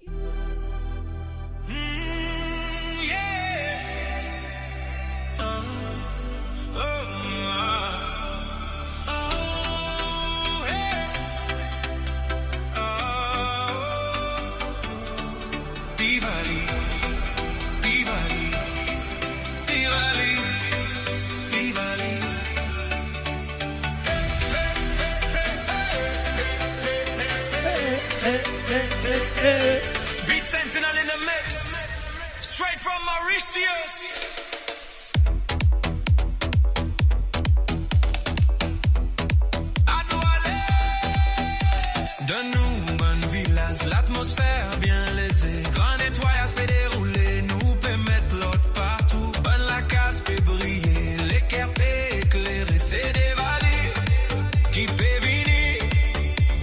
Mm, yeah. Oh, oh, oh, oh, hey. Oh, oh, oh. Diwali, Diwali, Diwali, Diwali. Beat Sentinel in the mix. Straight from Mauritius. Anou ale! Dan nou bann vilaz, latmosfer bien leze. Gran netwayaz pe deroule, nou pe met lord partou. Bann lakaz pe briye, leker pe eklere. Se Diwali ki pe vini.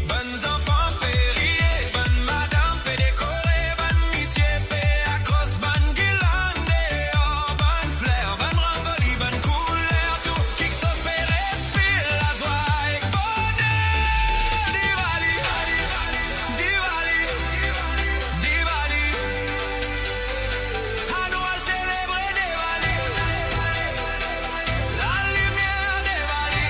Bann zanfan pe riye, bann madam pe dekore, bann misie pe akros bann girland deor, bann fler, bann rangoli, bann kouler, tou kiksoz pe respir lazwa ek boner. Diwali, Diwali, Diwali. Anou al selebre Diwali. Lalimier Diwali.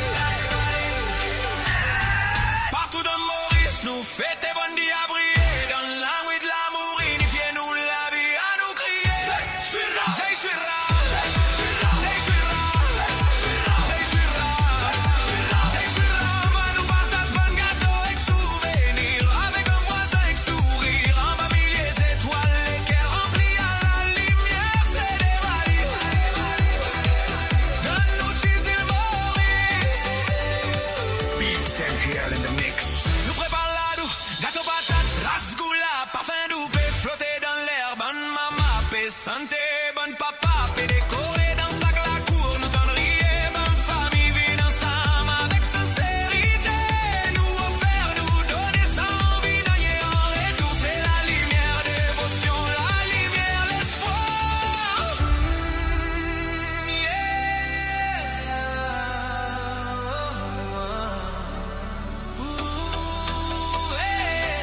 Partou dan Moris, nou fete Bonn Dia briye, dan lanwit lamour inifie nou lavi, anou kriye. Jai Shri Ram, Jai Shri Ram, Jai Shri Ram, Jai Shri Ram. Anou partaz bann gato ek souvenir, avek bann vwazin ek sourir, anba milie zetwal, leker ranpli ar lalimier, se Diwali. Dan nou ti zil Moris. Beat Sentinel in the mix. Nou prepar ladou, gato patat, rasgoula, parfin dou pe flote dan ler, bann mama pe sante, bann papa pe dekore dan sak lakour, nou tann riye, bann fami vinn ansam avek sinserite, nou ofer, nou done san vi, nanye an retour, se lalimier devosion, lalimier lespwar. Mm, yeah. Ooh, hey.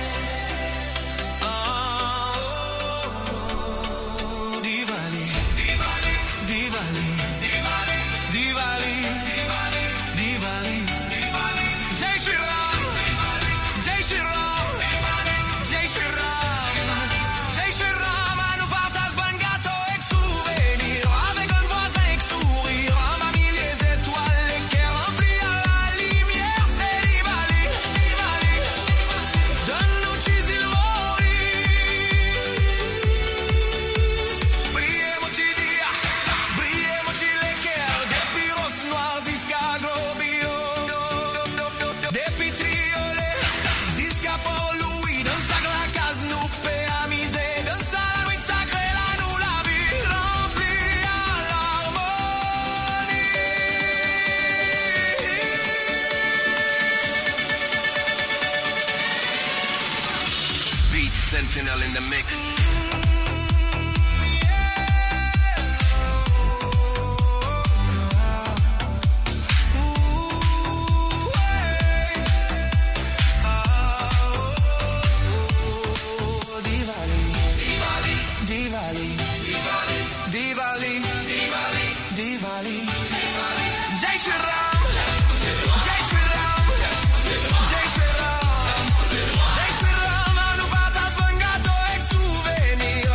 Ah, oh, oh, oh. Diwali, Diwali, Diwali, Diwali, Diwali. Jai Shri Ram, Jai Shri Ram, Jai Shri Ram, Jai Shri Ram. Anou partaz bann gato ek souvenir, avek bann vwazin ek sourir, anba milie zetwal, leker ranpli ar lalimier, se Diwali, Diwali. Dan nou ti zil Moris, briye mo ti dia, briye mo ti leker, depi Ros Nwar ziska Globio. Depi Triolet ziska Port Louis, dan sak lakaz nou pe amize, dan sa lanwit sakre la nou lavi ranpli ar larmoni. Beat Sentinel in the mix. Diwali. Jai Shri Ram, Jai Shri Ram, Jai Shri Ram, Jai Shri Ram. Anou partaz bann gato ek souvenir,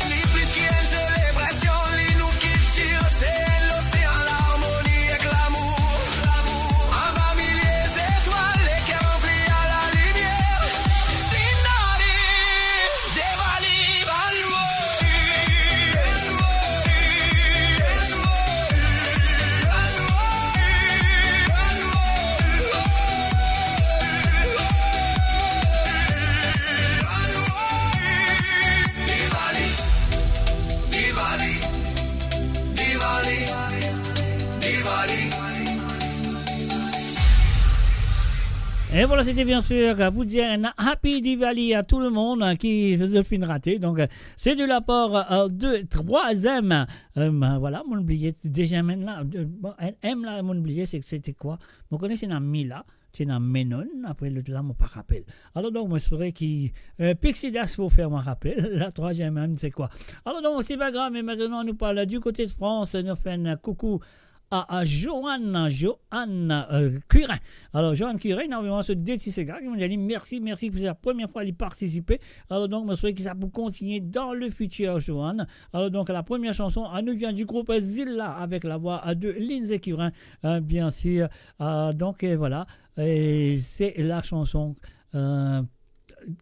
Li plis ki enn selebrasion, li nou kiltir, se enn losean larmoni ek lamour. Anba milie zetwal, leker ranpli a lalimier. Sinaris, Diwali, Diwali. E vwala, sete bien sir pou dir enn Happy Diwali a tou lemonn ki finn rate. Donk, se de la par, euh, de Troisième. Euh, vwala, mo'nn bliye deziem la. Euh, bon, M la, mo'nn bliye, se, sete kwa? Mo kone se ena Mila, ti ena Menon, apre lot la, mo pa rapel. Alor donk, mo espere ki, euh, Pixidas pou fer mwa rapel, la troisième M, se kwa? Alor donk, se pa grav, me aster nou pral du kote de Frans, nou fer enn koukou a, a Joanne, Joanne, euh, Curin. Alor, Joanne Curin, inn anvoy mwa so de ti sega, ki mo dir li mersi, mersi, pou se la premie fwa li partisipe. Alor donk, mo espere ki sa pou kontinie dan le fitir, Joanne. Alor donk, la premie sanson, a nou vien du group Zila avek lavwa de Lindsay Curin, euh, bien sir. Euh, donk, euh, vwala. E se la sanson, euh,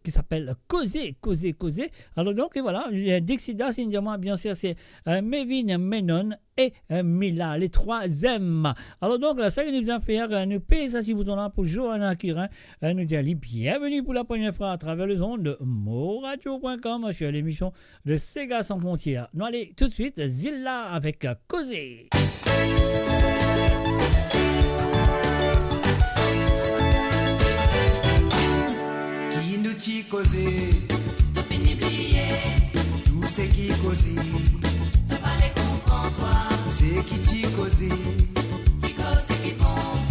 ki apel Koze, Koze, Koze. Alor donk, e vwala, euh, Dixida, si nou dir mwa, bien sir, se, euh, Mevin, Menon e, euh, Mila, le troisième. Alor donk, la, sa ki nou bizin fer, euh, nou pez sa ti bouton la pou Joanne Curin, euh, nou dir li bienveni pou la premie fwa atraver lezond de moradio point com sur lemision de Sega Sans Frontières. Nou ale toutswit, Zila avek Koze. Ki nou ti koze, to fini bliye. Tou seki koze, to pa le konpran twa. Seki ti koze, ti koze ki bon.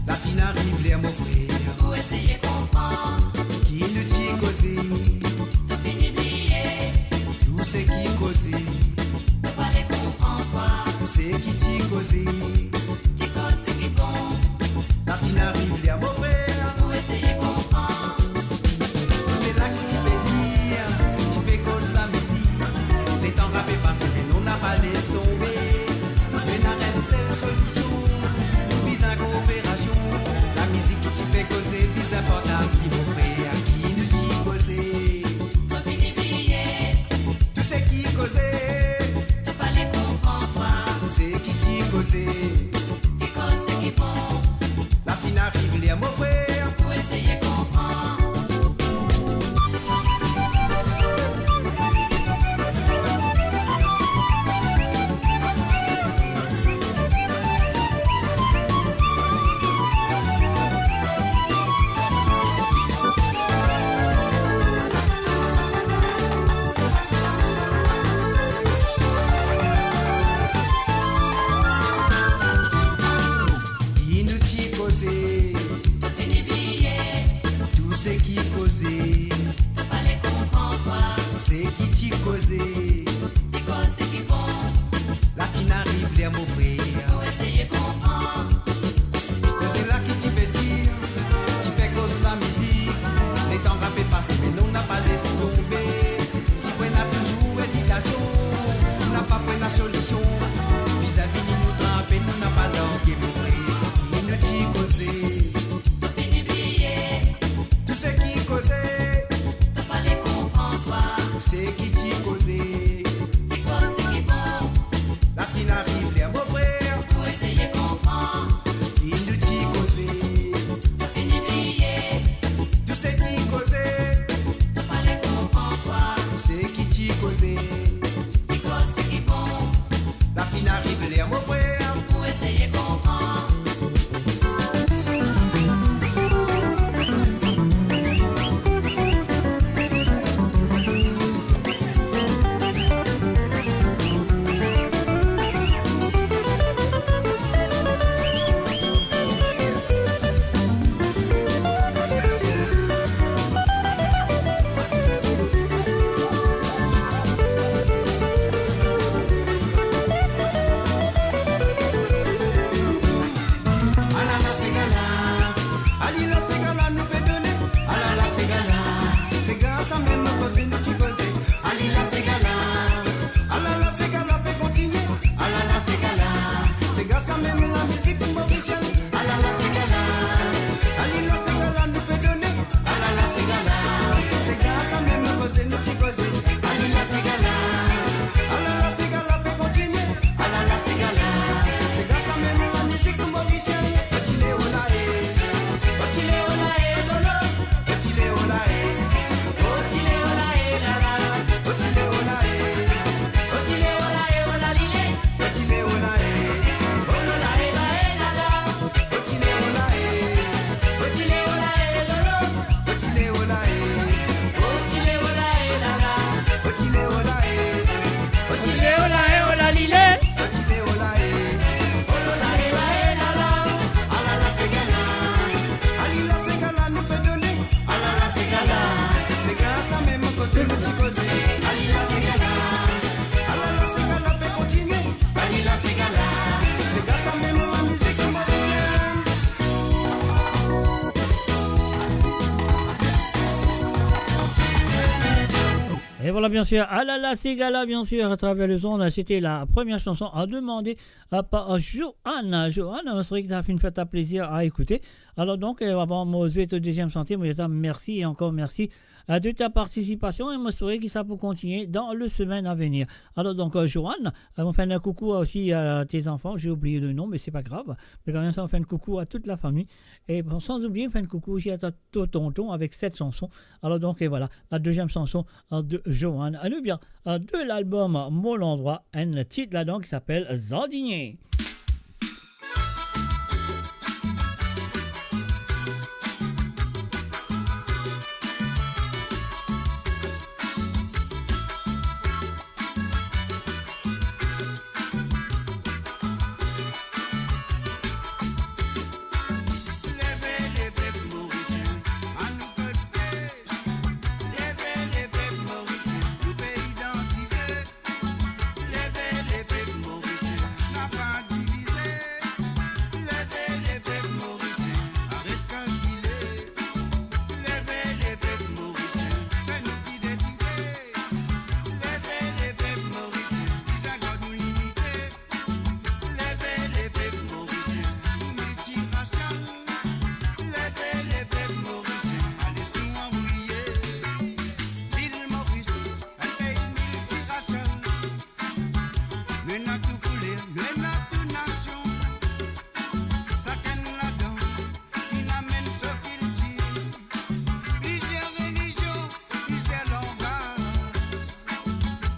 La finn ariv ler, mo frer, pou eseye konpran. Ki nou ti koze, to fini bliye. Tou seki koze, to pa le konpran twa. Seki ti koze, ti koze ki bon. La finn ariv ler, mo frer, pou eseye konpran. Tou seki ti pe dir, ti pe koz lamizik. Letan rap pe pase, me nou napa les tonbe. Me ena enn sel solision, nou bizin kooperasion. Lamizik ki ti pe koze, bizin partaz li, mo frer, ki nou ti koze. To fini bliye. Tou seki koze, to pa le konpran twa. Seki ti koze, ti koze ki bon. La finn ariv ler, mo frer, pou eseye konpran. Ki nou ti koze, to fini bliye. Tou seki koze, to pa le konpran twa. Seki ti koze, ti koze ki bon. La finn ariv ler, mo frer, pou eseye konpran. Koze la ki ti pe dir, ti pe koz lamizik. Letan rap pe pase, me nou napa les tonbe. Si pou ena touzour ezitasion, napa pou ena solision. Bizin vini nou trape, nou napa lange, mo frer. Ki nou ti koze, to fini bliye. Tou seki koze, to pa le konpran twa. Seki ti koze, ti koze ki bon. La finn ariv ler, mo frer, pou eseye konpran. Ki nou ti koze, to fini bliye. Tou seki koze, to pa le konpran twa. Seki ti koze, ti koze ki bon. La finn ariv ler, mo frer, pou eseye konpran. Voilà, bien sûr. Ah là là, ces gars-là, bien sûr, à travers les ondes, c'était la première chanson à demander, euh, par Joanne. Joanne, euh, c'est vrai que ça fait une fête à plaisir à écouter. Alors donc, euh, avant de souhaiter au deuxième santé, moi, je dis merci et encore merci, euh, de ta participation et moi, je souhaite que ça peut continuer dans le semaine à venir. Alors donc, euh, Joanne, euh, on fait un coucou aussi à tes enfants. J'ai oublié le nom, mais c'est pas grave. Mais quand même, ça, on fait un coucou à toute la famille. Et bon, sans oublier, on fait un coucou aussi à ta, ton tonton avec cette chanson. Alors donc, et voilà, la deuxième chanson, hein, de Joanne. Elle nous vient, euh, de l'album Mo Landrwa, un titre là-dedans qui s'appelle Zardinier. Leve lepep morisien, anou koste. Leve lepep morisien, nou pei dan dife. Leve lepep morisien, napa divize. Leve lepep morisien, aret kalkile. Leve lepep morisien, se nou ki deside. Leve lepep morisien, ki sa gard nou linite. Leve lepep morisien, nou miltirasial. Leve lepep morisien, pa les nou anwiye. Lil Moris, enn pei miltirasial. Nou ena tou kouler, nou ena tou nasion. Sakenn ladan finn amenn so kiltir. Plizier relizion, plizier langaz.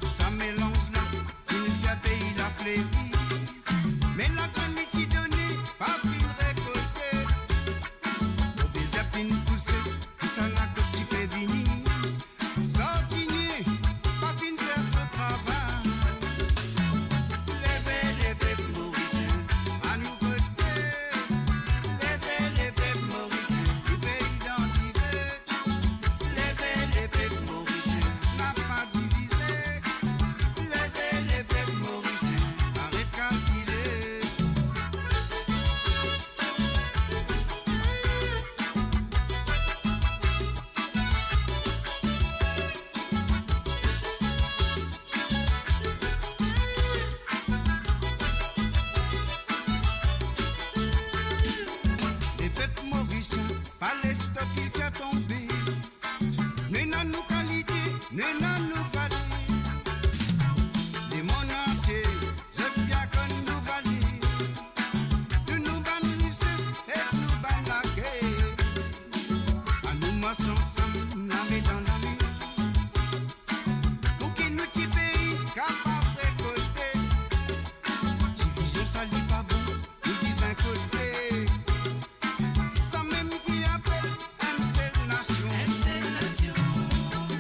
Tou sa melanz la finn fer pei la fleri. Me lagrenn miti done pa finn rekolte. Move zerb finn pouse, tou sa lakot ti pe vini. Zardinier pa finn fer so travay. Leve lepep morisien, anou koste. Leve lepep morisien, nou pei dan dife. Leve lepep morisien, napa divize. Leve lepep morisien, aret kalkile. Lepep morisien, pa les to kiltir tonbe. Nou ena nou kalite, nou ena nou valer. Lemonn antie, zot bien konn nou valer. Tou nou bann rises ek nou bann lake. Anou mars ansam, lame dan lame. Pou ki nou ti pei kapav rekolte. Divizion sa li pa bon, nou bizin koste. Samem ki apel enn sel nasion. Enn sel nasion.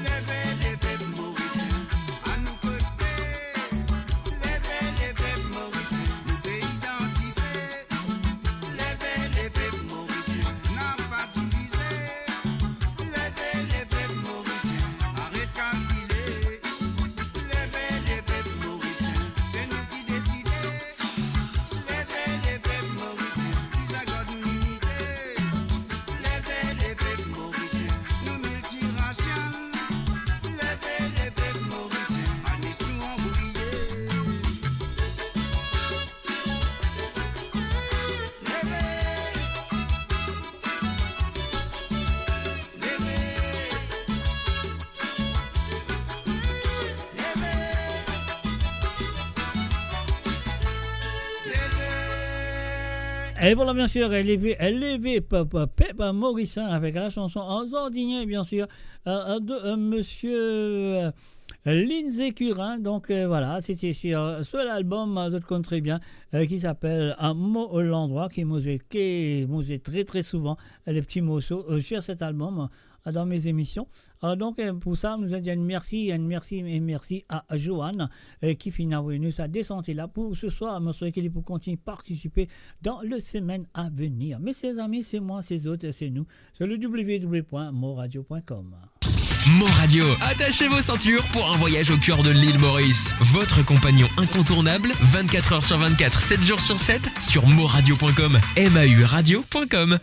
Leve lepep morisien, anou koste. Leve lepep morisien, nou pei dan dife. Leve lepep morisien, napa divize. Leve lepep morisien, aret kalkile. Leve lepep morisien, se nou ki deside. Leve lepep morisien, ki sa gard nou linite. Leve lepep morisien, nou miltirasial. Leve lepep morisien, pa les nou anwiye. Leve. Leve. Leve. Leve. E voilà, bien sûr, leve, leve, pep, pep morisien avek la chanson Zardinier, bien sûr, euh, euh, de, euh, monsieur, euh, Lindsay Curin. Donc, euh, voilà, c'était sur, sur l'album, euh, zot konn tre bien, euh, qui s'appelle, euh, Mo Landrwa, ki mo zwe, ki mo zwe tre, tre souvan, euh, le pti morso, euh, sur cet album, euh, dans mes émissions. Alors donc, euh, pour ça, nou dir enn mersi, enn mersi e mersi à Joanne, euh, ki finn avoy nou sa desant la pour ce soir. Mo swete ke li pou kontigne partisipe dans le semaine à venir. Mes chers amis, c'est moi, c'est zot, c'est nous, sur le w w w point mo radio point com. Mo Radio, attachez vos ceintures pour un voyage au cœur de l'île Maurice. Votre compagnon incontournable, vingt-quatre heures sur vingt-quatre, sept jours sur sept, sur mo radio point com, M A U radio point com.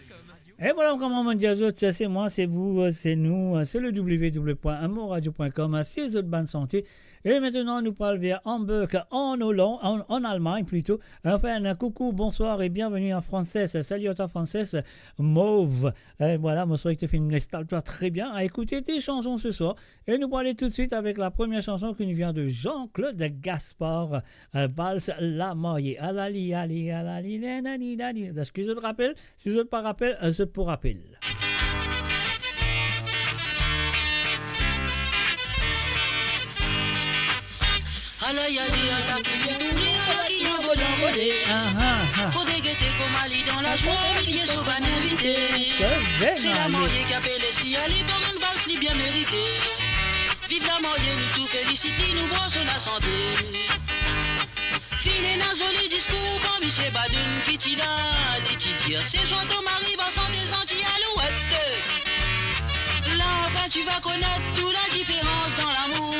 E vwala, kouma mo dir zot, se mwa, se vou, se nou, se le w w w point moradio point com, si zot bann sante. E aster, nou pral ver Hamburg, an Oland, an, an Almagn plito. Anfin, koukou, bonswar e bienveni a Frances. Salut à toi, Frances. Mauve. E vwala, mo swete finn instal twa tre bien. A ekoute de sanson se swar. E nou pou ale toutswit avek la premie sanson ki vinn de Jean-Claude Gaspard, euh, Vals Lamarye. Alali, ali, alali, le, nani, nani. Eski zot rapel? Si zot pa rapel, euh, zot pou rapel. Ala, ale, ala, ki tourne, ala, ki anvole, anvole. Ah, ah, ah. Fode gete kouma li dan lazwa, omilie so bann invite. Se Lamarye ki apel li ale, pou enn vals li bien merite. Viv Lamarye, nou tou felisit li, nou bwar so lasante. Finn ena zoli diskour par misie Badoun ki ti la, li ti dir, se swar to mari va sante zanti alouet. Là enfin tu vas connaître toute la différence dans l'amour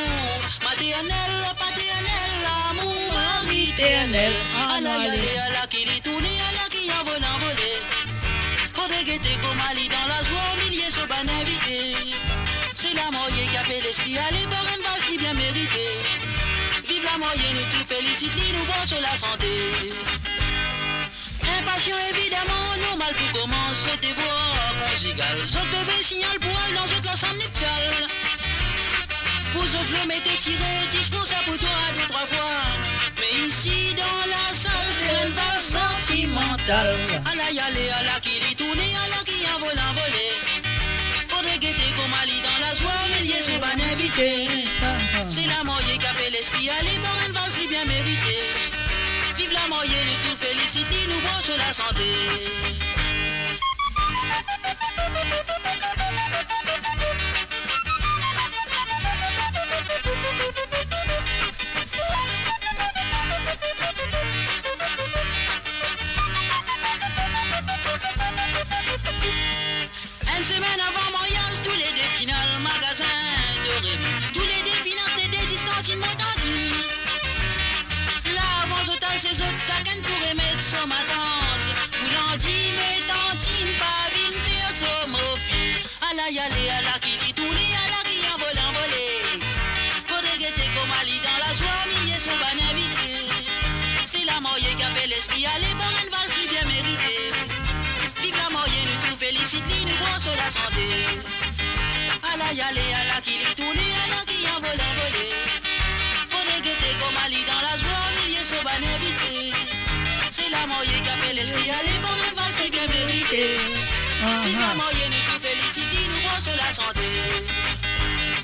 maternel, paternel, l'amour mariternel. Ala, ale, ala, ki li tourne, ala, ki anvole, anvole. Fode gete kouma li dan lazwa, omilie so bann invite. Se Lamarye ki apel li ale, pou enn vals li bien merite. Viv Lamarye, nou tou felisit li, nou bwar so lasante. Inpasian, evidaman, normal pou koumans zot devwar konzigal. Zot pe voy signal pou al dan zot lasanm niptial. Pou zot vle met tire, dis mo sa pou twa de trwa fwa. Me isi dan lasal, fer enn vals santimantal. Ala, ale, ala, ki li tourne, ala, ki anvole, anvole. Fode gete kouma li dan lazwa, omilie so bann invite. Se Lamarye ki apel li ale, pou enn vals li bien merite. Viv Lamarye, nou tou felisit li, nou bwar so lasante. Enn semenn avan maryaz, toulede finn al magazin Doremi. Toulede finn aste de zis tantinn mo tantinn. La, avan zot al se zot, sakenn pou remet so matant. Pou landi, me tantinn pa vinn fer so mofi. Ala, ale, ala, ki li tourne, ala, ki anvole, anvole. Fode gete kouma li dan lazwa, omilie so bann invite. Se Lamarye ki apel li ale, pou enn vals li bien merite. Viv Lamarye, nou tou felisit li, nou bwar so lasante. Ala, ale, ala, ki li tourne, ala, ki anvole, anvole. Fode gete kouma li dan lazwa, omilie so bann invite. Se Lamarye ki apel li ale, pou enn vals li bien merite. Viv Lamarye, nou tou felisit li, nou bwar so lasante.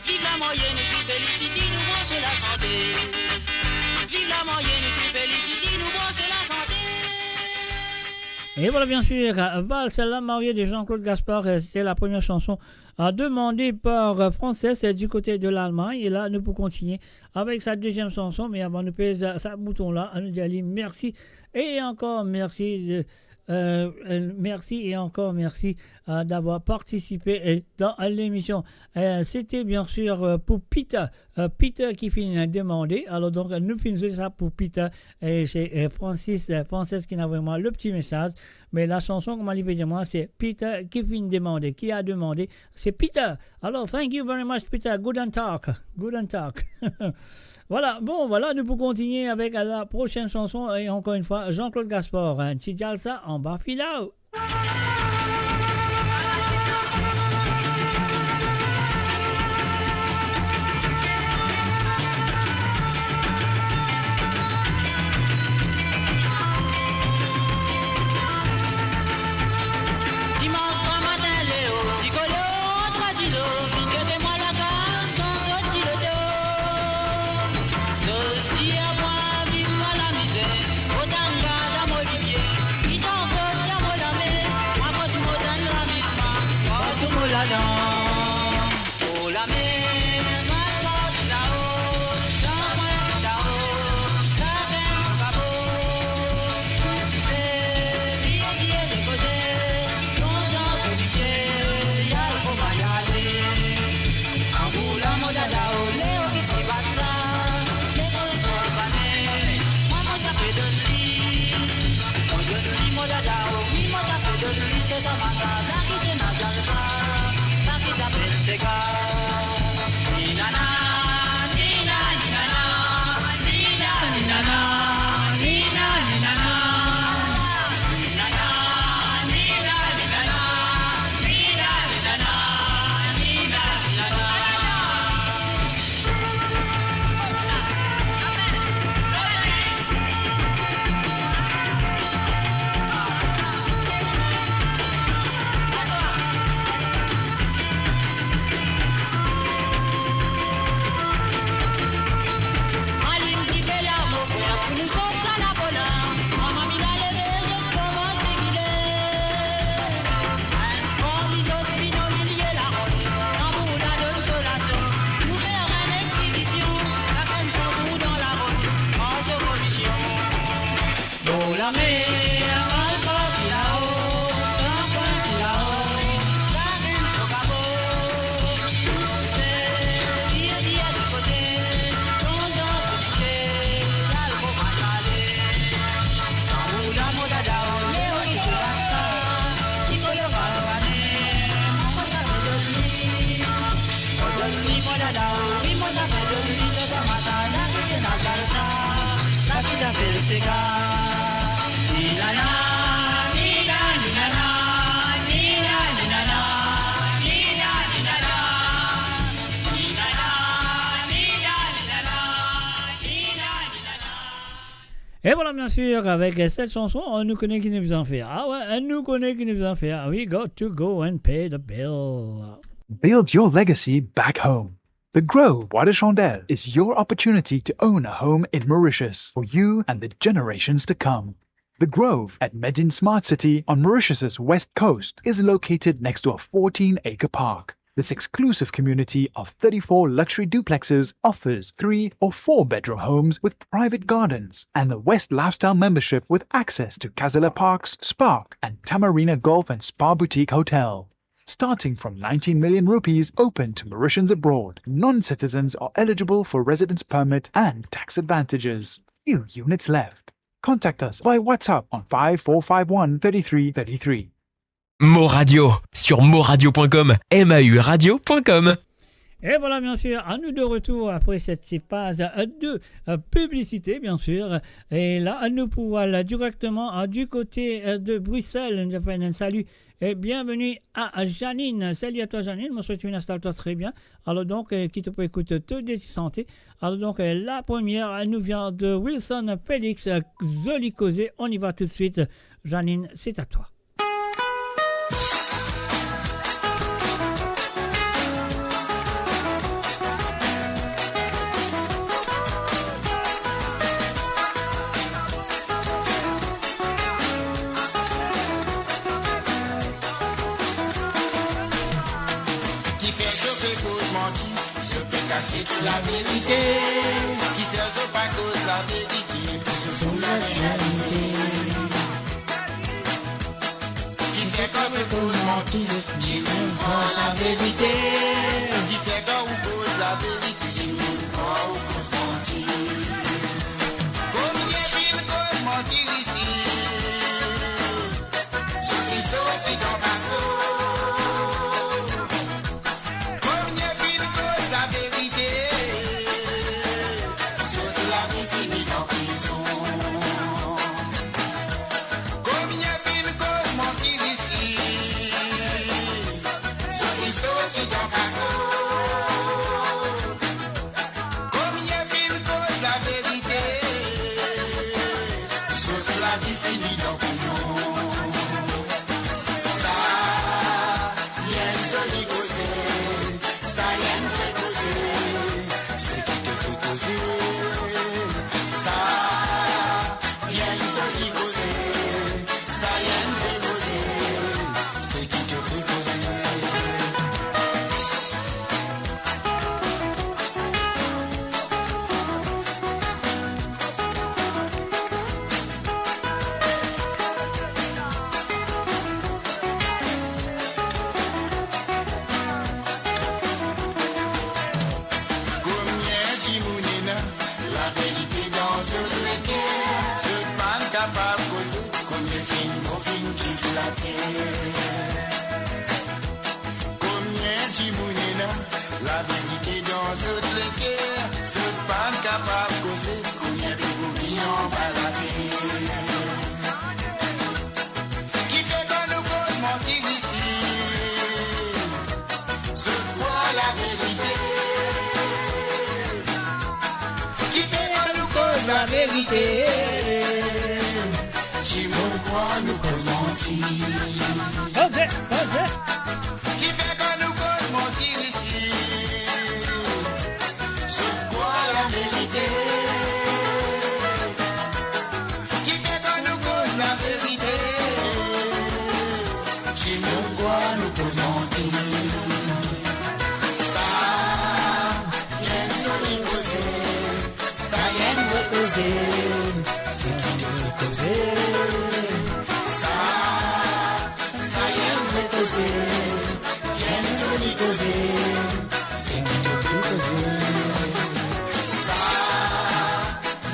Viv Lamarye, nou tou felisit li, nou bwar so lasante. Viv Lamarye, nou tou felisit li, nou bwar so lasante. Et voilà, bien sûr, Vals Lamarye de Jean-Claude Gaspard, euh, c'était la première chanson, euh, demandée par, euh, Frances, euh, du côté de l'Allemagne. Et là, nous pouvons continuer avec sa deuxième chanson, mais avant de peser sa bouton là, nous disons merci et encore merci de, euh, euh, merci et encore merci, euh, d'avoir participé, euh, dans l'émission. Euh, c'était bien sûr, euh, pour Peter, euh, Peter ki finn demande. Alors donc, nou finn zwe sa pou Peter, et c'est, euh, Francis, euh, Frances ki inn avoy mwa le petit message. Mais la chanson, kouma li pe dir mwa, c'est Peter ki finn demande, qui a demandé, c'est Peter. Alors, thank you very much, Peter. Guten Tag. Guten Tag. Voilà, bon, voilà, nou pou kontinie avek la prochaine chanson. Et encore une fois, Jean-Claude Gaspard, hein, Ti Djalsa anba Filao. Dimans gramatin, Leo, ti kolo, twa dilo, vinn gete mwa lakaz, kan zot ti loto. Zot dir mwa vinn mwa lamize, mo tann gard mo lipie, ki tann kot dan mo lame, mwa kot mo tann lamizman, partou mo ladan. Mo lame, mo kot lao, dan mo lao, sa fer mo kabo. Touze, vinn dir de koze, lontan so lipie, al kouma ale. Anboula mo dada, o Leo ki ti bat sa, lekol konpane, mwa mo ti pe donn li. Mo donn li mo dada, o, wi, mo ti pe donn li, se kouma sa, la E vwala, biensir, avek set sanson, nou kone ki nou bizin fer. Ah wi, nou kone ki nou bizin fer. We got to go and pay the bill. Build your legacy back home. The Grove Bois de Chandelle is your opportunity to own a home in Mauritius for you and the generations to come. The Grove at Medin Smart City on Mauritius's west coast is located next to a fourteen-acre park. This exclusive community of thirty-four luxury duplexes offers three or four bedroom homes with private gardens and the West Lifestyle membership with access to Casella Parks, Spark, and Tamarina Golf and Spa Boutique Hotel. Starting from nineteen million rupees, open to Mauritians abroad. Non-citizens are eligible for residence permit and tax advantages. Few units left. Contact us by WhatsApp on five four five one thirty-three thirty-three. Mo Radio, sur moradio point com, M A U radio point com. E vwala, biensir, anou de retour apre set ti paz, euh, de, euh, piblisite, biensir. E la, nou pou al direkteman, euh, di kote, euh, de Brisel. Nou fer enn sali e bienveni a Janine. Sali a twa, Janine. Mo swete finn instal twa tre bien. Alor donk, euh, ki to pou ekout tou de ti sante. Alor donk, euh, la premie, euh, nou vien de Wilson Felix, euh, Zoli Koze. On y va tout de suite. Janine, c'est à toi. Kifer zot pe koz manti, zot pe kasiet laverite. Kifer zot pa koz laverite, pou zot pou laverite. Kifer kan zot koz manti, dimoun krwar laverite. Kifer kan ou koz laverite, dimoun krwar ou koz manti. Komie finn koz manti isi, zot finn sorti dan kaso. Komie finn koz laverite, zot lavi fini dan prizon. Komie finn koz manti isi, zot finn sorti dan kaso. Komie finn koz laverite, zot lavi fini dan kouyon. Sa enn zoli koze, sa enn vre koze, seki to pe koze. Sa enn zoli koze, sa enn vre koze, seki to pe koze. Komie dimoun ena laverite dan zot leker, zot pa'nn kapav koze, komie finn bon, finn kit later. Komie dimoun ena laverite dan zot leker, zot pa'nn kapav koze, komie pe mouri anba later. Kifer kan nou koz manti isi, zot krwar laverite? Kifer kan nou koz laverite, dimoun krwar nou koz manti? Koze, koze. Kifer kan nou koz manti isi, zot krwar laverite? Kifer kan nou koz laverite, dimoun krwar nou koz manti? Sa enn zoli koze, sa enn vre koze, seki to pe koze.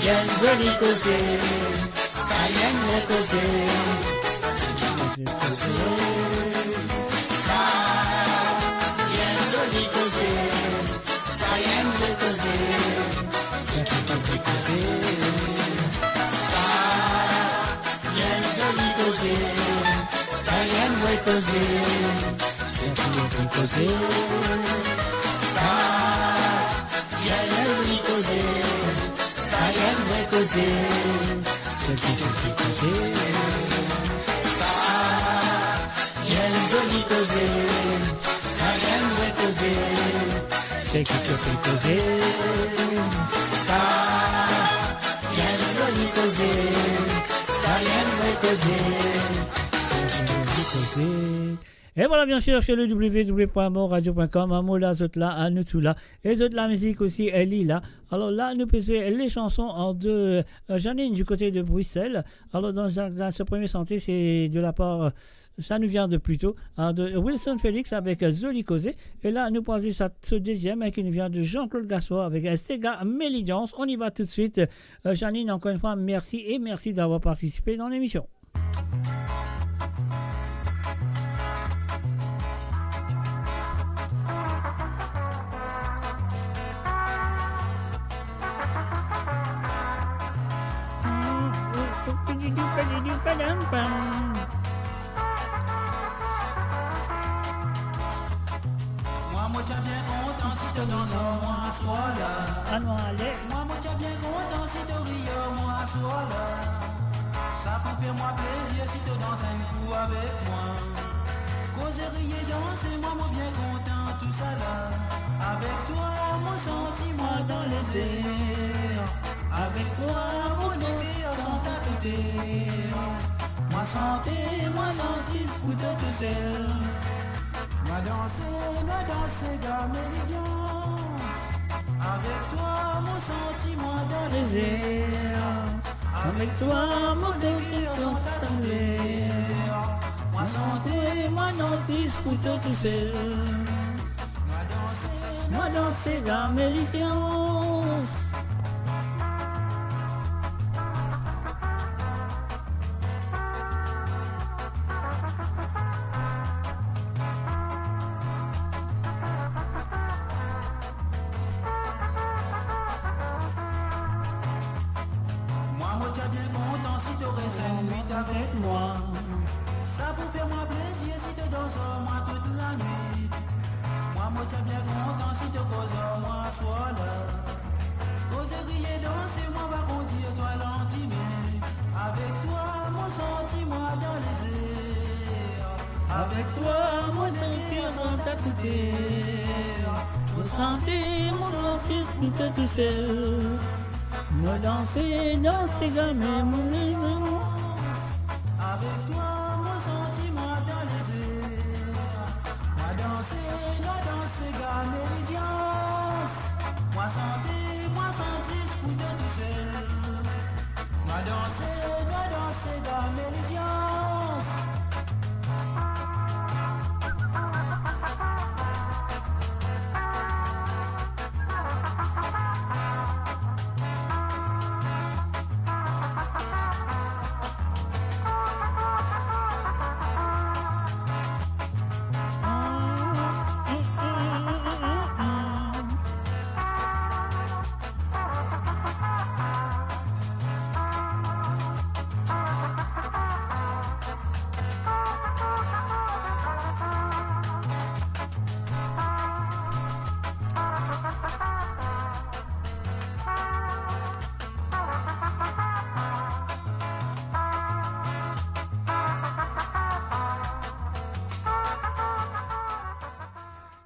Bien zoli koze, sa li enn koze. Sa bien zoli koze, sa li enn koze. Sa bien zoli koze, sa li enn koze. Sa bien zoli koze, sa li enn koze. Sa bien zoli koze, sa li enn koze. Sa bien zoli koze, sa li enn koze. E vwala, bien sir, se le w w w point mo radio point com, mo la, zot la, a nou tou la. E zot la, mizik osi, li la. Alor la, nou pe zwe le chanson an de, euh, Janine du kote de Brisel. Alor, dan, dan se premie sante, se de la par, euh, sa nou vien de pli to, hein, de Wilson Felix avek, euh, Zoli Koze. E la, nou pou al zwe sa, se deziem, hein, ki nou vien de Jean-Claude Gaspard avek, euh, Sega Melidians. On y va tout de suite. Euh, Janine, encore une fois, merci et merci d'avoir participé dans l'émission. Mwa, mo ti a bien kontan si to dans ar mwa aswar la. Anou ale. Mwa, mo ti a bien kontan si to rir ar mwa aswar la. Sa pou fer mwa plezir si to dans enn kou avek mwa. Koze, riye, danse, mwa, mo bien kontan tousala. Avek twa, mo santi mwa dan lezer. Avek twa, mo leker san sa toute. Mwa sante, mwa danse pou to tousel. Mwa danse, mwa danse, Sega Melidians. Avek twa, mo santi mwa dan lezer. Avek twa, mo leker san sa toute. Mwa sante, mwa danse pou to tousel. Mwa danse, mwa danse, Sega Melidians. Mwa, mo ti a bien kontan si to res enn nwit avek mwa. Sa pou fer mwa plezir si to dans ar mwa tout lanwit. Mwa, mo ti a bien kontan si to koz ar mwa aswar la. Koze, riye, danse, mwa va kondir twa landime. Avek twa, mo santi mwa dan lezer. Avek twa, mo santi mwa dan lezer. Mo sante, mo sante mwa tousel. Mo danse, danse, zame mo lever. Avek twa, mo santi mwa dan lezer. Mwa danse, mwa danse, Sega Melidians. Mwa sante, mwa sante pou to tousel. Mwa danse, mwa danse, Sega Melidians.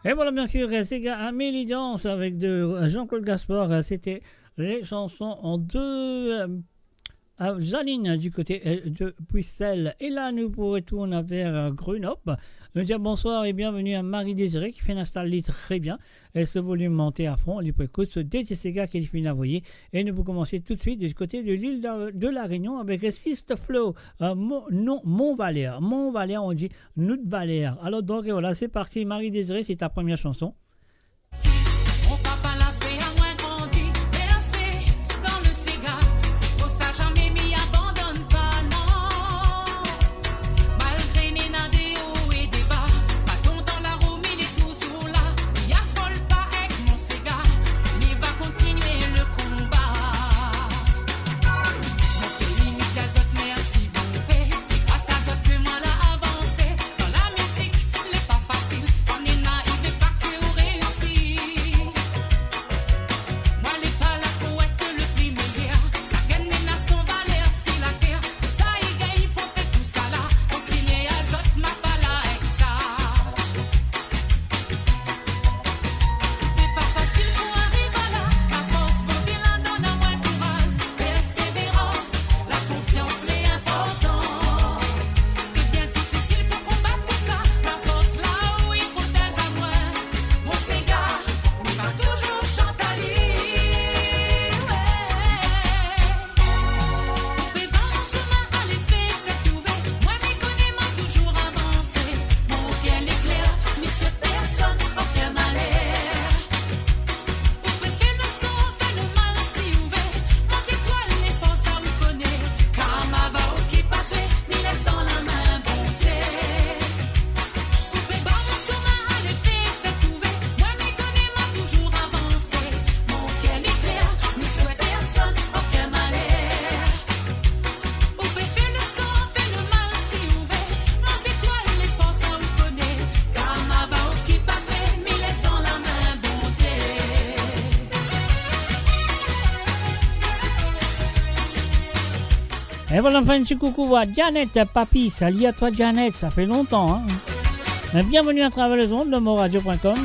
Et voilà, bien sûr, Sega Melidians avec de, euh, Jean-Claude Gaspard. C'était les chansons en deux, euh, euh, Janine du côté, euh, de Puiselle. Et là, nous pourrons retourner vers, euh, Grenoble. Nous disons bonsoir et bienvenue à Marie-Désirée qui fait installer très bien. E so volim monte a fon, li pou ekout so de ti sega ki li finn avoye. E nou pou komanse toutsuit di kote de lil de, de La Réunion avek Sister Flo, euh, Mon, non, Mon Valeur. Mon Valeur, on dit notre valeur. Alors donc, et voilà, c'est parti. Marie-Désirée, c'est ta première chanson. Mon papa la fer mwa grandi, berse dan le sega. Et voilà, on fait un petit coucou à Janet, papi. Salut à toi, Janet, ça fait longtemps, hein. Et bienvenue à travers les ondes de Moradio point com.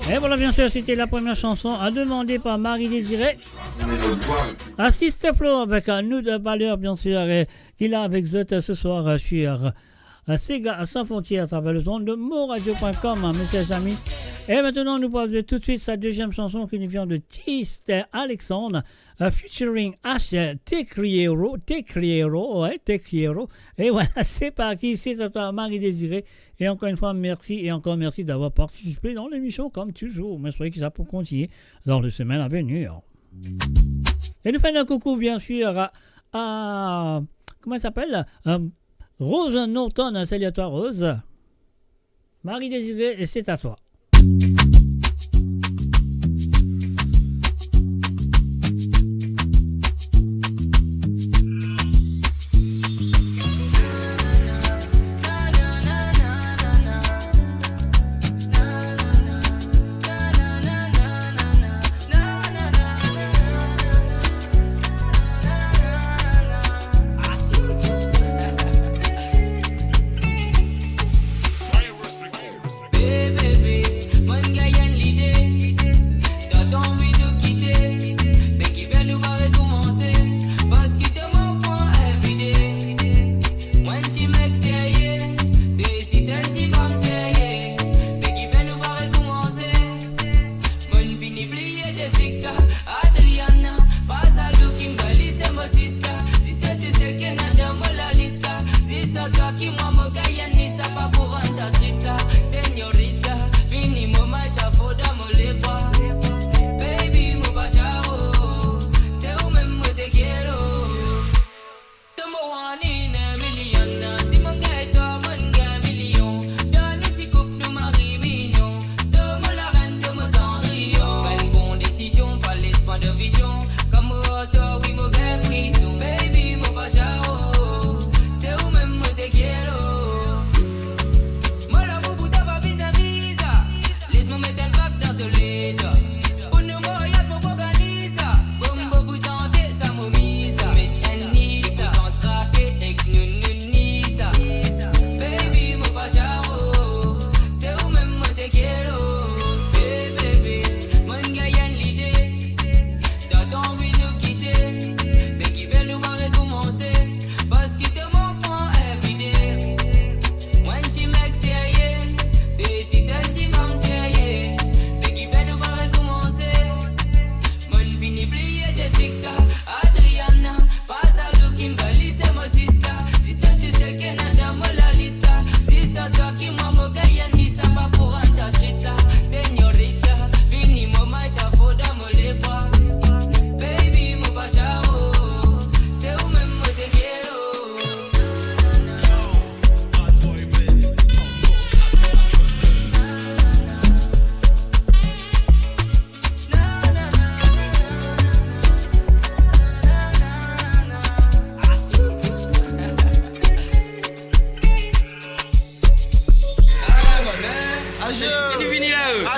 Et voilà, bien sûr, c'était la première chanson à demander par Marie Désirée. Assiste Flo avec, euh, Nous deux Valeurs, bien sûr, euh, qui est là avec zot, euh, ce soir, euh, sur, euh, Sega Sans Frontières à travers les ondes de Moradio point com, hein, mes chers amis. Et maintenant, nous passons tout de suite sa deuxième chanson qui nous vient de Tist Alexandre, euh, featuring H, euh, Te Criero, Te Criero, ouais, Te Criero. Et voilà, c'est parti, c'est à toi, Marie Désirée. Et encore une fois, merci et encore merci d'avoir participé dans l'émission, comme toujours. J'espère que ça peut continuer dans les semaines à venir. Et nous faisons un coucou, bien sûr, à, à, comment elle s'appelle ? Euh, Rose Norton. Salut à toi, Rose. Marie Désirée, et c'est à toi. Hey, baby, one guy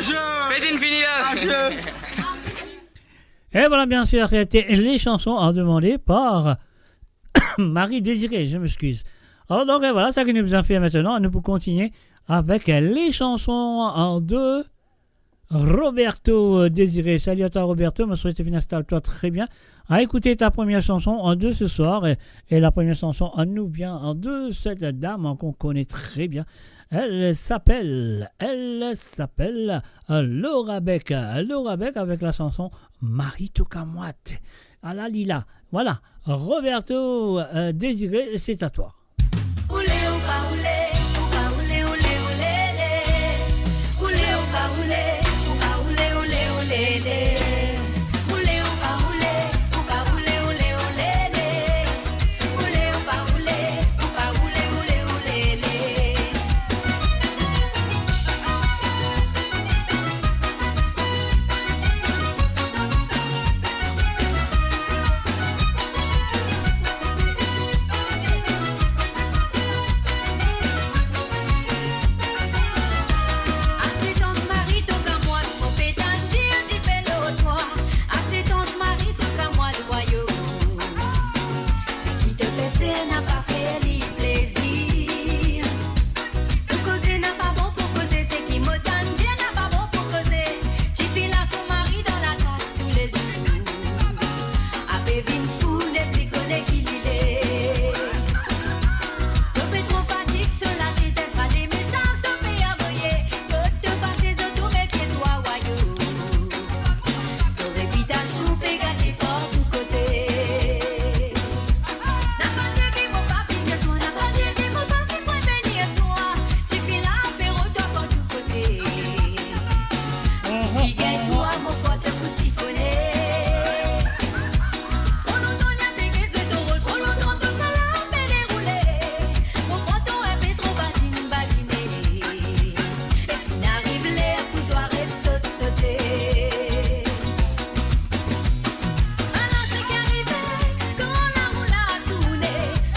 Fed in fini la. Et voilà, bien sûr, c'était les chansons à demander par Marie Désirée, je m'excuse. Alors, donc, euh, voilà, sa ki nou bizin fer aster, nou pou kontigne avek, euh, les chansons, euh, de Roberto, euh, Désiré. Salut à toi, Roberto. Mo swete finn instal twa tre bien. À écouter ta première chanson, euh, de ce soir. Et, et la première chanson, euh, nous vient, euh, de cette dame, hein, qu'on connaît très bien. Elle s'appelle, elle s'appelle, euh, Laura Beck. Euh, Laura Beck avec la chanson Mari to kamwat. Ala li la. Voilà. Roberto, euh, Désiré, c'est à toi. Oule ou pa oule, ou pa oule, oule, oule, le. Oule ou pa oule, ou pa oule, oule, oule, le. Oule ou pa oule, ou pa oule, oule, oule, le. Oule ou pa oule, ou pa oule, oule, oule, le. Ase tann mari to kamwat, mo pe tann dir dife lor twa. Ase tann mari to kamwat, wayo. Seki to pe fer napa fer li plezir. Pou koze napa bon pou koze, seki mo tann dir napa bon pou koze. Tifi la, son mari dan lakas toulezour. Ape vinn fou, nepli kone ki li le. To pe tro fatig, so latet, enn fwa lemesaz to pe avoye. Kot to pase, zot ou mefie twa, wayo. To repitasion pe gate partou kote. Napa dir ki mo pa finn dir twa, napa dir ki mo pa ti prevenir twa. Tifi la pe rod twa partou kote. Si li gagn twa, mo krwar to pou sifone. Tro lontan li ape gete to, tro lontan to sala pe deroule. Mo krwar to enpe tro badinn, badine. E finn ariv ler pou twa aret sot, sote. Ala seki arive, kan lamour la tourne.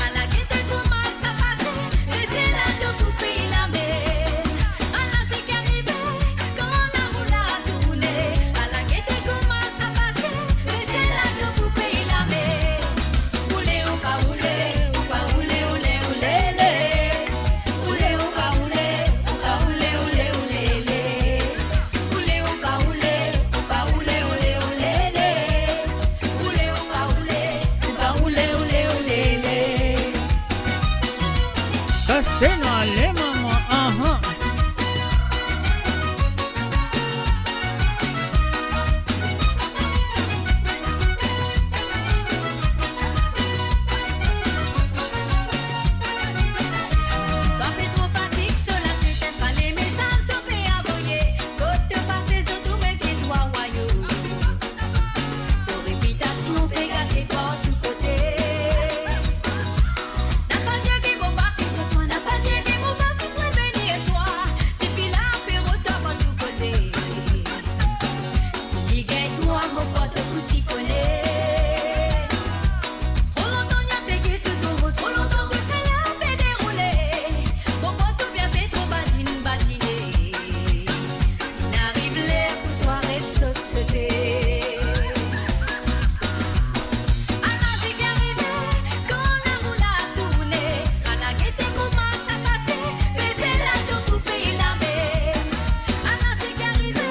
Ala gete kouma sa pase, e se la to pou pey lame. Ala seki arive, kan lamour la tourne. Ala gete kouma sa pase, e se la to pou pey lame. Oule ou pa oule, ou pa oule, oule, oule, le. Oule ou pa oule, ou pa oule, oule, oule, le. Oule ou pa oule, ou pa oule, oule, oule, le. Oule ou pa oule, ou pa oule, oule, oule, le. Kase nou ale, mama, aha. Twa pe tro fatig, so latet, enn fwa lemesaz to pe avoye. Kot to pase, zot ou mefie twa, wayo. To repitasion pe gate partou kote. Napa dir ki mo pa finn dir twa, napa dir ki mo pa ti prevenir twa. Tifi la pe rod twa partou kote. Si li gagn twa, mo krwar to pou sifone. Tro lontan li ape gete to, tro lontan to sala pe deroule. Mo krwar to bien pe tro badinn, badine. Finn ariv ler pou twa aret sot, sote. Ala seki arive, kan lamour la tourne. Ala gete kouma sa pase, e se la to pou pey lame. Ala seki arive,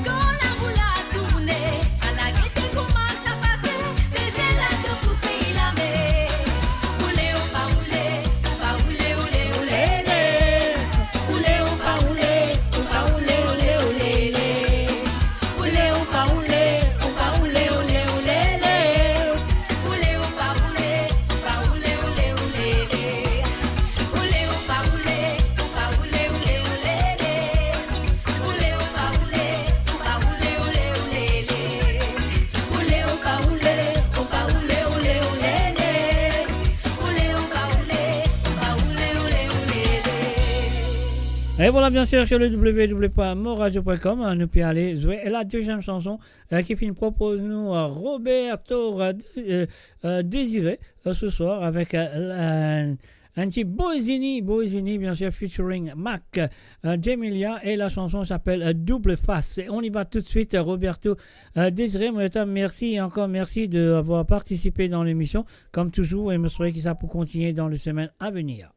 kan lamour la tourne. Ala gete kouma sa pase, e se la to pou pey lame. Oule ou pa oule, ou pa oule, oule, oule, le. Oule ou pa oule, ou pa oule, oule, oule, le. Oule ou pa oule, ou pa oule, oule, oule, le. Oule ou pa oule, ou pa oule, oule, oule, le. Oule ou pa oule, ou pa oule, oule, oule, le. Oule ou pa oule, ou pa oule, oule, oule, le. Oule ou pa oule, ou pa oule, oule, oule, le. Oule ou pa oule, ou pa oule, oule, oule, le. Et voilà, bien sûr, sur le w w w point moradio point com, hein, nou pe ale zwe la deuxième chanson, euh, ki finn propoz nou, euh, Roberto, euh, euh, Désiré, euh, ce soir avec, euh, la, Un petit Boyzini, Boyzini, bien sûr, featuring Mac, euh, Demilia, et la chanson s'appelle, euh, Double Face. Et on y va tout de suite, euh, Roberto, euh, Désiré Moreton, merci et encore merci d'avoir participé dans l'émission, comme toujours, et je souhaite que ça peut continuer dans les semaines à venir.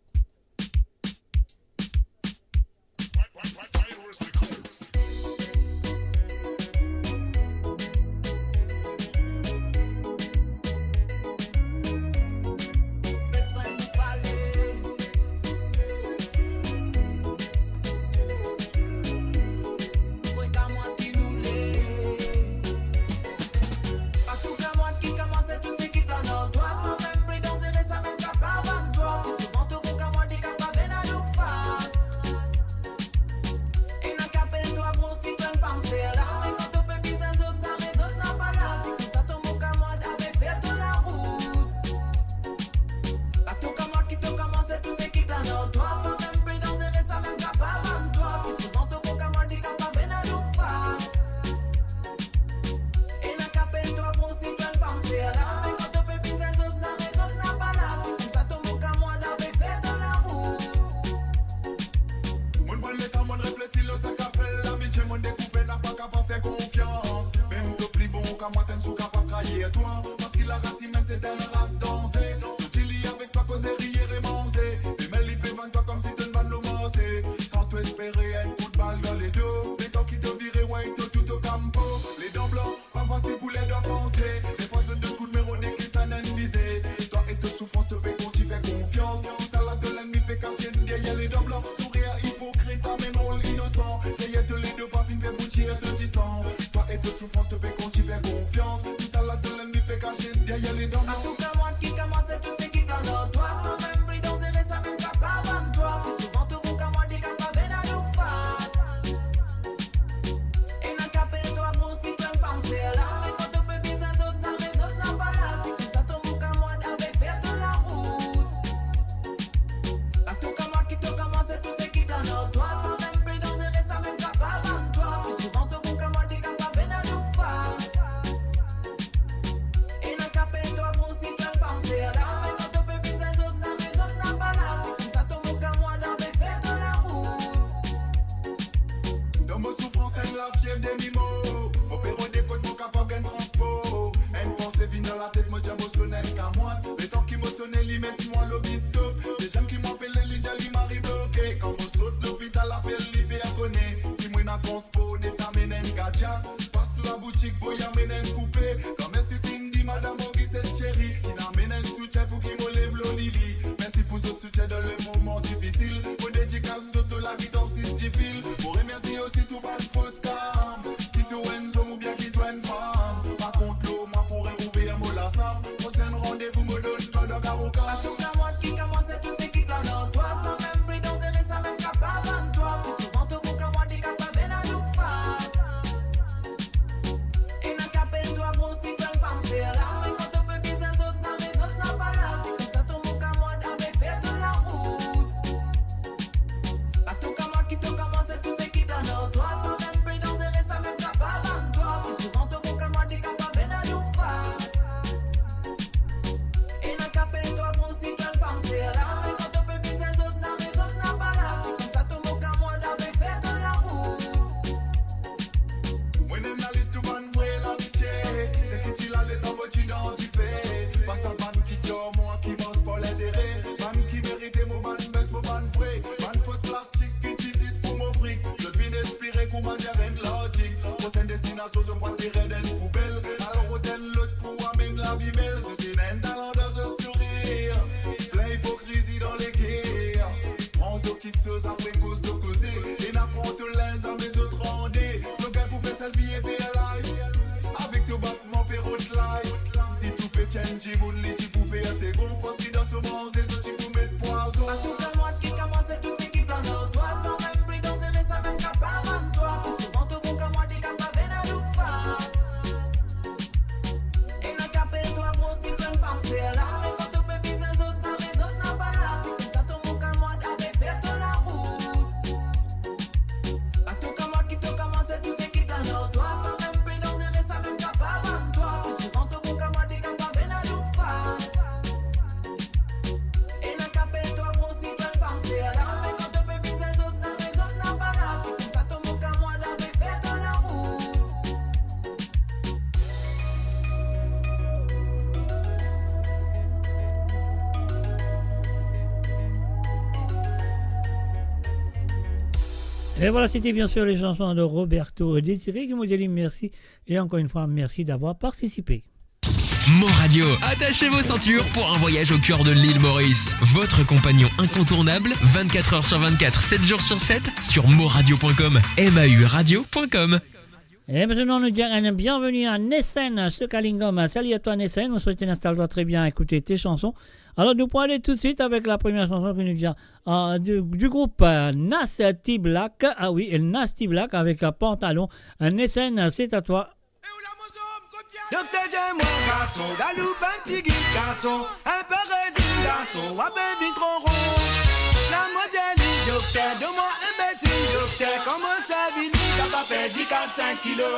Antouka mwa ki koumans, se tou seki plan ar twa, samem pli danzere, samem kapav vann twa. Pli souvan tou boug a mwa li kapav ena louk fas. Ena ki apel twa pou si to enn fam ser la, me kan to pe bizin zot, zame zot napa la. Se pou sa to boug a mwa, ape fer to larout. Antouka mwa ki to koumans, se tou seki plan ar twa, samem pli danzere, samem kapav vann twa. Pli souvan to boug a mwa li kapav ena louk fas. Ena ki apel twa pou si to enn fam ser la, me kan to pe bizin zot, zame zot napa la. Se pou sa to boug a mwa, ape fer to larout. Mo'nn pran letan, mo'nn reflesi lor sa ki apel lamitie, mo'nn dekouver napa kapav fer konfians. Mem to pli bon ka mwa, to enn sou kapav trayir twa, parski laras imin se enn ras danze. Zot ti li avek twa, koze, riye e manze. Demin li pe vann twa koumsi to enn vann lor marse, san to espere enn kout bal dan ledo. Letan ki to vire, way to tou to kampo, ledan blan. Pa fasil pou ledan panse. Defwa zot donn kout, me rode ki sa enn vize. Twa e to soufrans, to pe kontign fer konfians. Tousala to lennmi pe kasiet deryer ledan blan. Sourir ipokrit, amenn rol inosan deryer to ledo, pa finn fer pou tir to disan. Twa e to soufrans, to pe kontign fer konfians. Tousala to lennmi pe kasiet deryer ledan blan. Antouka mwa ki koumans, se tou seki plan ar twa, samem pli danzere, samem kapav vann twa. Pli souvan to boug a mwa li kapav ena louk fas. Ena ki apel twa pou si to enn fam ser la, me kan to pe bizin zot, zame zot napa la. Se pou sa to boug a mwa, ape fer to larout. Antouka mwa ki to koumans, se tou seki plan ar twa, samem pli danzere, samem kapav vann twa. Pli souvan to boug a mwa li kapav ena louk fas. Ena ki apel twa pou si to enn fam ser la, me kan to pe bizin zot, zame zot napa la. Se pou sa to boug a mwa, ape fer to larout. Dan mo soufrans, enn lafiev demi-mor, mo pe rode kot mo kapav gagn transpor. Enn panse vinn dan latet, mo dir mo sonn enn kamwad. Letan ki mo sone, li met mwa lor biztop. Dezyem ki mo apele, li dir li mari bloke. Kan mo sot lopital, apel li fer kone si mo ena transpor, net amenn enn kadiak. Pas laboutik, boy amenn enn koupe. Gran mersi Cindy, madam Augustin, Thierry, ki'nn amenn enn soutien pou ki mo lev lor lili. Mersi pou zot soutien dan le moman difisil. Mo dedikas zot to lagitar sis difil. Mo remersi osi tou bann fos kam ki to enn zom oubien ki to enn fam. Pa kont lor mwa pou reouver mo lasam. Prosenn randevou mo donn twa dan Karoka. Antouka mwa ki koumans, se tou seki plan ar twa, samem pli danzere, samem kapav vann twa. Pli souvan to boug a mwa li kapav ena louk fas. Ena ki apel twa pou si to enn fam ser la, me kan to pe bizin zot, zame zot napa la. Se pou sa to boug a mwa, ape fer to larout. Antouka mwa ki to koumans, se tou seki plan ar twa, samem pli danzere, samem kapav vann twa. Pli souvan to boug a mwa li kapav ena louk fas. Ena ki apel twa pou si to enn fam ser la, me kan to pe bizin zot, zame zot napa la. Se pou sa to boug a mwa, ape fer to larout. Mo ena enn lalis tou bann vre lamitie, seki ti la letan mo ti dan dife. Pa sa bann ki dir mwa ki mars par lintere, bann ki merite mo bann bes, mo bann vre, bann fos plastik ki ti zis pou mo frik. Zot vinn espire kouma dir enn lotik. Prosenn destinasion, zot pou ater dan enn poubel. Al rod enn lot pou amenn lavi bel. Zot ena enn talan dan zot sourir, plin ipokrizi dan leker. Pran to kiksoz, apre koz to koze. Ena pran to linz, zame zot rande. Zot gagn pou fer selfie e fer live avek to batman pe rod live. Si tou pe tyenn dimoun, li ti pou fer segon. Parski dan so manze, zot ti pou met pwazon. Antouka mwa ki koumans, se tou seki plan ar twa, samem pli danzere, samem kapav vann twa. Pli souvan to boug a mwa li kapav ena louk fas. Ena ki apel twa pou si to enn fam ser la, me kan to pe bizin zot, zame zot napa la. Se pou sa to boug a mwa, ape fer to larout. Antouka mwa ki to koumans, se tou seki plan ar twa, samem pli danzere, samem kapav vann twa. Pli souvan to boug a mwa li kapav ena louk fas. Et voilà, c'était bien sûr les chansons de Roberto Désiré qui m'ont dit merci. Et encore une fois, merci d'avoir participé. Mon Radio. Attachez vos ceintures pour un voyage au cœur de l'île Maurice. Votre compagnon incontournable, vingt-quatre heures sur vingt-quatre, sept jours sur sept, sur moradio point com, M A U radio point com. Et maintenant, nous disons un bienvenue à Nessen, ce Kalingom. Salut à toi, Nessen. On souhaite installe-toi très bien, écouter tes chansons. Alors, nous pourrons aller tout de suite avec la première chanson qui nous vient, euh, du, du groupe, euh, Nasty Black. Ah oui, el Nasty Black avec, euh, Pantalon. Euh, Nessen, c'est à toi. Dokter, dir mwa, garson, galoup, enn ti git, garson, inpe rezinn, garson, ou pe vinn tro ron. La mo dir li, dokter, donn mwa enn medsin, dokter, kouma sa vini, kapav perdi kat sink kilo.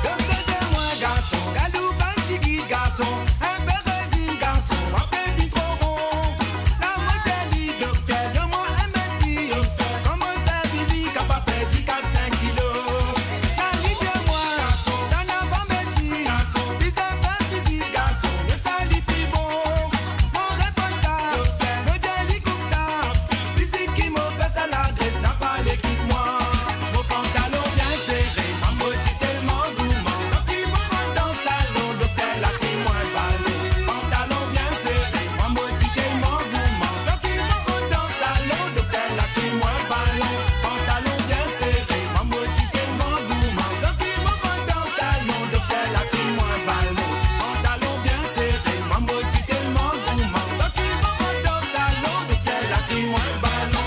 Dokter, dir mwa, garson, galoup, enn ti git, garson, inpe rezinn, garson, ou pe vinn tro ron. La mo dir li, dokter, donn mwa enn medsin, dokter, kouma sa vini, kapav perdi kat sink kilo. La li dir mwa, sa napa medsin, bizin fer fizik, garson, me sa li pli bon. Mo reponn sa, mo dir li koumsa, fizik ki mo fer, sa lagres napa lekip mwa. Mo pantalon bien sere, mwa mo ti telman gouman, tanki mo rant dan salon, dokter la kri mwa balon. Pantalon bien sere, mwa mo ti telman gouman, tanki mo rant dan salon, dokter la kri mwa balon. Pantalon bien sere, mwa mo ti telman gouman, tanki mo rant dan salon, dokter la kri mwa balon. Pantalon bien sere, mwa mo ti telman gouman, tanki mo rant dan salon, dokter la kri mwa balon.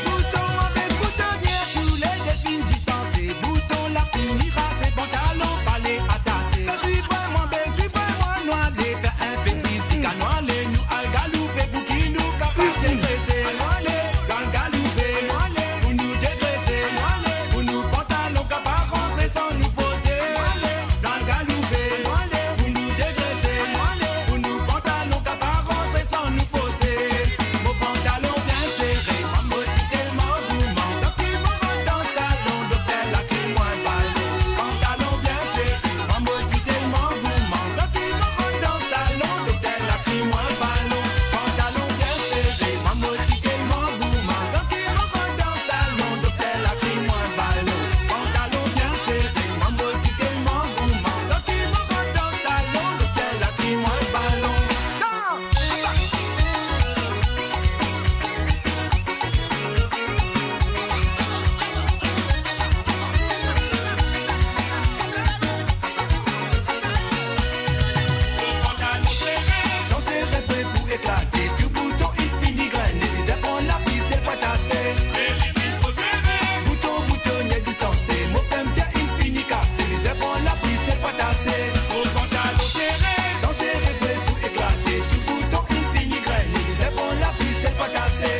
Bouton avek boutonie, toulede finn distanse. Bouton la fini rase, pantalon fale atase. Be swiv mwa, be swiv mwa, nou ale fer enpe fizik, nou ale, nou al galoupe, pou ki nou kapav degrese. Nou ale, nou al galoupe, nou ale, pou nou degrese, nou ale, pou nou pantalon kapav rantre san nou fose. Nou ale, nou al galoupe, nou ale, pou nou degrese, nou ale, pou nou pantalon kapav rantre san nou fose. Mo pantalon bien sere, mwa mo ti telman gouman, tanki mo rant dan salon, dokter la kri mwa balon. Pantalon bien sere, mwa mo ti telman gouman, tanki mo rant dan salon, dokter la kri mwa balon. Pantalon bien sere, mwa mo ti telman gouman, tanki mo rant dan salon, dokter la kri mwa balon. Pantalon bien sere, mwa mo ti telman gouman, tanki mo rant dan salon, dokter la kri mwa balon. Pantalon sere, dan sere, pre pou eklate, tou bouton inn fini grene, bizin pran lafisel pou atase. Bouton, boutonie distanse, mo fermetir inn fini kase, bizin pran lafisel pou atase. Mo pantalon sere, dan sere, pre pou eklate, tou bouton inn fini grene, bizin pran lafisel pou atase.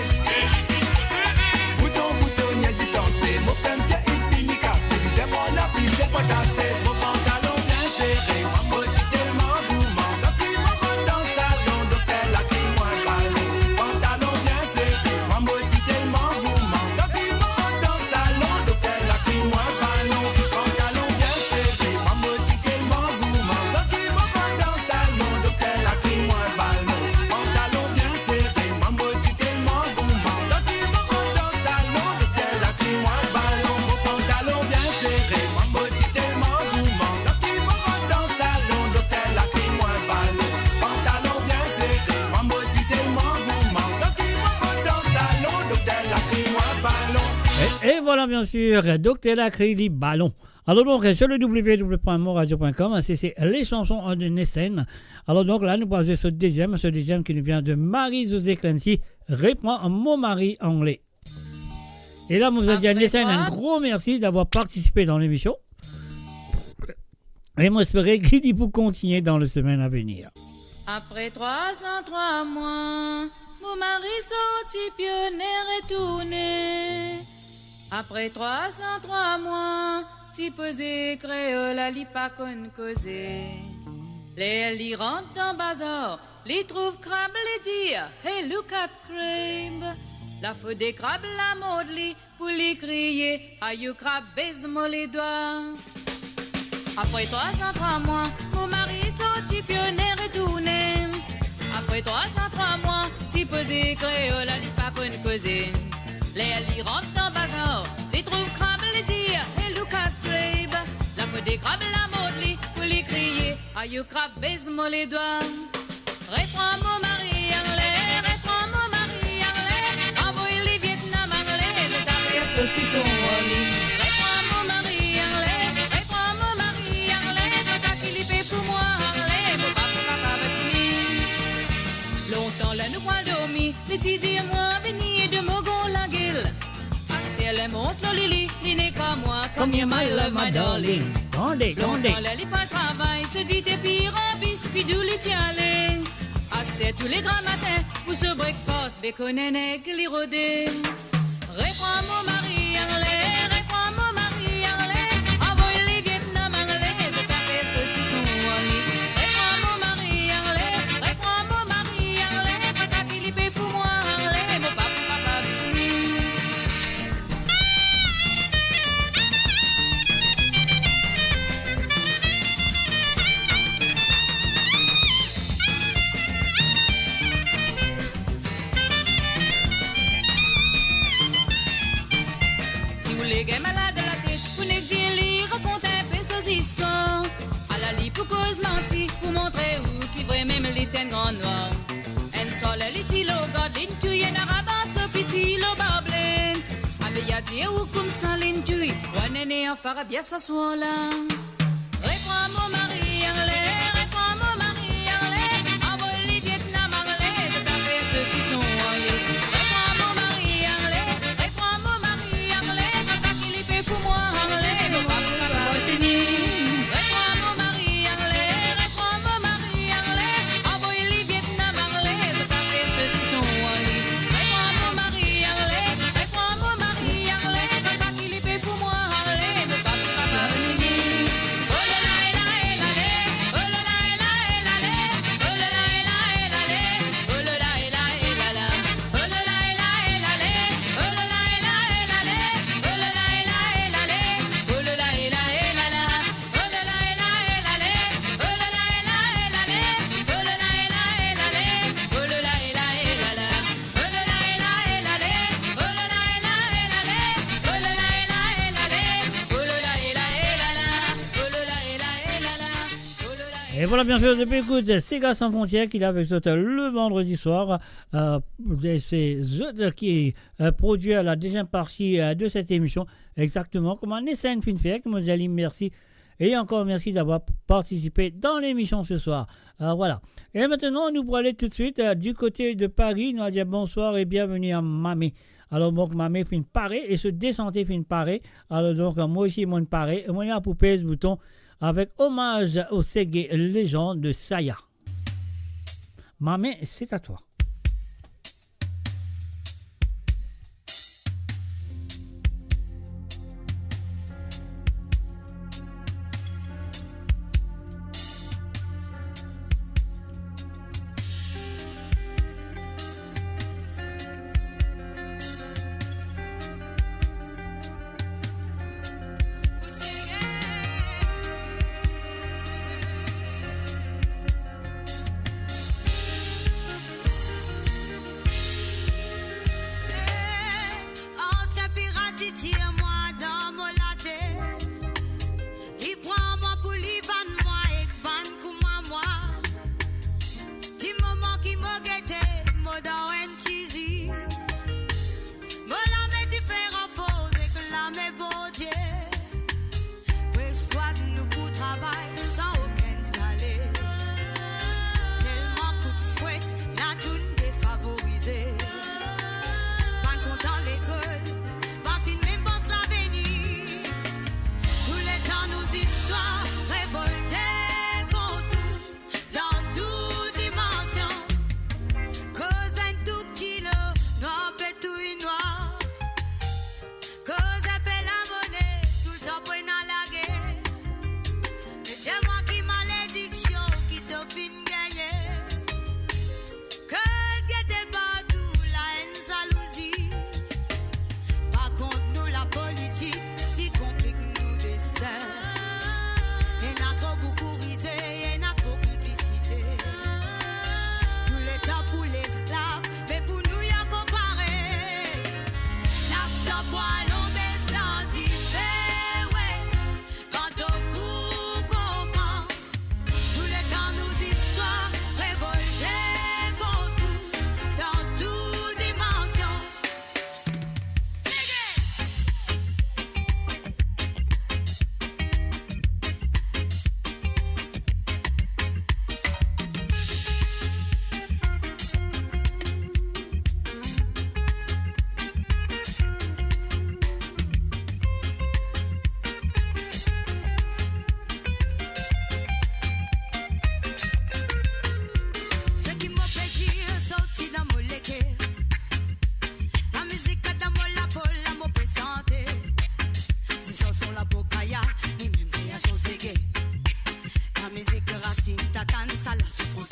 Bouton, boutonie distanse, mo fermetir inn fini kase, bizin pran lafisel pou atase. Mo pantalon bien sere, mwa mo ti telman gouman, tanki mo rant dan salon, dokter la kri mwa balon. Pantalon bien sere, mwa mo ti telman gouman, tanki mo rant dan salon, dokter la kri mwa balon. Pantalon bien sere, mwa mo ti telman gouman, tanki mo rant dan salon, dokter la kri mwa balon. Pantalon bien sere, mwa mo ti telman gouman, tanki mo rant dan salon, dokter la kri mwa balon. Mo pantalon bien sere, mwa mo ti telman gouman, tanki mo rant dan salon, dokter la kri mwa balon. Pantalon bien sere, mwa mo ti telman gouman, tanki mo rant dan salon, dokter la kri mwa balon. Et, et voilà, bien sûr, dokter la kri li balon. Alors donc, sur le w w w point moradio point com, c'est, c'est les chansons de Nessen. Alors donc là, nous passons sur le deuxième, ce deuxième qui nous vient de Marie-Josée Clancy, Repran mo mari angle. Et là, mo dir Nessen, un gros merci d'avoir participé dans l'émission. Et mo espere ki li pou kontinie dan le semaine à venir. Apre trwa zan, trwa mwa, mo mari sorti, pio retourne. Apre trwa zan, trwa mwa, sipoze kreol la li pa konn koze. Ler li rant dan bazar, li trouv krab, li dir, "Hey, look at crab!" Lafot de krab la mord li, pou li kriye, "Ayo krab, bes mo ledwa." Apre trwa zan, trwa mwa, mo mari sorti, pio retourne. Apre trwa zan, trwa mwa, sipoze kreol la li pa konn koze. Ler li rant dan bazar, li trouv krab, li dir, "Hey, look at crab!" Lafot de krab la mord li, pou li kriye, "Ayo krab, bes mo ledwa." Repran mo mari angle, repran mo mari angle, anvoy li Vietnam angle, zot apel sosison ar li. Repran mo mari angle, repran mo mari angle, zot apel li pe fou mwa angle, mo pa pou kapav tini. Lontan ler nou pran dormi, li ti dir mwa vini ed mwa gagn lagel. Aster ler mont lor lili, li nek ar mwa, "Come here, my love, my darling." Tande, tande. Lontan ler li pa travay, so dite pi ranpli, pi dou li ti ale. Aster tou le gramatin, pou so breakfast, bekon enn eg li rode. Repran mo mari angle, repran mo mari angle, anvoy li Vietnam angle, zot apel sosison ar li. Repran mo mari angle, repran mo mari angle, zot apel li pe fou mwa angle, mo pa pou kapav tini. Si ou le gagn malad latet, ou nek dir li rakont inpe so zistwar. Ala li pou koz manti, pou montre ou ki vremem li ti enn gran nwar. Enn swar ler li ti lor gard, linn touy enn Arab ar so piti lor barble. Abe ya dir ou koumsa linn touy, wa nene anfar abia sa swar la. Repran mo mari angle, repran mo mari angle, anvoy li Vietnam angle, zot apel sosison ar li. Repran mo mari angle, repran mo mari angle, zot apel li pe fou mwa angle, mo pa pou kapav tini. Repran mo mari angle, repran mo mari angle, anvoy li Vietnam angle, zot apel sosison ar li. Repran mo mari angle, repran mo mari angle, zot apel li pe fou mwa angle, mo pa pou kapav tini. Et voilà, bien sûr, depuis écoute, Sega Sans Frontières qui est avec toi le vendredi soir. Euh, c'est, c'est eux qui, euh, produit la deuxième partie, euh, de cette émission. Exactement, comme on essaie de faire, comme on dit, merci. Et encore merci d'avoir participé dans l'émission ce soir. Euh, voilà. Et maintenant, nous pourrons aller tout de suite, euh, du côté de Paris. Nous allons dire bonsoir et bienvenue à Mamé. Alors, donc, Mamé finn pare, e so desante finn pare. Alors, donc, euh, moi aussi, mo'nn pare. E mo'nn la pou pez bouton avec hommage au Seggae légende Saya. Mamé, c'est à toi.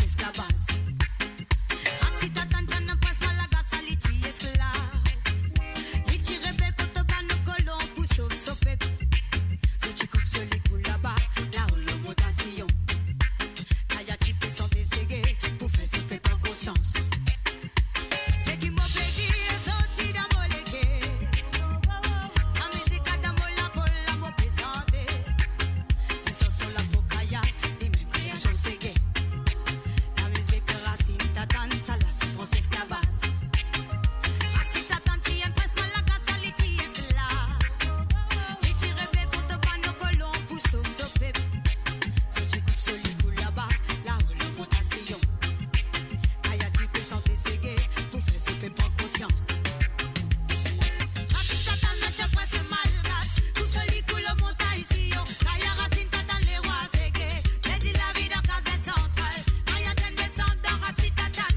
esklav. Rat Sitatann, Tiana, Prens Malgash, sa li ti esklav. Li ti rebel kont bann kolon pou sov so pep. Zot ti koup so likou laba, lao lor montagn Sion. Kaya ti pe sante sege pou fer so pep pran konsians. Seki mo pe dir, sorti dan mo leker. Lamizik la dan mo lapo, la mo pe sante. Se sanson la pou Kaya, limem kreasion sege. Lamizik Rat Sitatann, sa lasoufrans, esklavaz. Rat Sitatann ti enn Prens Malgash, sa li ti esklav. Li ti rebel kont bann kolon pou sov so pep. Zot ti koup so likou laba, lao lor montagn Sion. Kaya ti pe sante sege pou fer so pep pran konsians. Rat Sitatann, Tiana, Prens Malgash, koup so likou lor montagn Sion. Kaya Rat Sitatann, lerwa sege, perdi lavi dan kazern santral. Kaya ti enn desandan Rat Sitatann.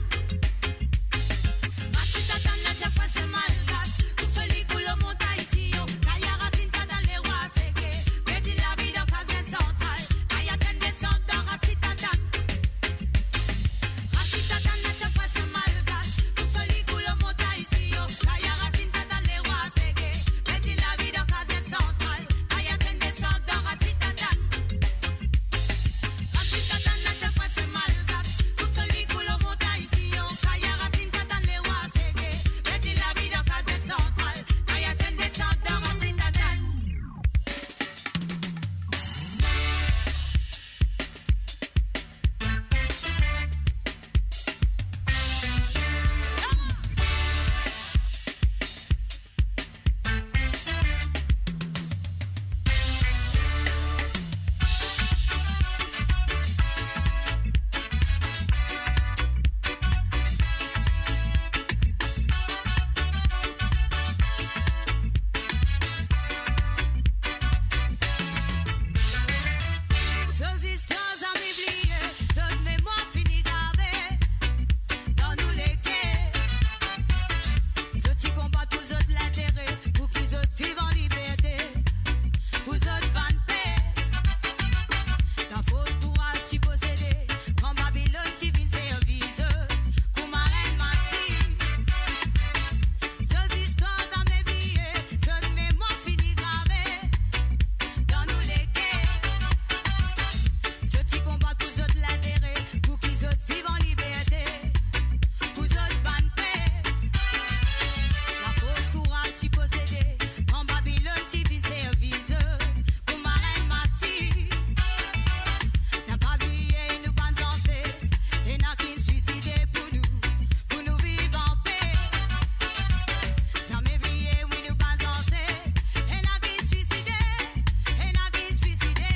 Rat Sitatann, Tiana, Prens Malgash, koup so likou lor montagn Sion. Kaya Rat Sitatann, lerwa sege, perdi lavi dan kazern santral. Kaya ti enn desandan Rat Sitatann. Rat Sitatann, Tiana, Prens Malgash, koup so likou lor montagn Sion. Kaya Rat Sitatann, lerwa sege, perdi lavi dan kazern santral. Kaya ti enn desandan Rat Sitatann. Rat Sitatann, Tiana, Prens Malgash, koup so likou lor montagn Sion. Kaya Rat Sitatann, lerwa sege, perdi lavi dan kazern santral. Kaya ti enn desandan Rat Sitatann. Zot zistwar zame bliye, zot memwar fini grave dan nou leker. Zot ti konbat pou zot lintere, pou ki zot viv an liberte, pou zot vann pe. Lafors, kouraz ti posede, kan Babilonn ti vinn servi zot kouma reinn masi. Zot zistwar zame bliye, zot memwar fini grave dan nou leker. Zot ti konbat pou zot lintere, pou ki zot viv an liberte, pou zot vann pe. Lafors, kouraz ti posede, kan Babilonn ti vinn servi zot kouma reinn masi. Nou pa bliye nou bann zanset, ena ki swiside pou nou, pou nou viv an pe. Zame bliye, wi, nou bann zanset, ena ki swiside, ena ki swiside.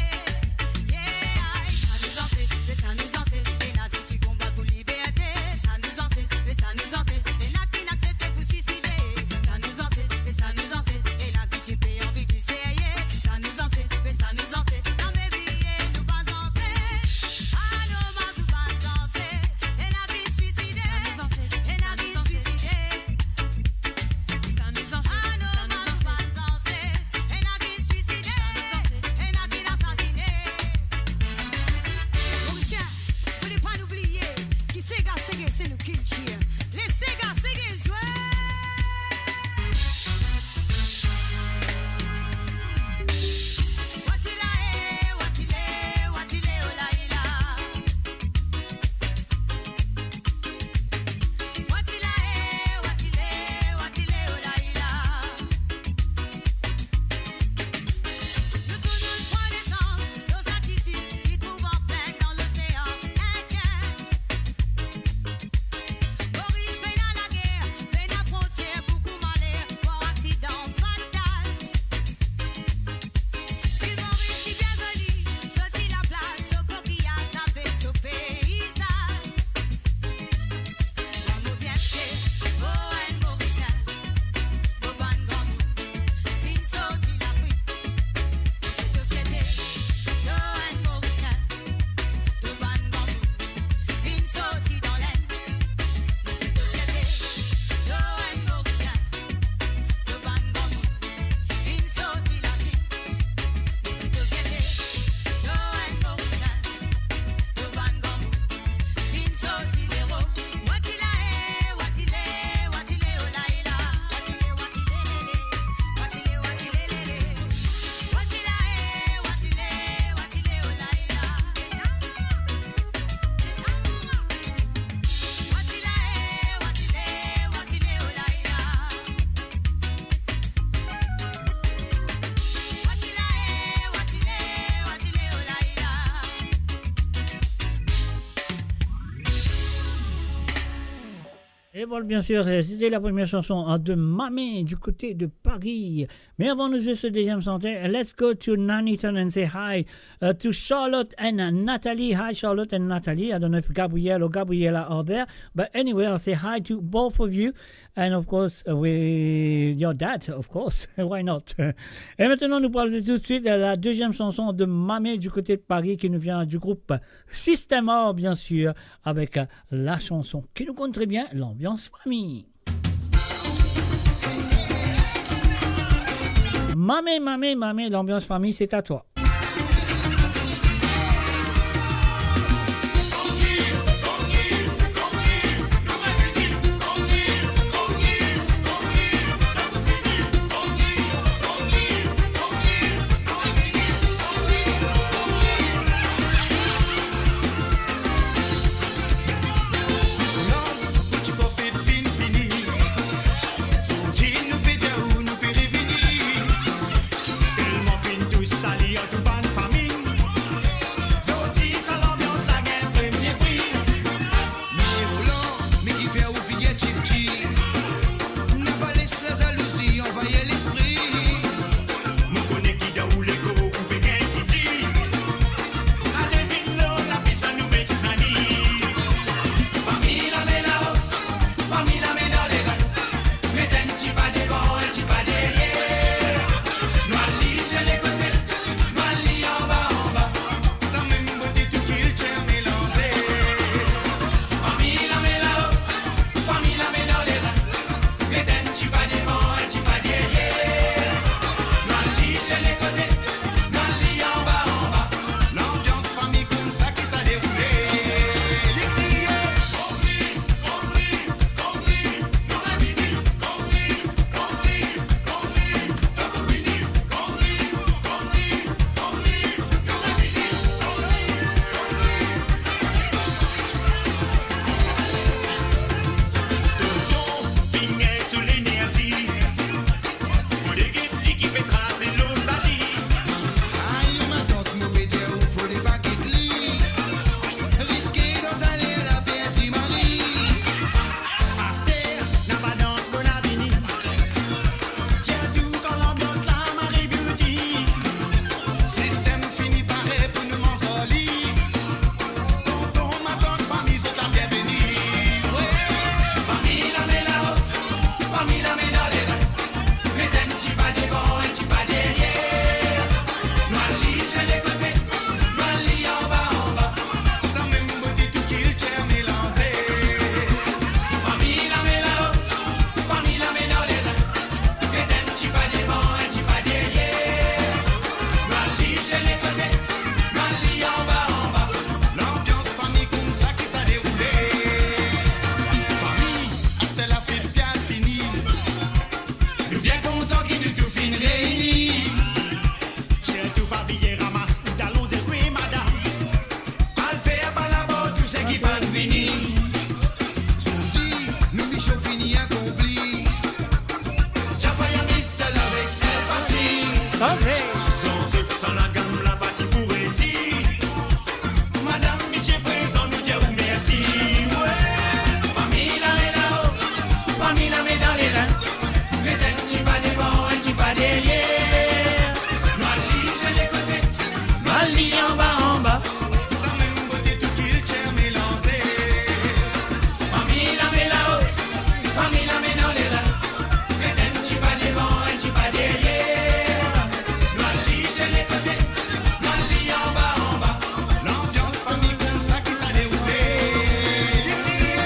Yeah, sa nou zanset, me sa nou zanset, ena ki ti konbat pou liberte. Sa nou zanset, me sa nou zanset, ena ki'nn aksepte pou swiside. Sa nou zanset, me sa nou zanset, ena ki ti pe anvi viv serye. Sa nou zanset, me sa nou zanset, zame bliye nou bann zanset. Ano, ma nou bann zanset, ena ki swiside, ena ki swiside. Ano, ma nou bann zanset, ena ki swiside, ena ki asasine. Morisien, fode pa nou bliye ki sega sege se nou kiltir. Les Sega Sege, zwe! Nou tou nou pran nesans dan sa kiltir ki trouv anplen dan losean Indien. Moris pena lager, pena Et voilà, bien sûr, euh, c'était la première chanson, hein, de Mamé du côté de Paris. Mais avant de jouer ce deuxième chantier, let's go to Nuneaton and say hi, uh, to Charlotte and Natalie. Hi, Charlotte and Natalie. I don't know if Gabrielle or Gabriella are there, but anyway, I'll say hi to both of you. And of course, uh, we, your dad, of course. Why not? Et maintenant, nous parlons tout de suite de la deuxième chanson de Mamé du côté de Paris qui nous vient du groupe Système A, bien sûr, avec, euh, la chanson que nous connaissons très bien, l'ambiance famille. Mamé, mamé, mamé, l'ambiance famille, c'est à toi. Telman finn tous sali ar tou bann fami. Zordi sa lanbians la gagn premie pri. Misie Roland, me ki fer ou figir tipti. Napa les lazalouzi anvahir lespri. Mo kone ki dan ou lekor ou pe gagn ki dir. Ale vinn lor lapi sa nou met sani. Fami lame lao, fami lame dan lerin. Met enn ti pa devan, enn ti pa deryer. Nou al li se lekote, nou al li anba, anba. Samem bote tou kiltir melanze. Fami lame lao, fami lame dan lerin. Met enn ti pa devan, enn ti pa deryer. Nou al li se lekote, nou al li anba, anba. Lanbians fami koumsa ki sa deroule. Li kriye. Tonton, finn gagn sou lenerzi. Fode get li ki pe traze lor sali. Ayo, matant, mo pe dir ou, fode pa kit li. Riske dan sa ler la perdi mari. Aster, napa dans bona vini. Sirtou kan lanbians la mari beauty. Sistem fini pare pou nou manz ar li. Tonton, matant, fami, zot la bienveni. Wi. Fami lame lao, fami lame dan lerin. Met enn ti pa devan, enn ti pa deryer. Nou al li se lekote, nou al li anba, anba. Samem bote tou kiltir melanze. Fami lame lao, fami lame dan lerin. Met enn ti pa devan, enn ti pa deryer. Nou al li se lekote, nou al li anba, anba. Lanbians fami koumsa ki sa deroule. Fami, aster la fet bien fini. Nou bien kontan ki nou tou finn reyni. Sirtou pa bliye ramas ou talon, ze wi madam. Al fer balabor tou seki pa'nn vini. Zordi, nou mision fini akonpli. Jafaya, Mister Love ek El Pasi. Sanze. Sanze sa lagam la pati pou resi. Madam, misie prezan, nou dir ou mersi. Wi. Fami lame lao, fami lame dan lerin. Met enn ti pa devan, enn ti pa deryer. Nou al li se lekote, nou al li anba, anba. Samem bote tou kiltir melanze. Fami lame lao, fami lame dan lerin. Met enn ti pa devan, enn ti pa deryer. Nou al li se lekote, nou al li anba, anba. Lanbians fami koumsa ki sa deroule. Li kriye.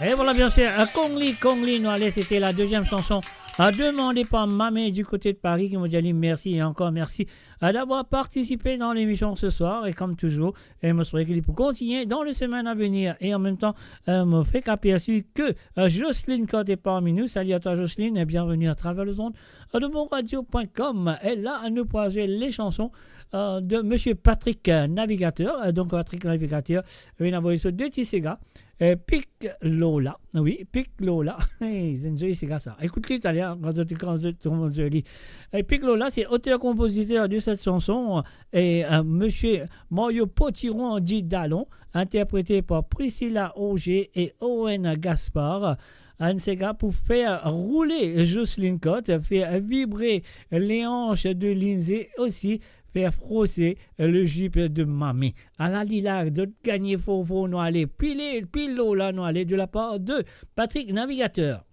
Et voilà, bien sûr, euh, Kongli, Kongli, nou ale, c'était la deuxième chanson, euh, demandée par Mamé du côté de Paris, ki mo dir li mersi e ankor mersi, euh, d'avoir participé dans l'émission ce soir. Et comme toujours, e mo swete ki li pou kontigne dans les semaines à venir. Et en même temps, euh, mo fek apersi ke, euh, Jocelyne Cotte est parmi nous. Salut à toi, Jocelyne, et bienvenue à travers les ondes, euh, de monradio point com. Et là, nou pou al zwe les chansons, euh, de Monsieur Patrick, euh, Navigateur. Euh, donc, Patrick Navigateur, euh, il a envoyé sur deux petits ségas. Euh, Pic Lola. Oui, Pic Lola. Hey, c'est une jolie séga, ça. Écoute-le, Italia, quand tu, quand tu, quand tu lis. Et Pic Lola, c'est auteur-compositeur de cette chanson. Et, euh, Monsieur Mario Potiron dit Dalon, interprété par Priscilla Auger et Owen Gaspard. Enn séga pou fer roule Jocelyne Cotte, fer vibre le hanch de Lindsay, osi fer frose le zip de Mami. Ala li la, zot gagne for for, nou ale, pile, pil Lola, nou ale, de la part de Patrick Navigateur.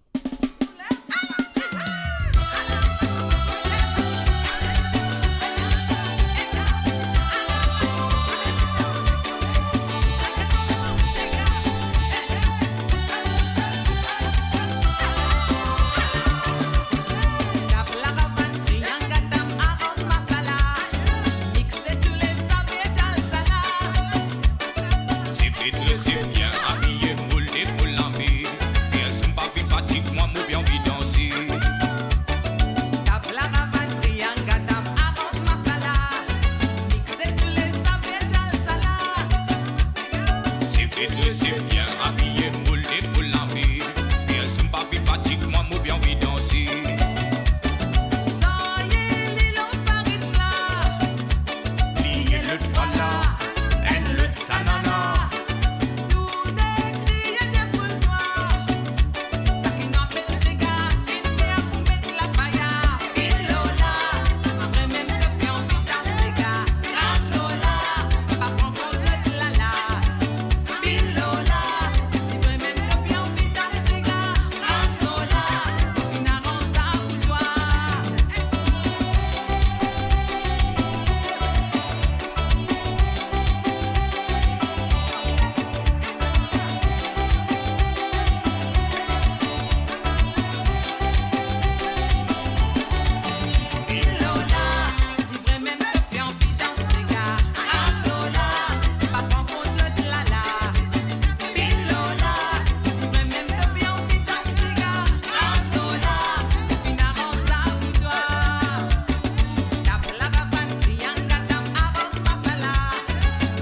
Sirvit, sirvit bien abiye, moule, moule anvi. Personn pa vinn fatig mwa, mo bien anvi danse. Tap laravay, triang, atam, avans, masala. Mixe, moule, save, djal, sala. Sirvit, sirvit bien abiye, moule, moule anvi. Personn pa vinn fatig mwa, mo bien anvi danse. Sa ye li lans sa ritm la. Li ye lot fwa la, enn lot sa nana. Tourne, kriye, defoul twa. Sa ki nou apel sega, finn fer pou met lafaya. Pil Lola, si vremem to pe anvi dans sega, gras Lola, pa pran kont lot lala. Pil Lola, si vremem to pe anvi dans sega, gras Lola, finn aranz sa pou twa. Pil Lola, si vremem to pe anvi dans sega, gras Lola, pa pran kont lot lala. Pil Lola, si vremem to pe anvi dans sega, gras Lola, finn aranz sa pou twa. Tap lavavann, triang, atam, avans, masala.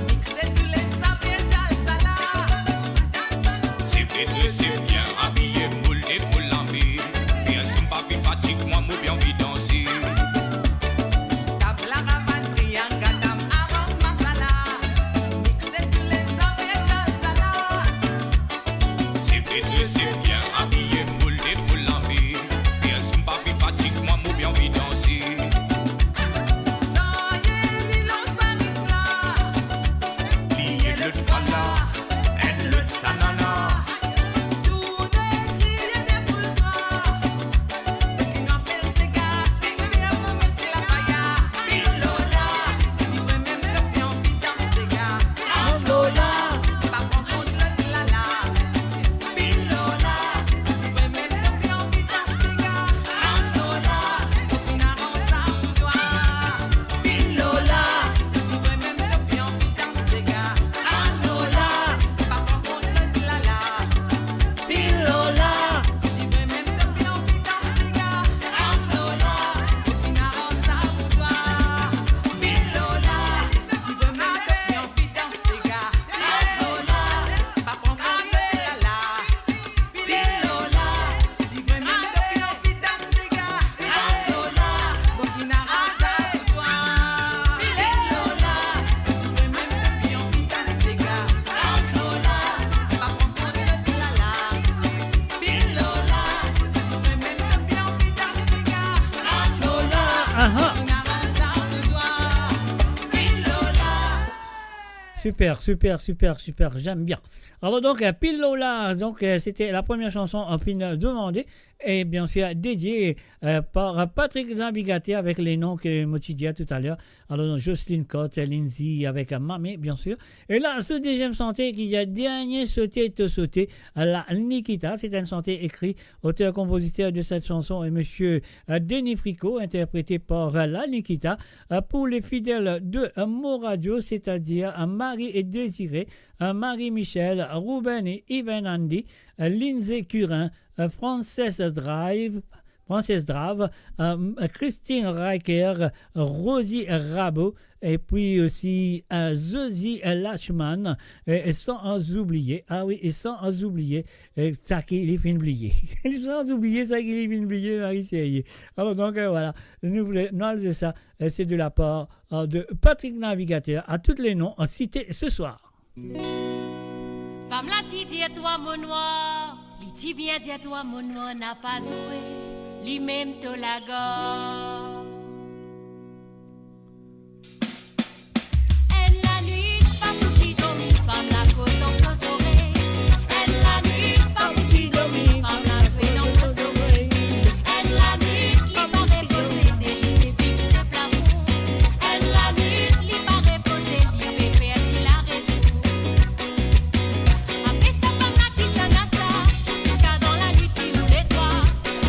Mixe, toule, save, djal, sala. Sirvit, sirvit bien abiye, moule, moule anvi. Personn pa vinn fatig mwa, mo bien anvi danse. Tap lavavann, triang, atam, avans, masala. Mixe, toule, save, djal, sala. Sirvit, sirvit bien abiye, moule, moule anvi. Personn pa vinn fatig mwa, mo bien anvi danse. Sa ye li lans sa ritm la. Li ye lot fwa la, enn lot sa nana. Tourne, kriye, defoul twa. Seki nou apel sega, seki nou apel sega, faya. Pil Lola, si vremem to pe anvi dans sega, gras Lola, pa pran kont lot lala. Pil Lola, si vremem to pe anvi dans sega, gras Lola, finn aranz sa pou twa. Pil Lola, si vremem to pe anvi dans sega, gras Lola, pa pran kont lot lala. Pil Lola, si vremem to pe anvi dans sega, gras Lola, finn aranz sa pou twa. Pil Lola, si vremem to pe anvi dans sega, gras Lola, pa pran kont lot lala. Pil Lola, si vremem to pe anvi dans sega, gras Lola, finn aranz sa pou twa. Pil Lola, si vremem to pe anvi dans sega, gras Lola, pa pran kont lot lala. Pil Lola, si vremem to pe anvi dans sega, gras Lola, finn aranz sa pou twa. Pil Lola. Super, super, super, super, j'aime bien. Alors donc, euh, Pil Lola, donc, euh, c'était la première chanson, euh, finn demandée, et bien sûr dédiée, euh, par Patrick Navigateur avec les noms que mo ti dir talèr. Alors, donc, Jocelyne Cotte, Lindsay avec, euh, Mami, bien sûr. Et là, ce deuxième santé ki a dernie sote to sote, euh, la Nikita, c'est une santé écrite, auteur-compositeur de cette chanson est monsieur, euh, Denis Fricot, interprété par, euh, la Nikita. Euh, pour les fidèles de, euh, Mo Radio, c'est-à-dire, euh, Marie et Désiré, euh, Marie-Michel, Ruben et Ivan Andy, euh, Lindsay Curin, euh, Frances Drive, Frances Drave, euh, Christine Riker, Rosie Rabot, epi osi, euh, Zozi, euh, Lachman, euh, e san oubliye, ah wi, e san oubliye, euh, sa ki li finn bliye. San oubliye sa ki li finn bliye, Marie Serrier. Alors donc, euh, voilà, nou voulon, nou al dir sa, euh, c'est de la part, euh, de Patrick Navigateur, à toutes les noms, euh, cités ce soir. Fam la ti dir twa mo nwar, li ti bien dir twa mo nwar napa zwe, li mem to lagor. Enn lanwit pa fouti dormi, fam la koz dan so zorey. Enn lanwit pa fouti dormi, fam la zwe dan so zorey. Enn lanwit li pa repoze, de lizie fixe plafon. Enn lanwit li pa repoze, li pe perdi larezon. Apre sa fam la kisannla sa, ziska dan lanwit li roule twa,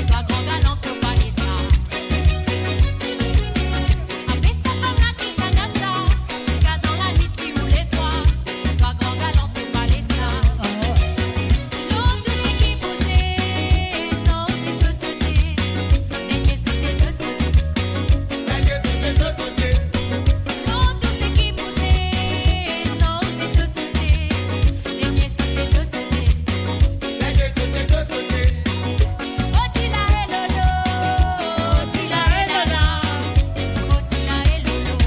twa gran galan to pale sa. Apre sa fam la kisannla sa, ziska dan lanwit li roule twa, twa gran galan to pale sa. Lor tou seki bouze, san oze to sote, dernie sote to sote. Dernie sote to sote. Lor tou seki bouze, san oze to sote, dernie sote to sote. Dernie sote to sote. Oti la e lolo, oti la e lala, oti la e lolo.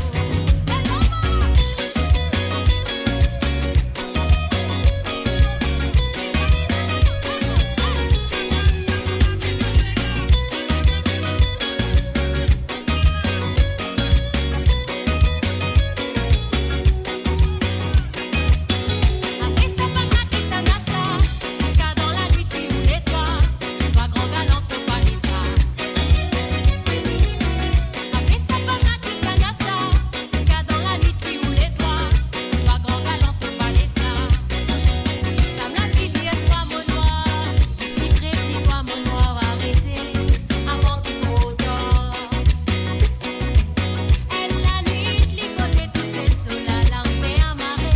Enn lanwit li koze tousel so lalang pe amare.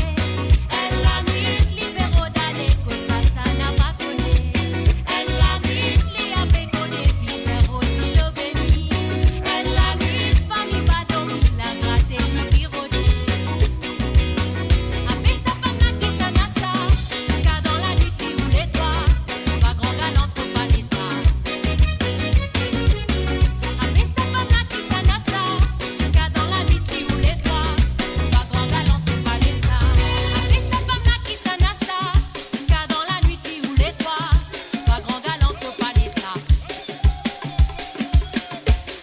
Enn lanwit li pe rod ale kot sa sa napa kone. Enn lanwit li ape kone plizier rod dilo beni. Enn lanwit fami pa dormi, lagrate li ki rode. Apre sa fam la kisannla sa, ziska dan lanwit li roule twa, twa gran galan to pale sa. Apre sa fam la kisannla sa, ziska dan lanwit li roule twa, twa gran galan to pale sa. Apre sa fam la kisannla sa, ziska dan lanwit li roule twa, twa gran galan to pale sa.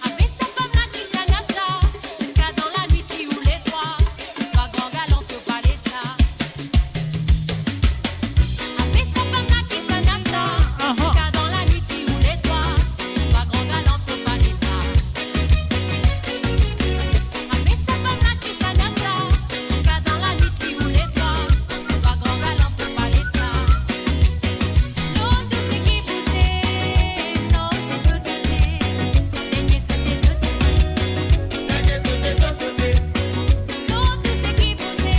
Apre sa fam la kisannla sa, ziska dan lanwit li roule twa, twa gran galan to pale sa. Apre sa fam la kisannla sa, ziska dan lanwit li roule twa, twa gran galan to pale sa. Apre sa fam la kisannla sa, ziska dan lanwit li roule twa, twa gran galan to pale sa. Lor tou seki bouze, san oze to sote, dernie sote to sote. Dernie sote to sote. Lor tou seki bouze,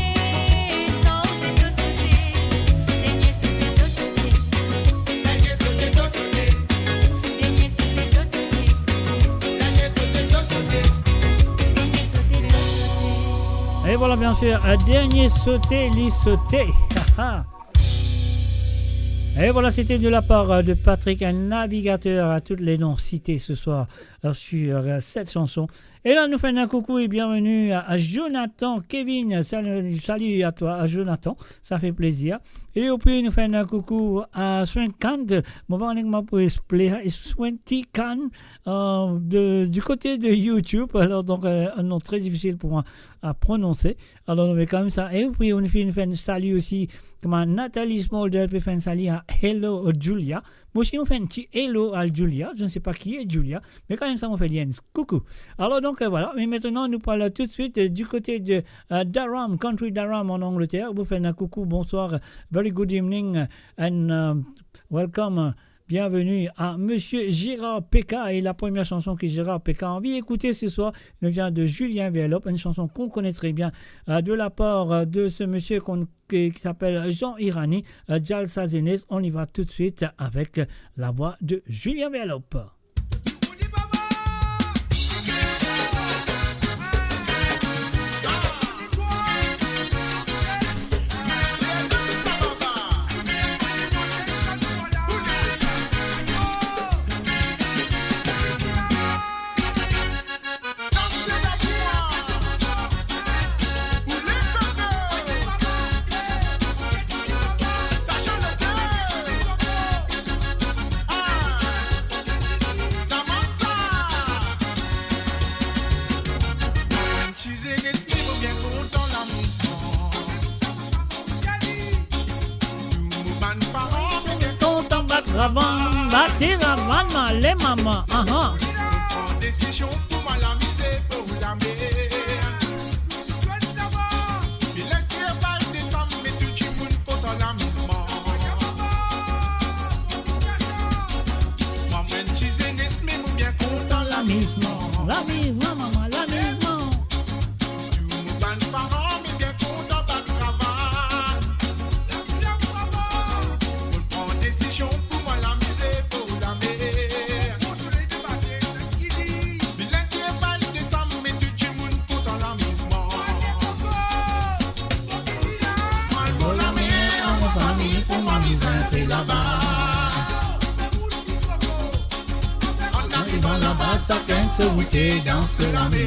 san oze to sote, dernie sote to sote. Dernie sote to sote. Dernie sote to sote. Dernie sote to sote. Dernie sote to sote. Et voilà, bien sûr, un dernier sauté, li sauté. Et voilà, c'était de la part, euh, de Patrick, un navigateur à toutes les noms cités ce soir, euh, sur, euh, cette chanson. Et là, nous faisons un coucou et bienvenue à, à Jonathan, Kevin. Salut, salut à toi, à Jonathan. Ça fait plaisir. Et puis, nous faisons un coucou à Swenkant. Bon, ben, on est, comment pour expliquer, Swentikant, euh, de, du côté de YouTube. Alors, donc, euh, un nom très difficile pour moi à prononcer. Alors, nou met kanmem sa. Et puis, on fait, on fait un salut aussi, kouma Nathalie Smolder pe fer enn salut à Hello Julia. Moi aussi, on fait un petit hello à Julia. Je ne sais pas qui est Julia, mais quand même, ça, on fait bien un coucou. Alors, donc, euh, voilà. Mais maintenant, nous parlons tout de suite, euh, du côté de, euh, Durham, County Durham, en Angleterre. Vous faites un coucou, bonsoir, very good evening, and, euh, welcome, euh, bienvenue à Monsieur Gérard Péka. Et la première chanson que Gérard Péka a envie d'écouter ce soir nous vient de Julien Verlop, une chanson qu'on connaît très bien, euh, de la part, euh, de ce monsieur qu'on, qui, qui s'appelle Jean Irani. Euh, Jal Sazenes, on y va tout de suite avec la voix de Julien Verlop. Tou dimoun li pa mor. Tou Avan, bati ravann, ale mama, aha. Pran desizion pou mwa lamize pou lame. Bilet ki epal desam, me tou dimoun kontan lamizman. Mwa, mwa enn ti zenes, me mo bien kontan lamizman. Lamizman, mama, lamizman. Tou mo bann paran, me bien kontan bann travay. Mo pran desizion pou mwa lamize pou lame. Bilet ki epal desam, me tou dimoun kontan lamizman. Mwa, mo lame ar mo fami pou mwa mize inpe laba. An arivan laba, sakenn so kote, dans so lame.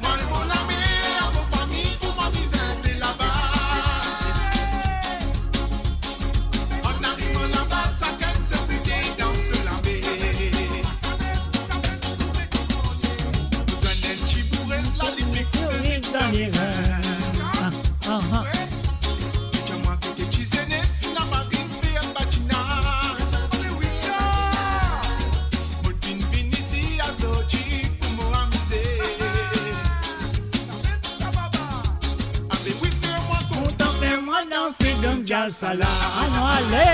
Mwa, mo lame ar mo fami pou mwa mize inpe laba. An arivan laba, sakenn so kote, dans so lame. Bizin enn ti boure, lalipik sezi dan lerin. Ah, ah, ah. Dir mwa kote ti zenes, napa vinn fer badinaz. Mo finn vinn isi azordi pou mo amize. Abe wi, fer mwa kontan, fer mwa danse dan jalsa la. Anon ale.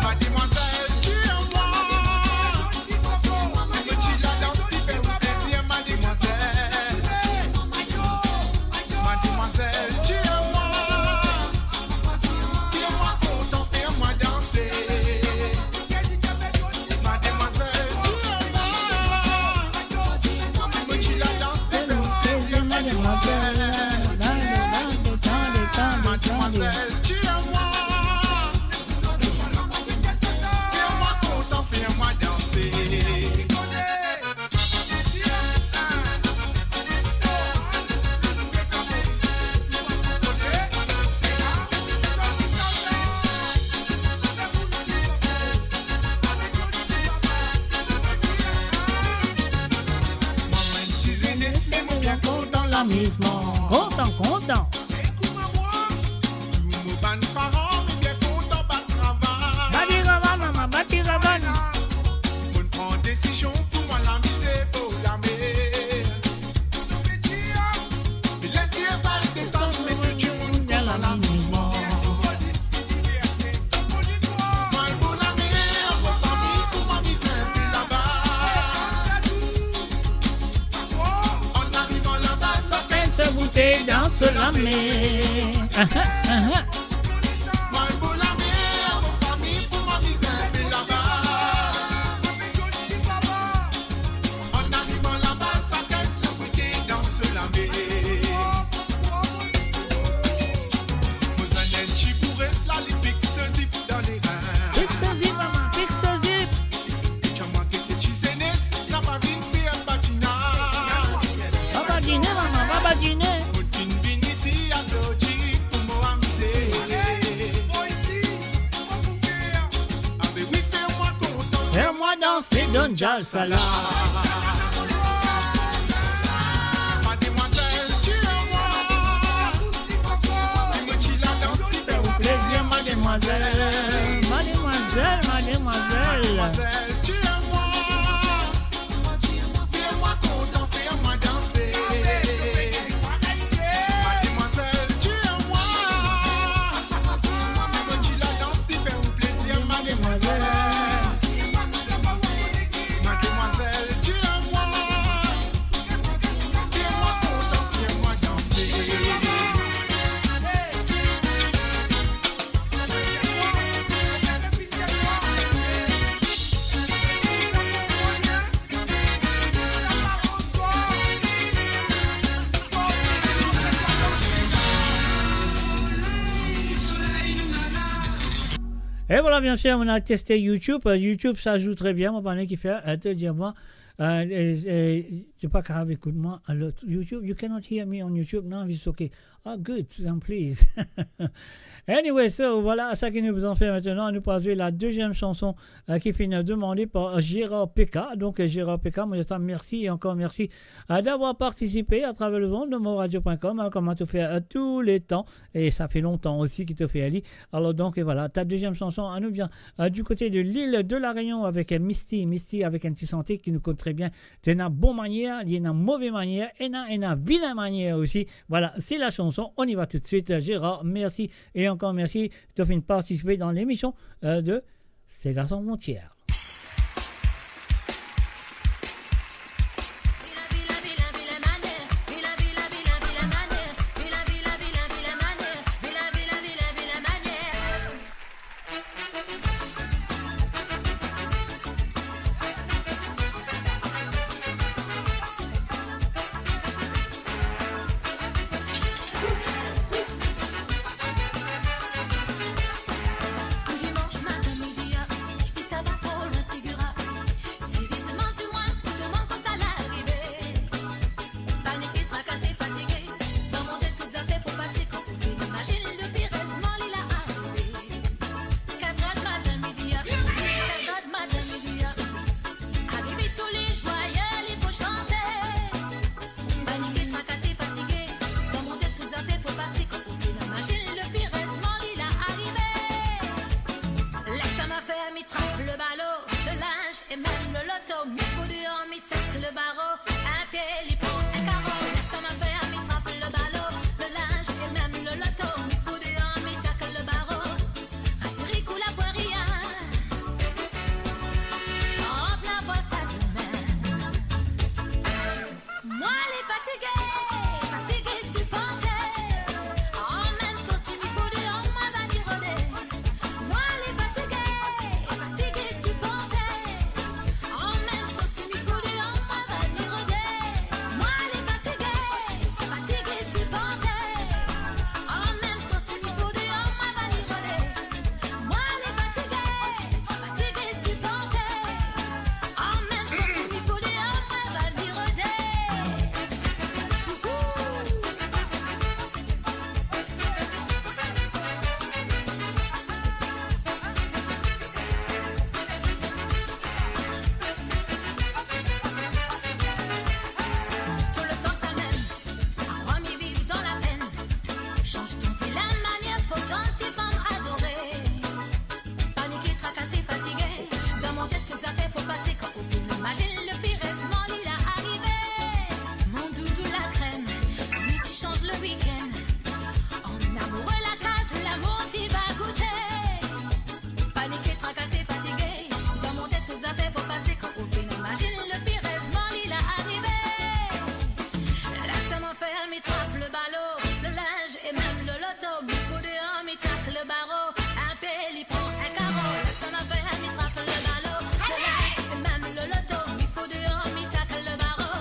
Mademwazel, dir mwa. Ti ladans ki fer ou plezir, mademwazel. Mademwazel, dir mwa. Fer mwa kontan, fer mwa danse. Mademwazel, dir mwa. Mo ti ladans ki fer ou plezir, mademwazel. Mademwazel, dir mwa. Fer mwa kontan, fer mwa danse. Mwa enn ti zenes, me mo bien kontan lamizman. Kontan, kontan. Tou mo bann paran, me bien kontan bann travay. Bati ravann, mama, bati ravann. Mo pran desizion pou mwa lamize pou lame. Bilet ki epal desam, me tou dimoun kontan lamizman. Mwa, mo lame ar mo fami pou mwa mize inpe laba. An arivan laba, sakenn so kote, dans so lame. Mwa, mo lame ar mo fami pou mwa mize inpe laba. An arivan laba, sakenn so kote, dans so lame. Bizin enn ti boure, lalipik sezi dan lerin. Pik sezi, mama, pik sezi. Dir mwa kote ti zenes, napa vinn fer badinaz. Pa badine, mama, pa badine. Mo finn vinn isi azordi pou mo amize. Abe wi, fer mwa kontan, fer mwa danse dan jalsa la. Mademwazel, dir mwa. Mo ti ladans ki fer ou plezir, mademwazel. Mademwazel, mademwazel. Mademwazel, dir mwa. Fer mwa kontan, fer mwa danse. Mademwazel, dir mwa. Mo ti ladans ki fer ou plezir, mademwazel. Mademwazel, dir mwa. Fer mwa kontan, fer mwa danse. E vwala, bien sir, nou al teste YouTube. Euh, YouTube, sa zwe tre bien. Mo pa kone kifer, euh, to dir mwa, Euh, euh, euh, to pa kapav ekout mwa, alor, YouTube, you cannot hear me on YouTube. No, it's okay. Ah, good, I'm pleased. Anyway, so, vwala sa ki nou bizin fer aster. Nou pou zwe la deziem sanson, euh, ki finn demande par Gérard P K. Donk, euh, Gérard P K, mo dir twa mersi e ankor mersi, euh, d'avoir partisipé à travers le monde de moradio point com, hein, kouma to fer, euh, tou le tan. E sa fer lontan osi ki to fer li. Alor donk, euh, vwala, ta deziem sanson, anou vinn, euh, du kote de lil de La Réunion avek, euh, Misty. Misty avek enn ti sante ki nou konn tre bien. Ena bon manier, li ena move manier, ena, ena vilin manier osi. Vwala, se la sanson. On y va tout de suite. Gérard, mersi e ankor mersi, to finn partisipe dan lemision, euh, de Sega San Frontières. Dimanche matin, midi, ah, li sava tro lwin, figir a. Sezisman sir mwa, mo demann kouma sa arive. Panike, trakase, fatige, dan mo tet tou zafer pou pase, kan pou fini mazinn, le pire moman li la arive. Katr er dimatin, midi, ah, katr er dimatin, midi, ah, arive sole, zwaye, li pou sante. Panike, trakase, fatige, dan mo tet tou zafer pou pase, kan pou fini mazinn, le pire moman li la arive. Les sa mo fer, mi trap le balo, le linz e mem le loto, mi fout deor, mi tak le baro, enn pie li pran enn karo. Les sa mo fer, mi trap le balo, le linz e mem le loto, mi fout deor, mi tak le baro. Rasire kou la pou rien. Ant nou war sa demin. Mwa le fatige, fatige siporte. An mem tan si mi fout deor, mwa vinn rode. Mwa le fatige, fatige siporte. An mem tan si mi fout deor, mwa vinn rode. Mwa le fatige, fatige siporte. An mem tan si mi fout deor, mwa vinn rode. Mwa le fatige, fatige siporte. An mem tan si mi fout deor, mwa vinn rode. Tou le tan sa mem, awa mi viv dan lapenn. Sanz to vilin manier, pourtan ti fam adore. Panike, trakase, fatige, dan mo tet tou zafer pou pase, kan pou fini mazinn, le pire moman li la arive. Mo doudou lakrem, mi ti sanz le wikenn. An amoure lakaz, lamour ti va goute. Panike, trakase, fatige, dan mo tet tou zafer pou pase, kan pou fini mazinn, le pire moman li la arive. Les sa mo fer, mi trap le balo, le linz e mem le loto, mi fout deor, mi tak le baro, enn pie li pran enn karo. Les sa mo fer, mi trap le balo, le linz e mem le loto, mi fout deor, mi tak le baro.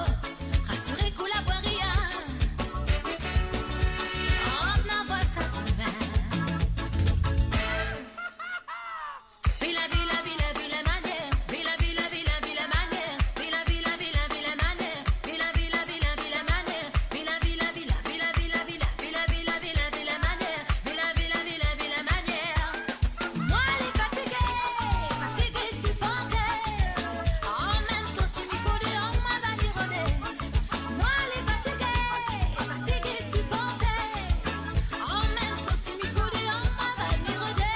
Rasire kou la pou rien. Ant nou war sa demin. Vila, vila, vila, vila manier. Vila, vila, vila, vila manier. Vila, vila, vila, vila manier. Vila, vila, vila, vila manier. Vila, vila, vila, vila, vila, vila, vila, vila, vila manier. Vila, vila, vila, vila manier. Mwa le fatige, fatige siporte. An mem tan si mi fout deor, mwa vinn rode. Mwa le fatige, fatige siporte. An mem tan si mi fout deor, mwa vinn rode.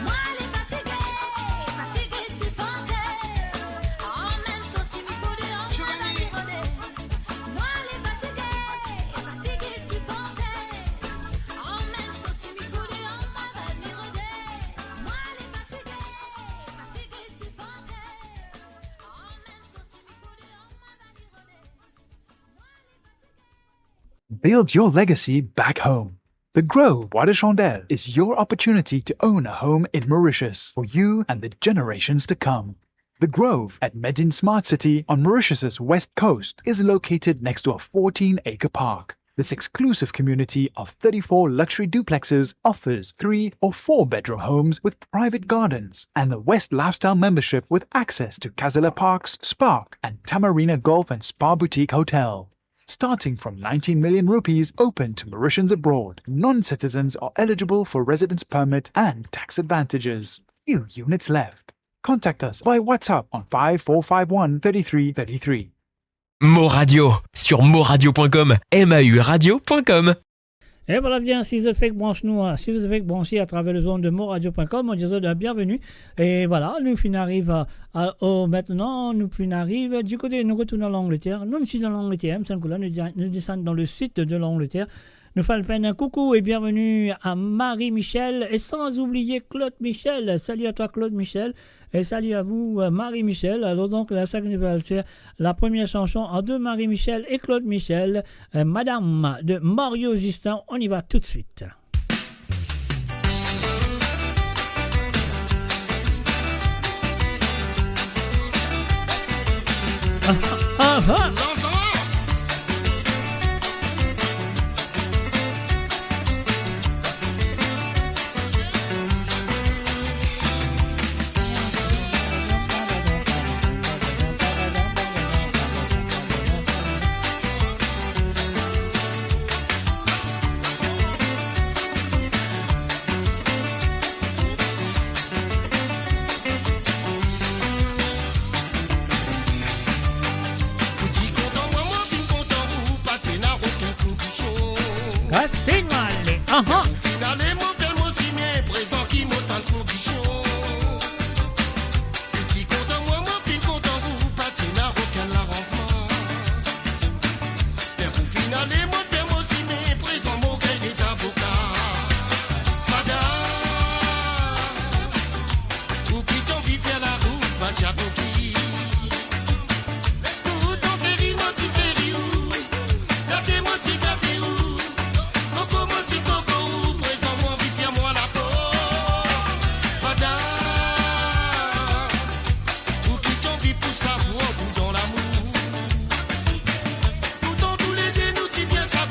Mwa le fatige, fatige siporte. An mem tan si mi fout deor, mwa vinn rode. Mwa le fatige, fatige siporte. An mem tan si mi fout deor, mwa vinn rode. Mwa le fatige, fatige siporte. An mem tan si mi fout deor, mwa vinn rode. Build your legacy back home. The Grove Bois de Chandelle is your opportunity to own a home in Mauritius for you and the generations to come. The Grove at Medin Smart City on Mauritius's west coast is located next to a fourteen-acre park. This exclusive community of thirty-four luxury duplexes offers three or four bedroom homes with private gardens and the West Lifestyle membership with access to Casala Parks, Spark, and Tamarina Golf and Spa Boutique Hotel. Starting from nineteen million rupees, open to Mauritians abroad. Non-citizens are eligible for residence permit and tax advantages. Few units left. Contact us by WhatsApp on five four five one thirty-three thirty-three. Mo Radio, sur moradio point com, M A U radio point com. E vwala, bien, si zot fek brans nou, si zot fek branse atraver lezond de moradio point com, nou dir zot bienveni. E vwala, nou finn ariv a, a, o, aster, nou finn ariv di kote, nou retourn an Langleter. Nou, nou ti dan Langleter, me sa kou la, nou, nou desann dan le sud de Langleter. Nou fer enn koukou e bienveni a Marie Michel, e san oubliye Claude Michel. Salut à toi, Claude Michel. Et salut à vous, euh, Marie-Michel. Alors donc, là, ça que nous allons faire la première chanson entre Marie-Michel et Claude Michel, euh, Madame de Mario Justin. On y va tout de suite. Ah, ah, ah. Kase nou ale, aha. Pou finn ale, mo fer mo sime, prezan ki mo tann kondision. Ou ti kontan mwa, mo finn kontan ou, pa ti ena okenn laranzman. Me pou finn ale, mo fer mo sime, prezan mo gagn leta avoka. Madam, ou ki ti anvi fer larout, pa ti akoki. Pourtan seri, mo ti seri ou, gate mo ti gate ou, koko mo ti koko ou, prezan mo anvi fer mwa lapo. Madam, ou ki ti anvi pous sa pou ou dan lamour. Pourtan toulede nou ti bien sa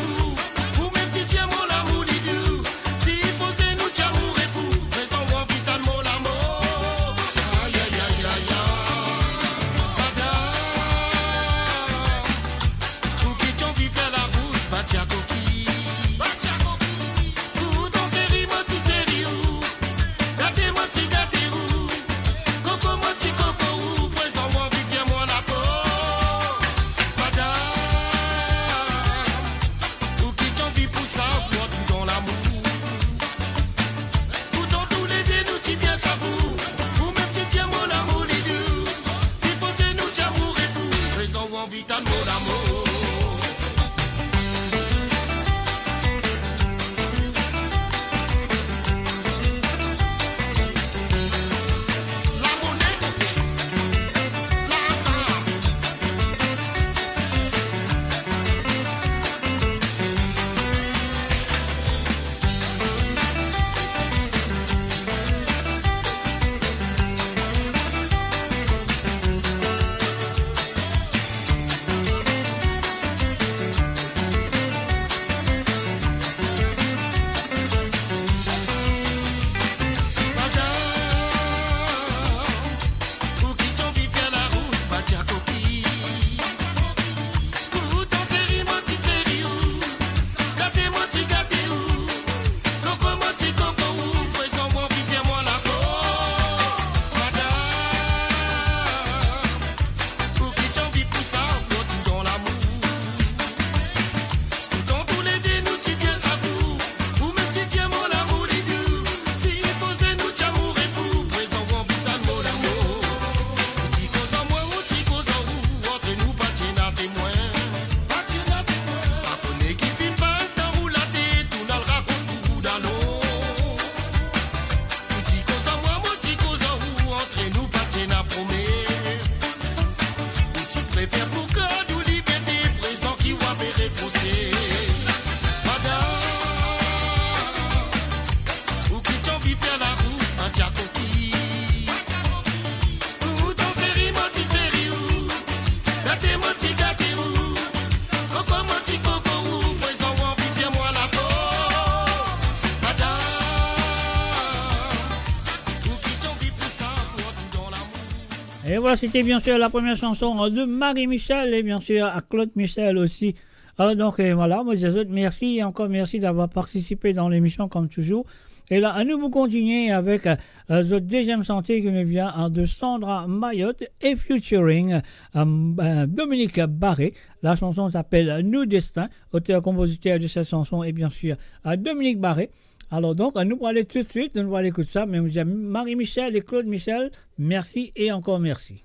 Et voilà, c'était bien sûr la première chanson de Marie Michel et bien sûr à Claude Michel aussi. Alors donc, euh, voilà, moi je vous dis merci et encore merci d'avoir participé dans l'émission comme toujours. Et là, à nous, nous continuons avec euh, euh, notre deuxième chantier qui nous vient euh, de Sandra Mayotte et featuring euh, euh, Dominique Barré. La chanson s'appelle Nous Destin. Auteur-compositeur de cette chanson est bien sûr euh, Dominique Barré. Alors donc, euh, nous allons tout de suite, nous allons écouter ça, mais je dis à Marie Michel et Claude Michel, merci et encore merci.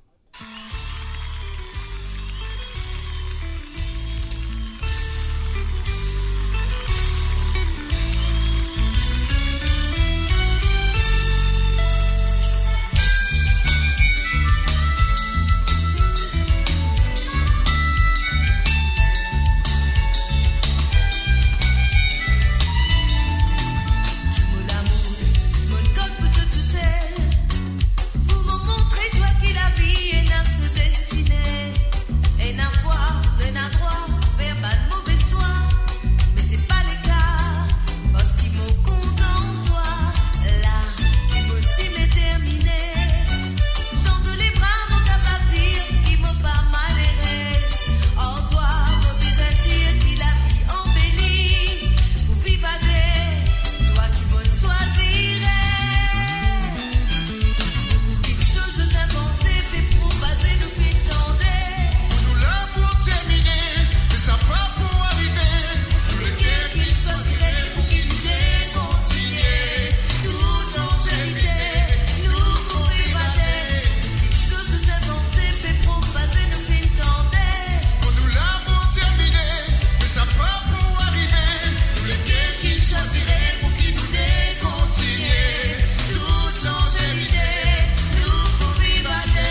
Mo lamour, mo kot pou to tousel. Pou mo montre twa ki lavi ena so destine. Ena fwa, ena drwa fer bann move swa. Me se pa leka, parski mo kontan twa. La ki mo sime termine. Dan to lebra mo kapav dir ki mo pa malerez. Ar twa mo bizin dir ki lavi anbeli. Pou viv a de, twa ki mo'nn swazire. Boukou kiksoz zot invante, pe propaze nou finn tande. Pou nou lamour termine, me sa pa pou arive. Nou leker ki swazire pou ki nou de kontigne. Tout lonzevite, nou pou viv a de. Boukou kiksoz zot invante, pe propaze nou finn tande. Pou nou lamour termine, me sa pa pou arive. Nou leker ki swazire pou ki nou de kontigne. Tout lonzevite, nou pou viv a de.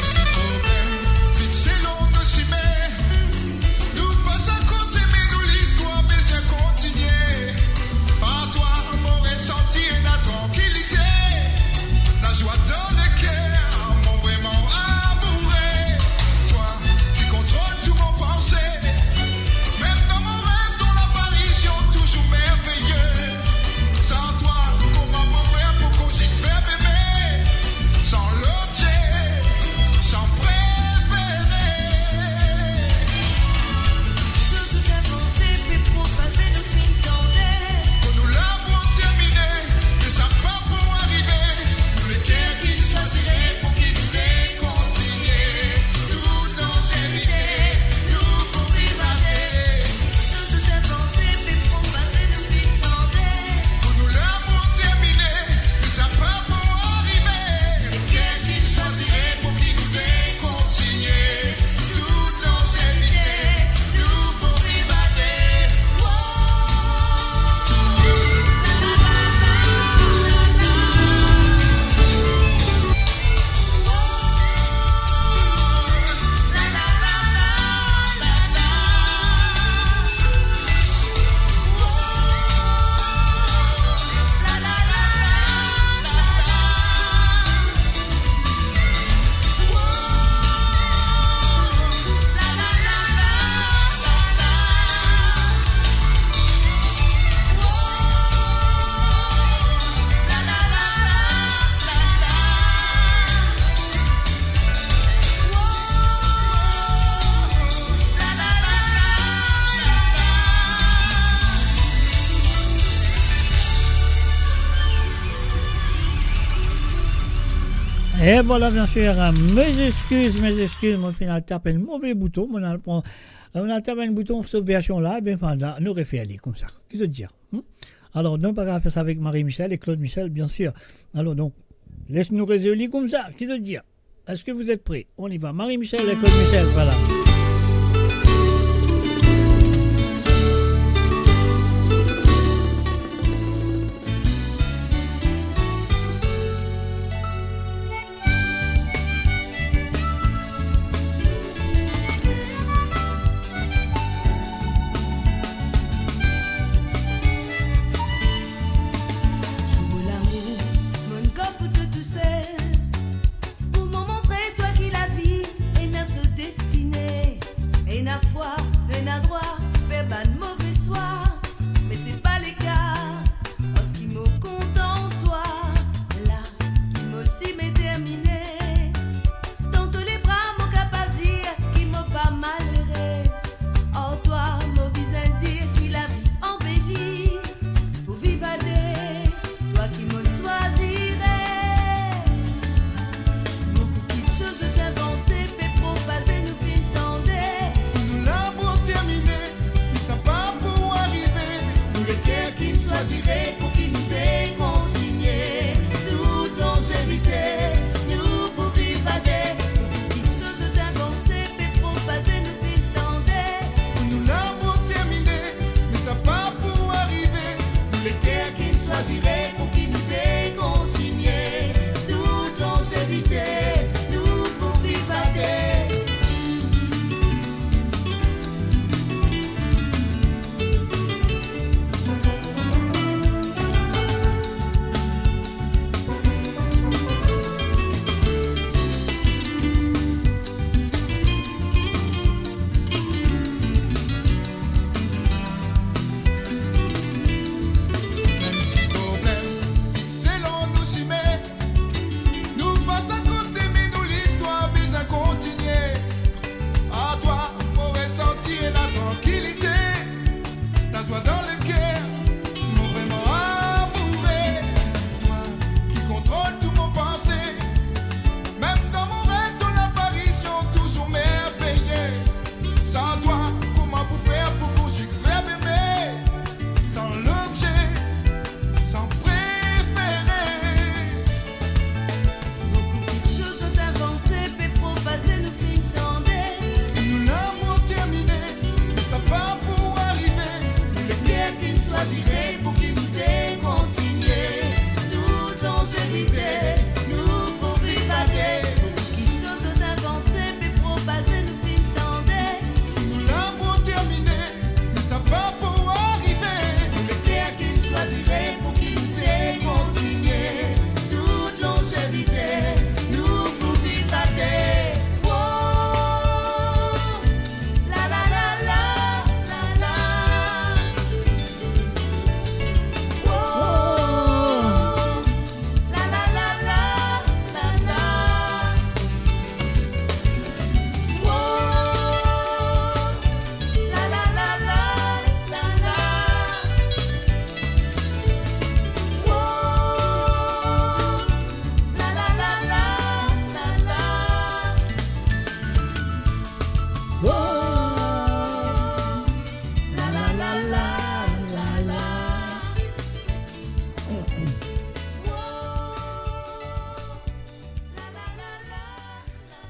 Si problem fixe lor nou sime, nou pas akote, me nou listwar bizin kontigne. Ar twa, mo resanti ena trankilite, lazwa dan leker, mo vreman amoure. Twa ki kontrol tou mo panse, mem dan mo rev, to laparision touzour merveye. San twa, kouma mo fer pou kontign fer bebe? San lobze, san prefere. Kiksoz zot invante, pe propaze nou finn tande. Pou nou lamour termine, me sa pa pou arive. Nou leker ki swazire pou ki nou de kontigne. Tout lonzevite, nou pou viv a de. Kiksoz zot invante, pe propaze nou finn tande. Pou nou lamour termine, me sa pa pou arive. Nou leker ki swazire pou ki nou de kontigne. Tout lonzevite, nou pou viv a de. E vwala, bien sir, mes excuses, mes excuses, mo finn al tap enn move bouton, mo al pran, mo al tap enn bouton so version la, ebien, anfin, la, nou refer li koumsa. Ki zot dir? Hmm? Alors, nou pa kapav fer sa avek Marie Michel e Claude Michel, bien sir. Alors, donk, les nou rezoud li koumsa. Ki zot dir? Est-ce que vous êtes prêts? On y va. Marie Michel et Claude Michel, voilà.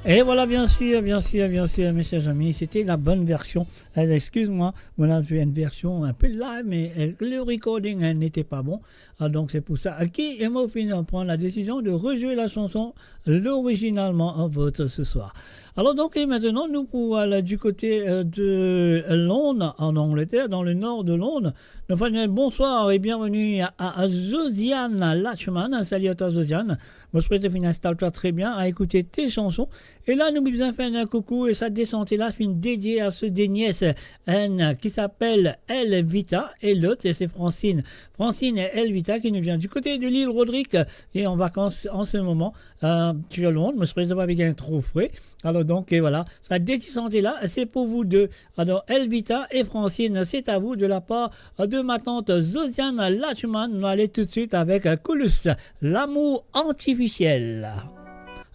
Et voilà, bien sûr, bien sûr, bien sûr, mes chers amis, c'était la bonne version. Euh, excuse-moi, on a fait une version un peu live, mais, euh, le recording, hein, n'était pas bon. Ah, donc c'est pour ça. Ok, et moi, au final, on prend la décision de rejouer la chanson l'originalement en vote ce soir. Alors donc, et maintenant, nous pour aller du côté, euh, de Londres, en Angleterre, dans le nord de Londres. Nous faisons un bonsoir et bienvenue à, à, à Josiane Lachman. Salut à toi, Josiane. Mo swete finn instal twa tre bien, a ekoute tes chansons. E la, nou bizin fer enn koukou, e sa desant la finn dedie a so de nies, enn ki apel Elvita, e lot, se Francine. Francine et Elvita qui nous vient du côté de l'île Rodrigue et en vacances en ce moment, euh, sur Londres. Mo swete pa gagn tro fre. Alors donc, et voilà, sa desant la, c'est pour vous deux. Alors, Elvita et Francine, c'est à vous de la part de ma tante Josiane Lachman. Nou ale toudsuit avek, euh, Koulous, L'amour artificiel.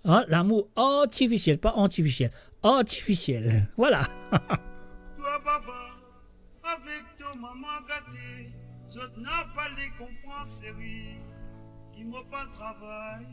Hein, l'amour artificiel, pas artificiel. Artificiel. Voilà. Twa baba, avek to mama gate, zot napa le konpran seri, ki mo pa travay.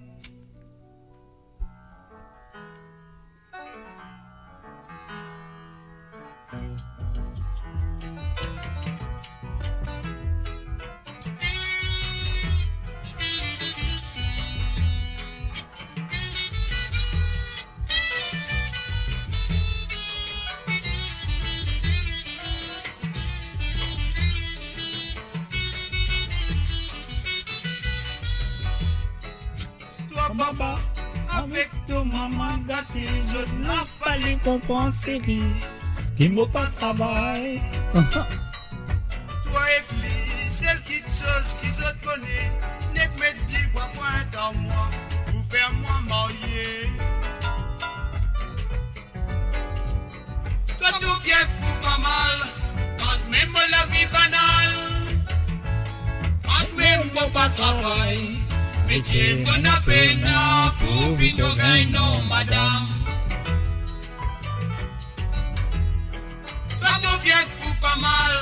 Twa baba, avek to mama gate, zot napa le konpran seri, ki mo pa travay. Twa ek li, sel kiksoz ki zot kone, nek met dibwa pwint ar mwa, pou fer mwa marye. Twa tou bien fou pa mal, kantmem mo lavi banal, kantmem mo pa travay, metie mo napa ena, pourvi to gagn non madam. Twa tou bien fou pa mal,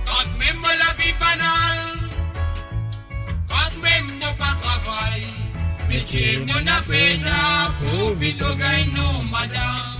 kantmem mo lavi banal, kantmem mo pa travay, metie mo napa ena, pourvi to gagn non madam.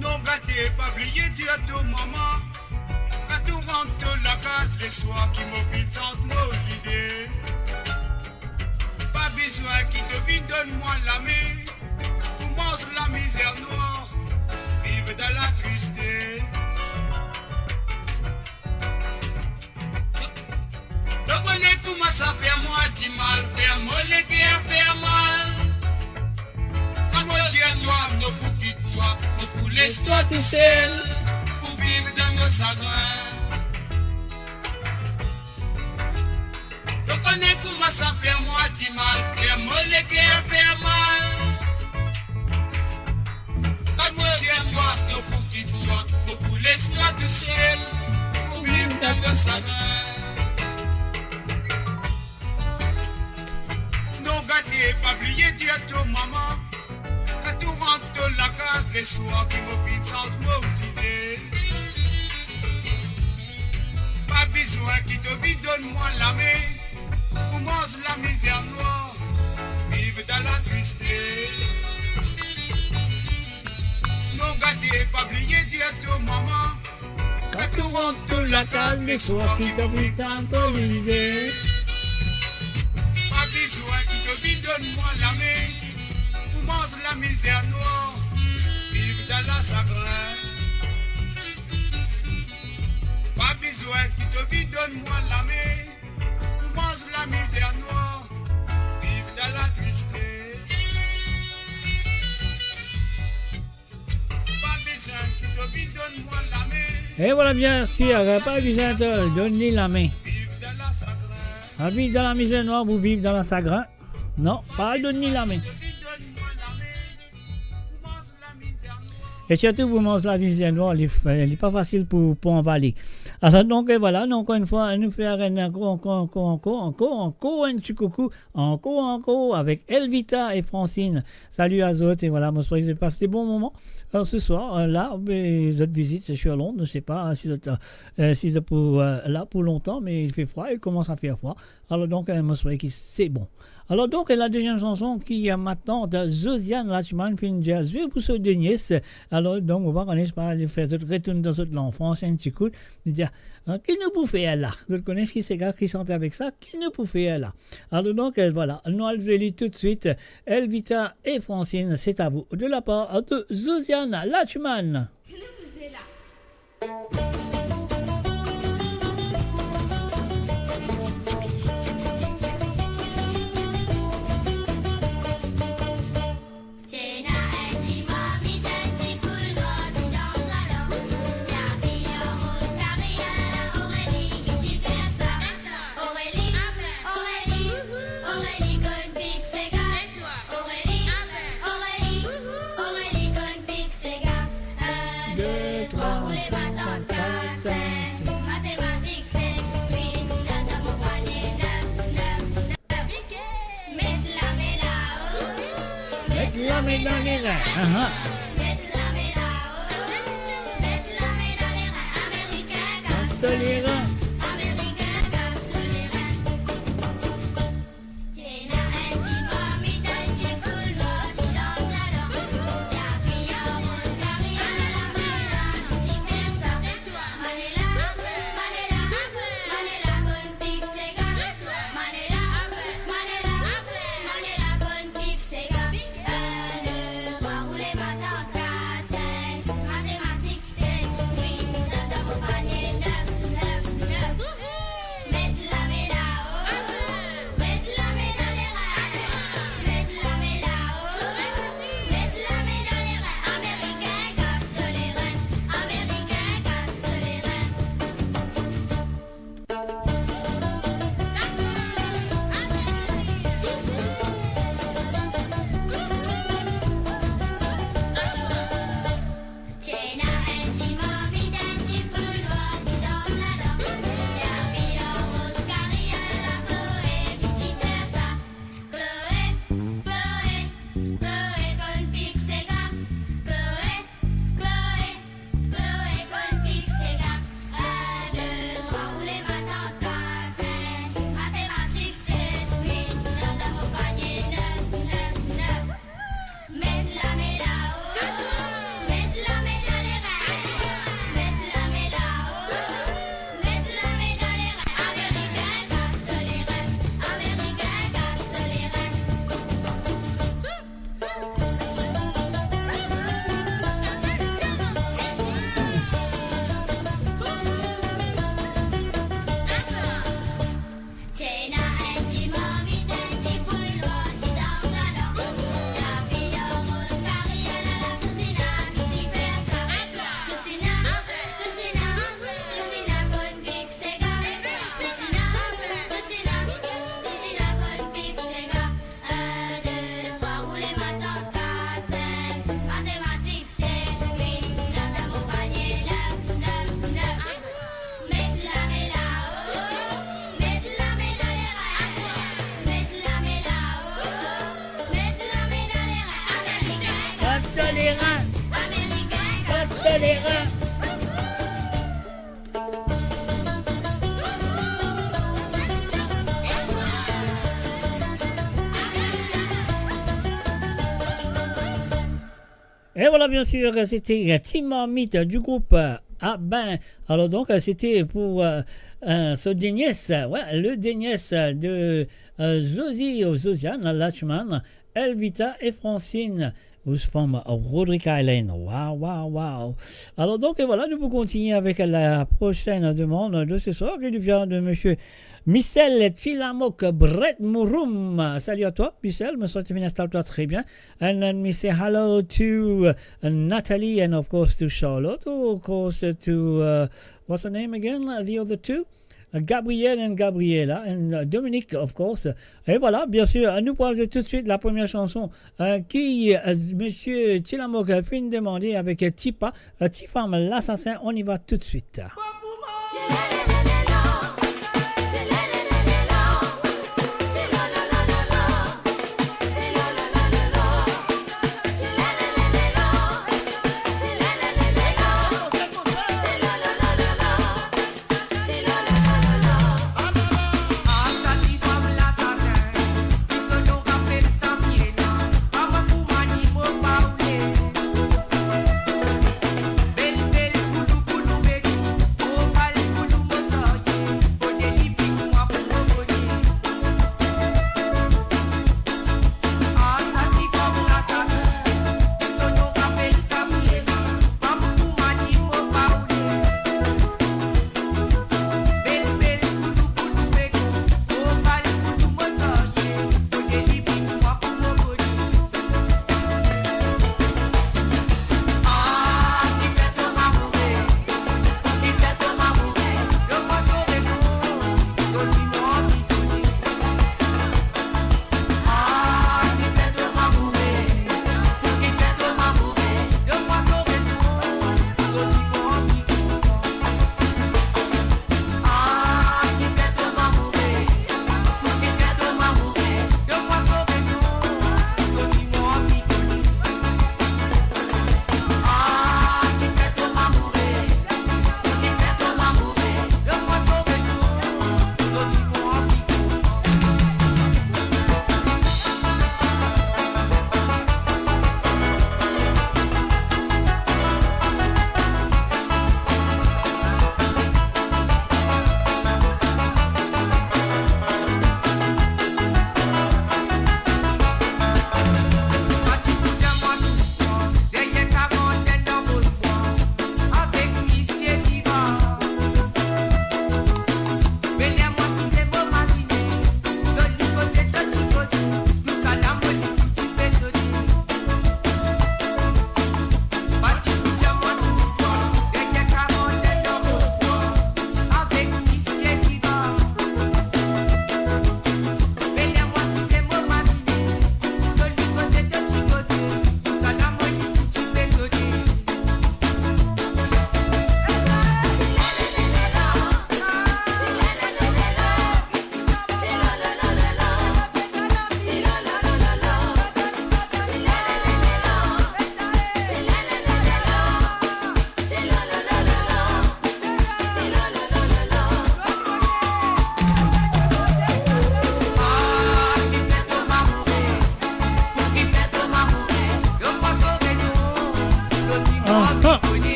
Non gate, pa bliye dir to mama, kan to rant to lakaz leswar, ki mo finn sanz mo lide. Pa bizin ki to vinn donn mwa lame, pou manz lamizer nwar, viv dan latriste. To kone kouma sa fer mwa dimal, fer mo leker fer mal. Kan mo dir twa mo pou kit twa, mo pou les twa tousel, pou viv dan mo sagrin. To kone kouma sa fer mwa dimal, fer mo leker fer mal. Kan mo dir twa mo pou kit twa, mo pou les twa tousel, pou viv dan to sagrin. Non gate, pa bliye dir to mama, kan to rant to lakaz leswar, ki mo finn sanz mo lide. Pa bizin ki to vinn donn mwa lame, pou manz lamizer nwar, viv dan latriste. Non gate, pa bliye dir to mama, kan to rant to lakaz leswar, ki to finn sanz mo lide. Pa bizin ki to vinn donn mwa lame, pou manz lamizer nwar, viv dan lasagrin. Pa bizin ki to vinn donn mwa lame, pou manz lamizer nwar, viv dan latriste. Pa bizin ki to vinn donn mwa lame. E vwala, bien sir, pa bizin to donn li lame. Viv dan lasagrin. Al viv dan lamizer nwar pou viv dan lasagrin. Non, pa al donn li lame. E sirtou pou manz lamizer nwar, li, li pa fasil pou, pou anvale. Alor donk, e vwala, nou ankor enn fwa, nou fer enn ankor, ankor, ankor, ankor, ankor, ankor enn ti koukou, ankor, ankor, avek Elvita e Francine. Salut à zot, e vwala, mo espere ki zot pas de bon moman. Alor, se swar, euh, la, be, zot vizit, se sir Lond, nou se pa si zot, euh, si zot pou, euh, la pou lontan, me il fait froid, il commence à faire froid. Alor donk, euh, mo espere ki se bon. Alor donk, la deziem sanson ki, euh, matant Josiane Lachman finn dir, zwe pou so denies. Alor donk, mo pa kone, se pa li fer zot retourn dan zot lanfans, enn ti kou, li dir, hein, ki nou pou fer la? Zot kone ki sega ki sante avek sa, ki nou pou fer la? Alor donk, euh, vwala, nou al zwe li toutswit, Elvita et Francine, c'est à vous, de la part de Josiane Lachman. Aurélie, Aurélie, Aurélie, konn pik sega. Aurélie, Aurélie, Aurélie, konn pik sega. Un, deux, trois, rouler ma tante, quatre, cinq, six, mathématiques, sept, huit, neuf, dans mon panier, neuf, neuf, neuf. Met lame lao. Met lame dan lerin. Aha. Met lame lao. Met lame dan lerin. Amerikin kas so lerin. Amerikin kas so lerin. Met lame lao. Met lame dan lerin. Met lame lao. Met lame dan lerin. Amerikin kas so lerin. Amerikin kas so lerin. Chloé, Chloé, Chloé, konn pik sega. Chloé, Chloé, Chloé, konn pik sega. Un, deux, trois, rouler ma tante, quatre, cinq, six, mathématiques, sept, huit, neuf, dans mon panier, neuf, neuf, neuf. Met lame lao. Met lame dan lerin. Met lame lao. Met lame dan lerin. Amerikin kas so lerin. Amerikin kas so lerin. Met lame lao. Met lame dan lerin. Met lame lao. Met lame dan lerin. Amerikin kas so lerin. Amerikin kas so lerin. Et voilà, bien sûr, c'était Ti Marmit du groupe, euh, Abin. Alors donc, euh, c'était pour, euh, euh, so denies, euh, ouais, le denies de, euh, Josie ou Josiane Lachman, Elvita et Francine, ou fam Roderick Island. Waouh, waouh, waouh. Alors donc, et voilà, nou pou kontinie avek la prochaine demande de ce soir, qui nous vient de monsieur Michel Tilamok Brett Mouroum. Salut à toi, Michel. Me santi finn instal twa tre bien. And let me say hello to, uh, Natalie and of course to Charlotte, of course to, uh, what's her name again? Uh, the other two? Gabriel and Gabriela and, euh, Dominique, of course. E vwala, byen sir, nou pou al zwe toutswit la premie sanson, euh, ki, euh, misie Tilamok, euh, finn demande avek, euh, Tipa, euh, Ti Fam Lasasin, on y va toutswit.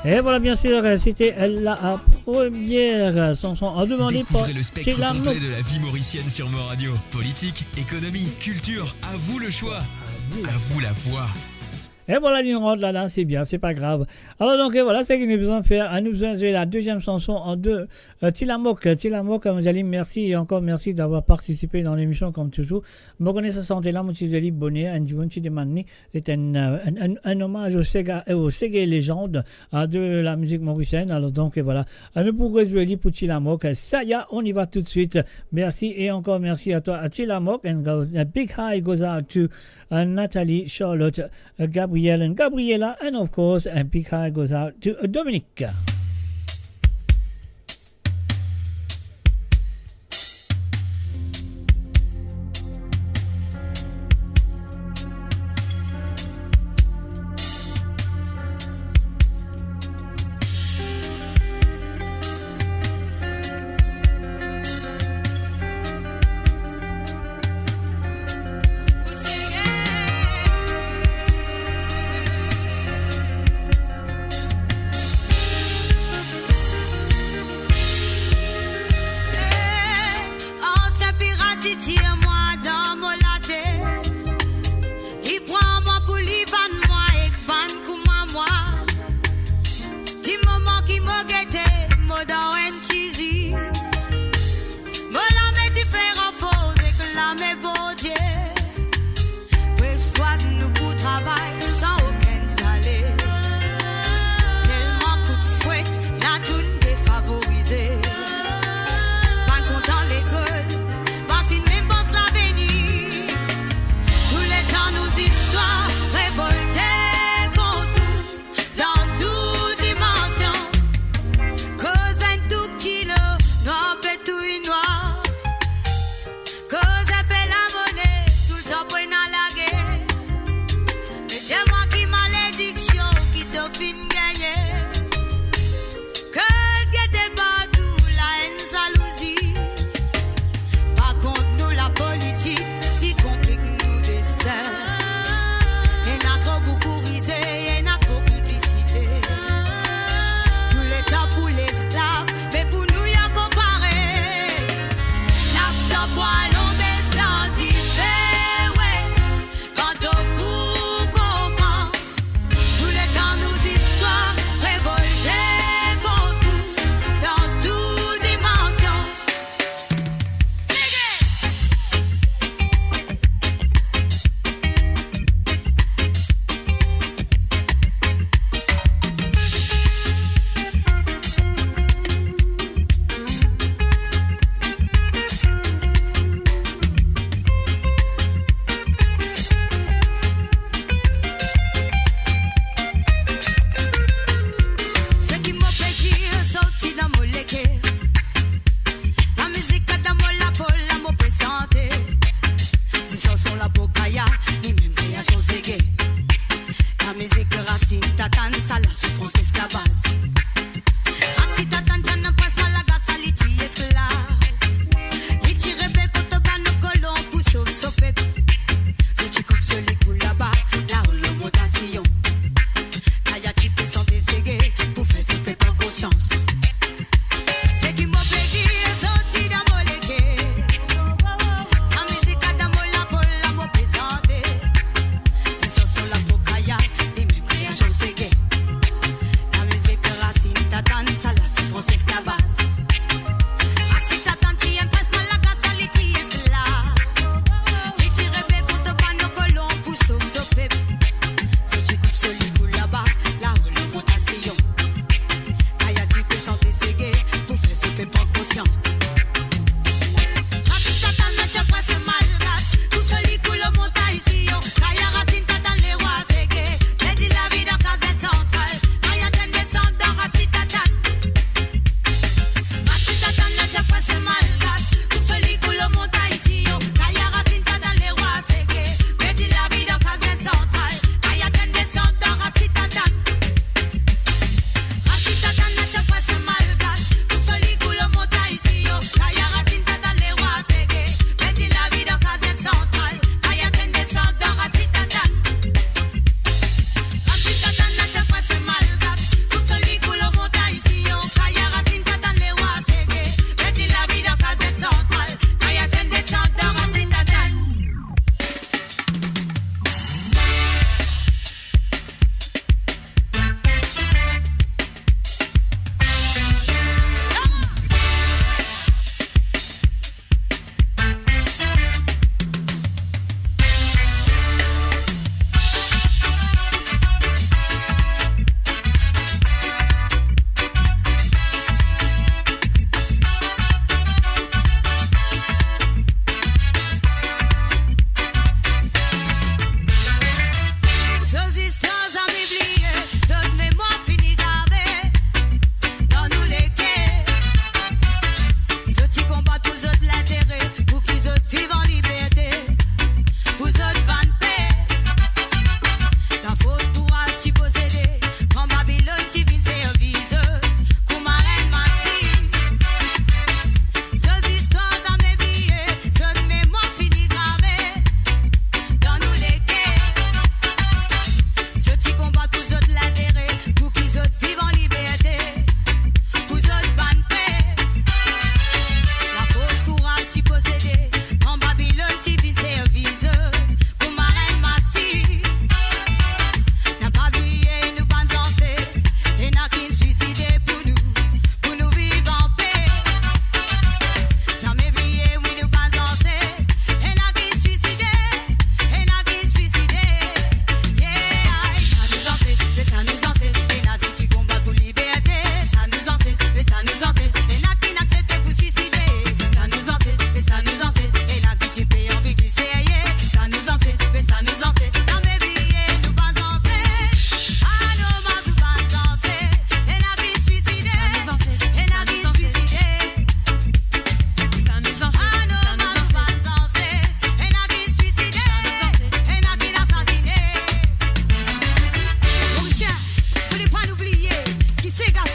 E vwala, byen sir, sete la première chanson à demander par Découvrez le spectre complet de la vie mauricienne sur Mo Radio. Politique, économie, culture, à vous le choix. À vous la voix. E vwala, li rant la, la, c'est bien, c'est pas grave. Alors donc, e vwala, seki nou bizin fer, nou bizin zwe la deuxième chanson en deux. Euh, Tilamok, Tilamok, euh, Mazalim, merci et encore merci d'avoir participé dans l'émission comme toujours. Mo kone sa sante la, mo ti zwe li boner, enn dimoun ti demann li, c'est un, euh, un, un, un hommage au Sega, euh, au Sega légende, euh, de la musique mauricienne. Alors donc, euh, voilà. Euh, nou pou rezwe li pou Tilamok. Ça y est, on y va tout de suite. Merci et encore merci à toi, à Tilamok. And go, a big hi goes out to, uh, Nathalie, Charlotte, uh, Gabrielle and Gabriella. And of course, a big hi goes out to, uh, Dominique.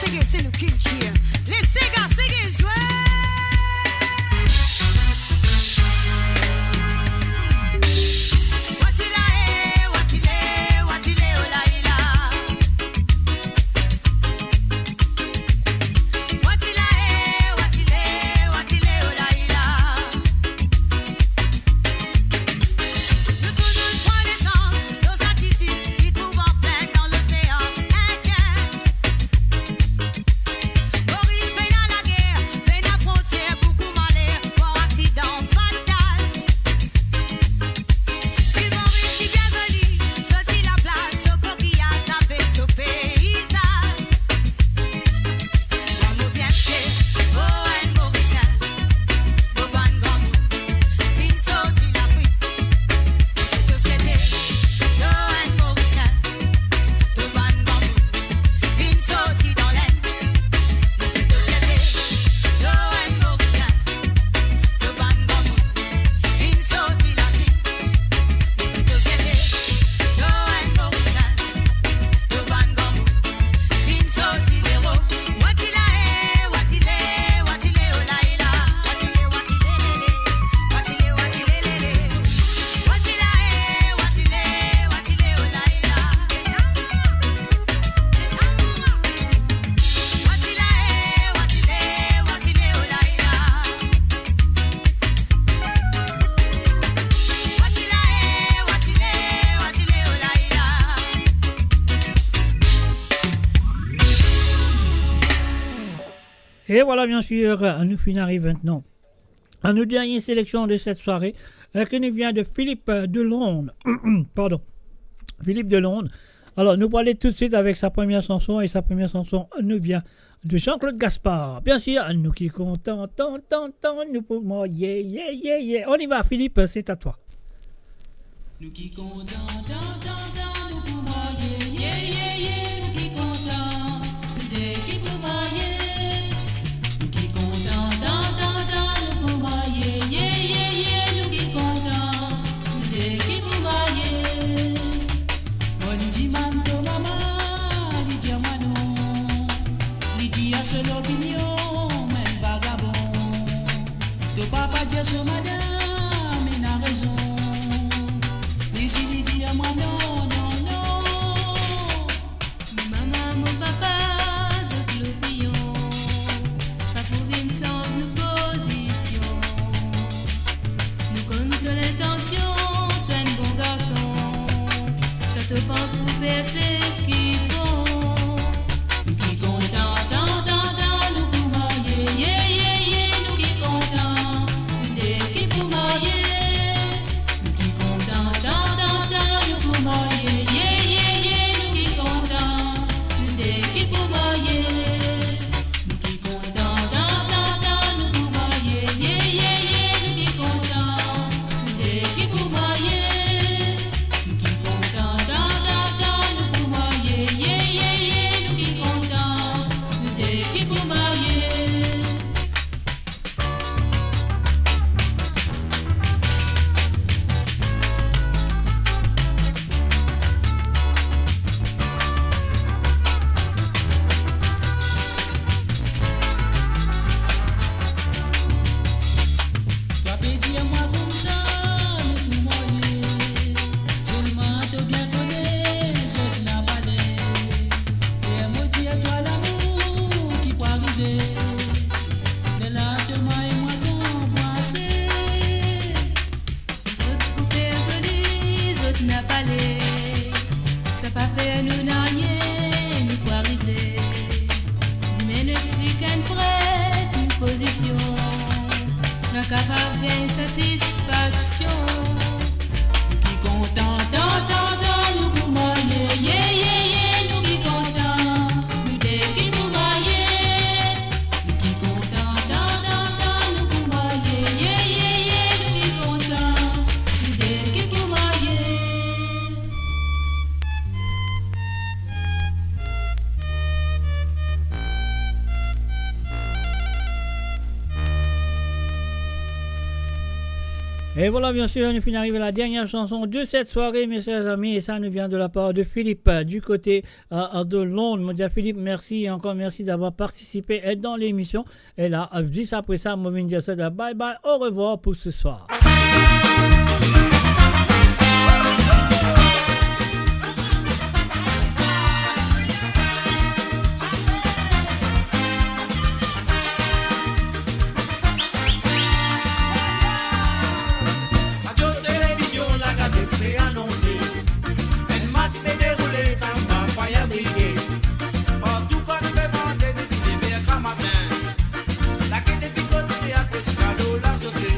Reggae, se nou kiltir. Les séga, séga, zwe! Nou tou nou pran nesans, nou zatitid, ki trouv anplin dan losean Indien. Moris pena lager, pena frontier, boukou maler, mor aksidan fatal. Vil Moris ki bien zoli, sorti laplaz, so kokiyaz avek so peizaz. Kan nou vinn fie, oh, enn Morisien, nou bann granmoun finn sorti Lafrik. Montre to fierte, to enn Morisien, to bann granmoun finn sorti dan Lenn. Montre to fierte, to enn Morisien, to bann granmoun finn sorti Lasin. Montre to fierte, to enn Morisien, to bann granmoun finn sorti Lerop. Watile, watile, watile, oh la, eh la. Watile, watile, lele. Watile, watile, lele. Watile, watile, watile, oh la, eh la. Watile, watile, watile, oh la, eh la. E vwala, biensir, nou finn ariv aster a nou dernie seleksion de set sware, eh, ki nou vinn de Philippe, eh, Delonde. Pardon. Philippe Delonde. Alor, nou pou ale toutswit avek sa premie sanson, e sa premie sanson nou vinn de Jean-Claude Gaspard. Biensir, nou ki kontan, tan, tan, tan, nou pou marye, ye, ye, ye. On y va, Philippe, c'est à toi. Nou ki kontan, tan, tan, tan, nou pou marye, ye, ye, ye, nou ki kontan, nou de ki pou marye. Nou ki kontan, tan, tan, tan, nou pou marye, ye, ye, ye, nou ki kontan, nou de ki pou marye. Monn dimann to mama, li dir mwa non. Li dir a so lopinion, mo enn vagabon. To papa dir so madam, ena rezon. Li si li dir mwa non, non, non. Mo mama, mo papa, zot lopinion pa pou vinn sanz nou pozision. Nou konn to lintansion, to enn bon garson. Twa to pans pou fer seki bon. Nou ki kontan, tan, tan, tan, nou pou marye, ye, ye, ye, nou ki kontan, nou de ki pou Et voilà, bien sûr, nous finissons arriver à la dernière chanson de cette soirée, mes chers amis, et ça nous vient de la part de Philippe, euh, du côté, euh, de Londres. Mon cher Philippe, merci et encore merci d'avoir participé, euh, dans l'émission. Et là, euh, juste après ça, mo vinn dir sa, bye bye, au revoir pour ce soir. Radio televizion Lagardère pe anonse enn match pe deroule samdi Fire Brigade. Partou kot pe vande depi nev er gramatin. Lage depi kot Teat Eskalo Lasose.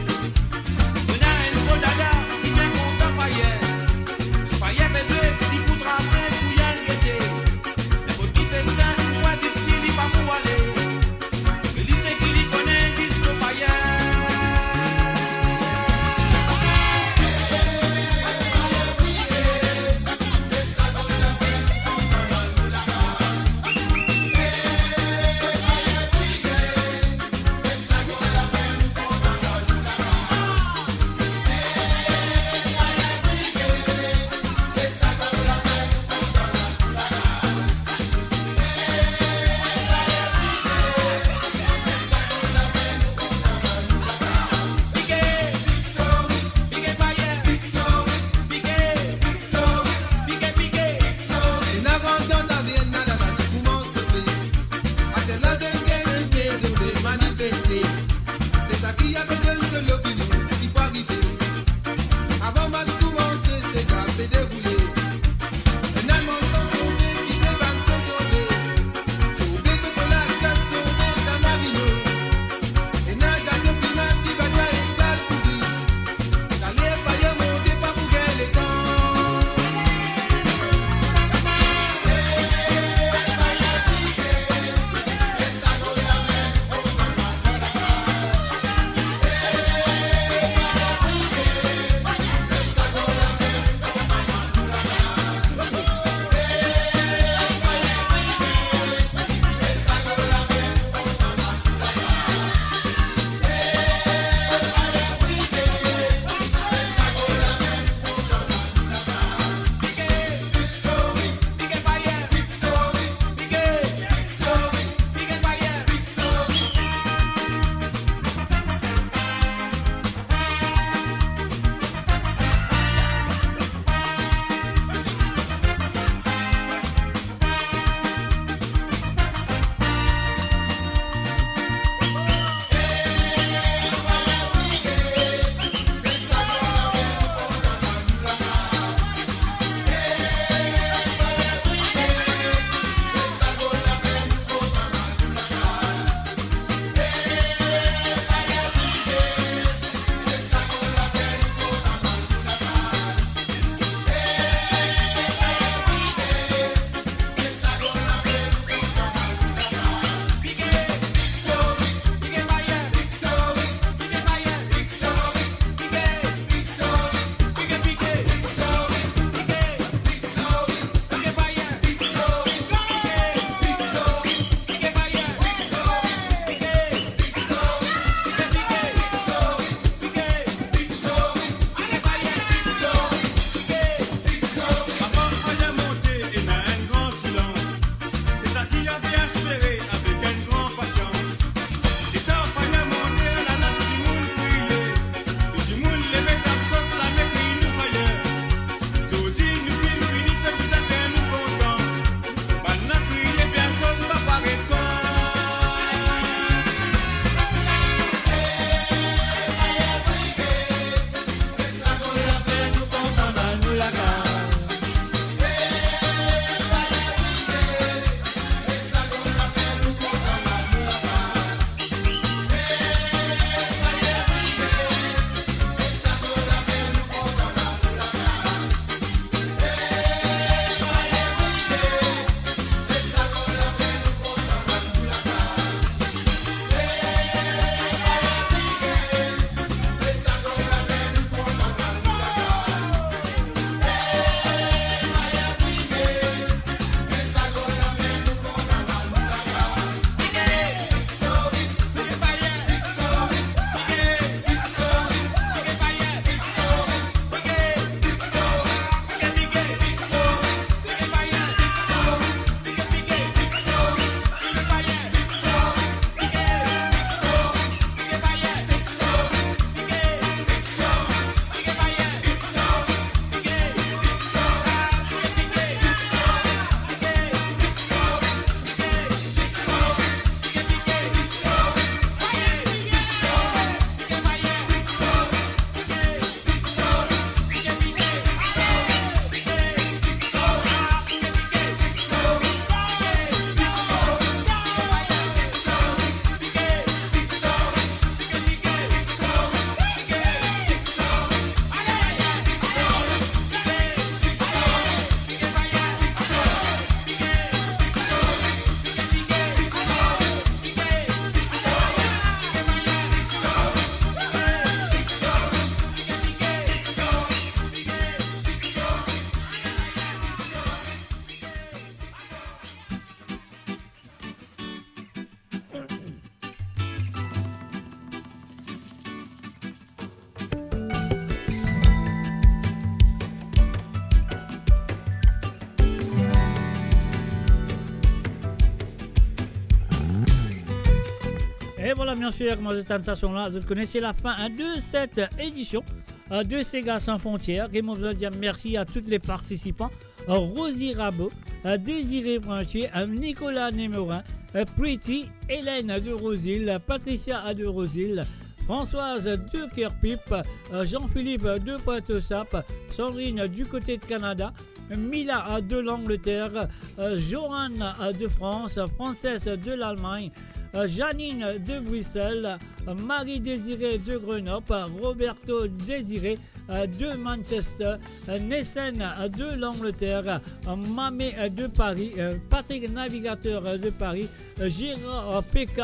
E vwala, bien sir, kouma zot tann sa son la, zot kone se lafin, hein, de set edision, euh, de Sega Sans Frontières. Ke mo bizin dir mersi a tou le partisipan, euh, Rosie Rabot, euh, Désiré Pointier, euh, Nicolas Nemorin, euh, Pretty, Hélène de Rosil, Patricia de Rosil, Françoise de Kerpip, euh, Jean-Philippe de Pointe-aux-Sapes, Sandrine du côté de Canada, Mila, euh, de l'Angleterre, euh, Johan, euh, de France, Frances de l'Allemagne, euh, Janine de Bruxelles, euh, Marie Désirée de Grenoble, Roberto Désiré, euh, de Manchester, euh, Nessen, euh, de l'Angleterre, euh, Mamé, euh, de Paris, euh, Patrick Navigateur, euh, de Paris, euh, Gérard, euh, P K,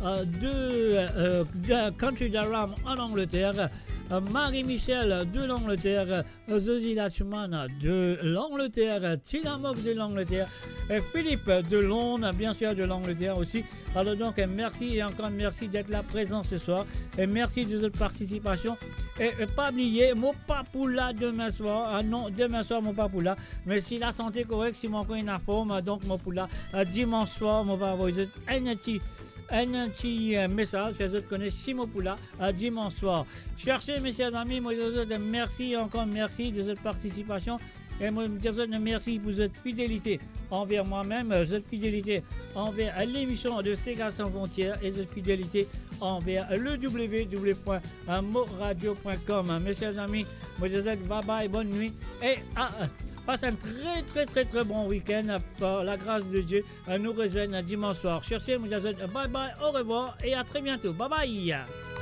euh, de, euh, de County Durham en Angleterre, euh, Marie-Michel de l'Angleterre, euh, Zozi Lachman de l'Angleterre, Tina Mok de l'Angleterre, et Philippe de Londres, bien sûr, de l'Angleterre aussi. Alors donc, euh, merci et encore merci d'être là présent ce soir. Et merci de votre participation. Et, euh, pa bliye, mo pa pou la demin swar. Ah non, demin swar, mo pa pou la. Me si lasante korek, si mo ankor ena form, ah, donk mo pou la. Ah, dimans swar, mo va avoy zot enn ti, enn ti, euh, mesaz, fer zot kone si mo pou la, ah, dimans swar. Cherche, mes chers amis, mo dir zot mersi, ankor mersi de zot partisipasion. E mo dir zot mersi pou zot fidelite anver mwa mem, zot fidelite anver lemision de Sega Sans Frontières e zot fidelite anver le w w w point moradio point com. Mes chers amis, mo dir zot bye bye, bonne nuit. E, ah, passe un très, très, très, très bon week-end par la grâce de Dieu. Nou rezwenn dimans swar. Cherche, mo dir zot bye bye, au revoir et à très bientôt. Bye bye.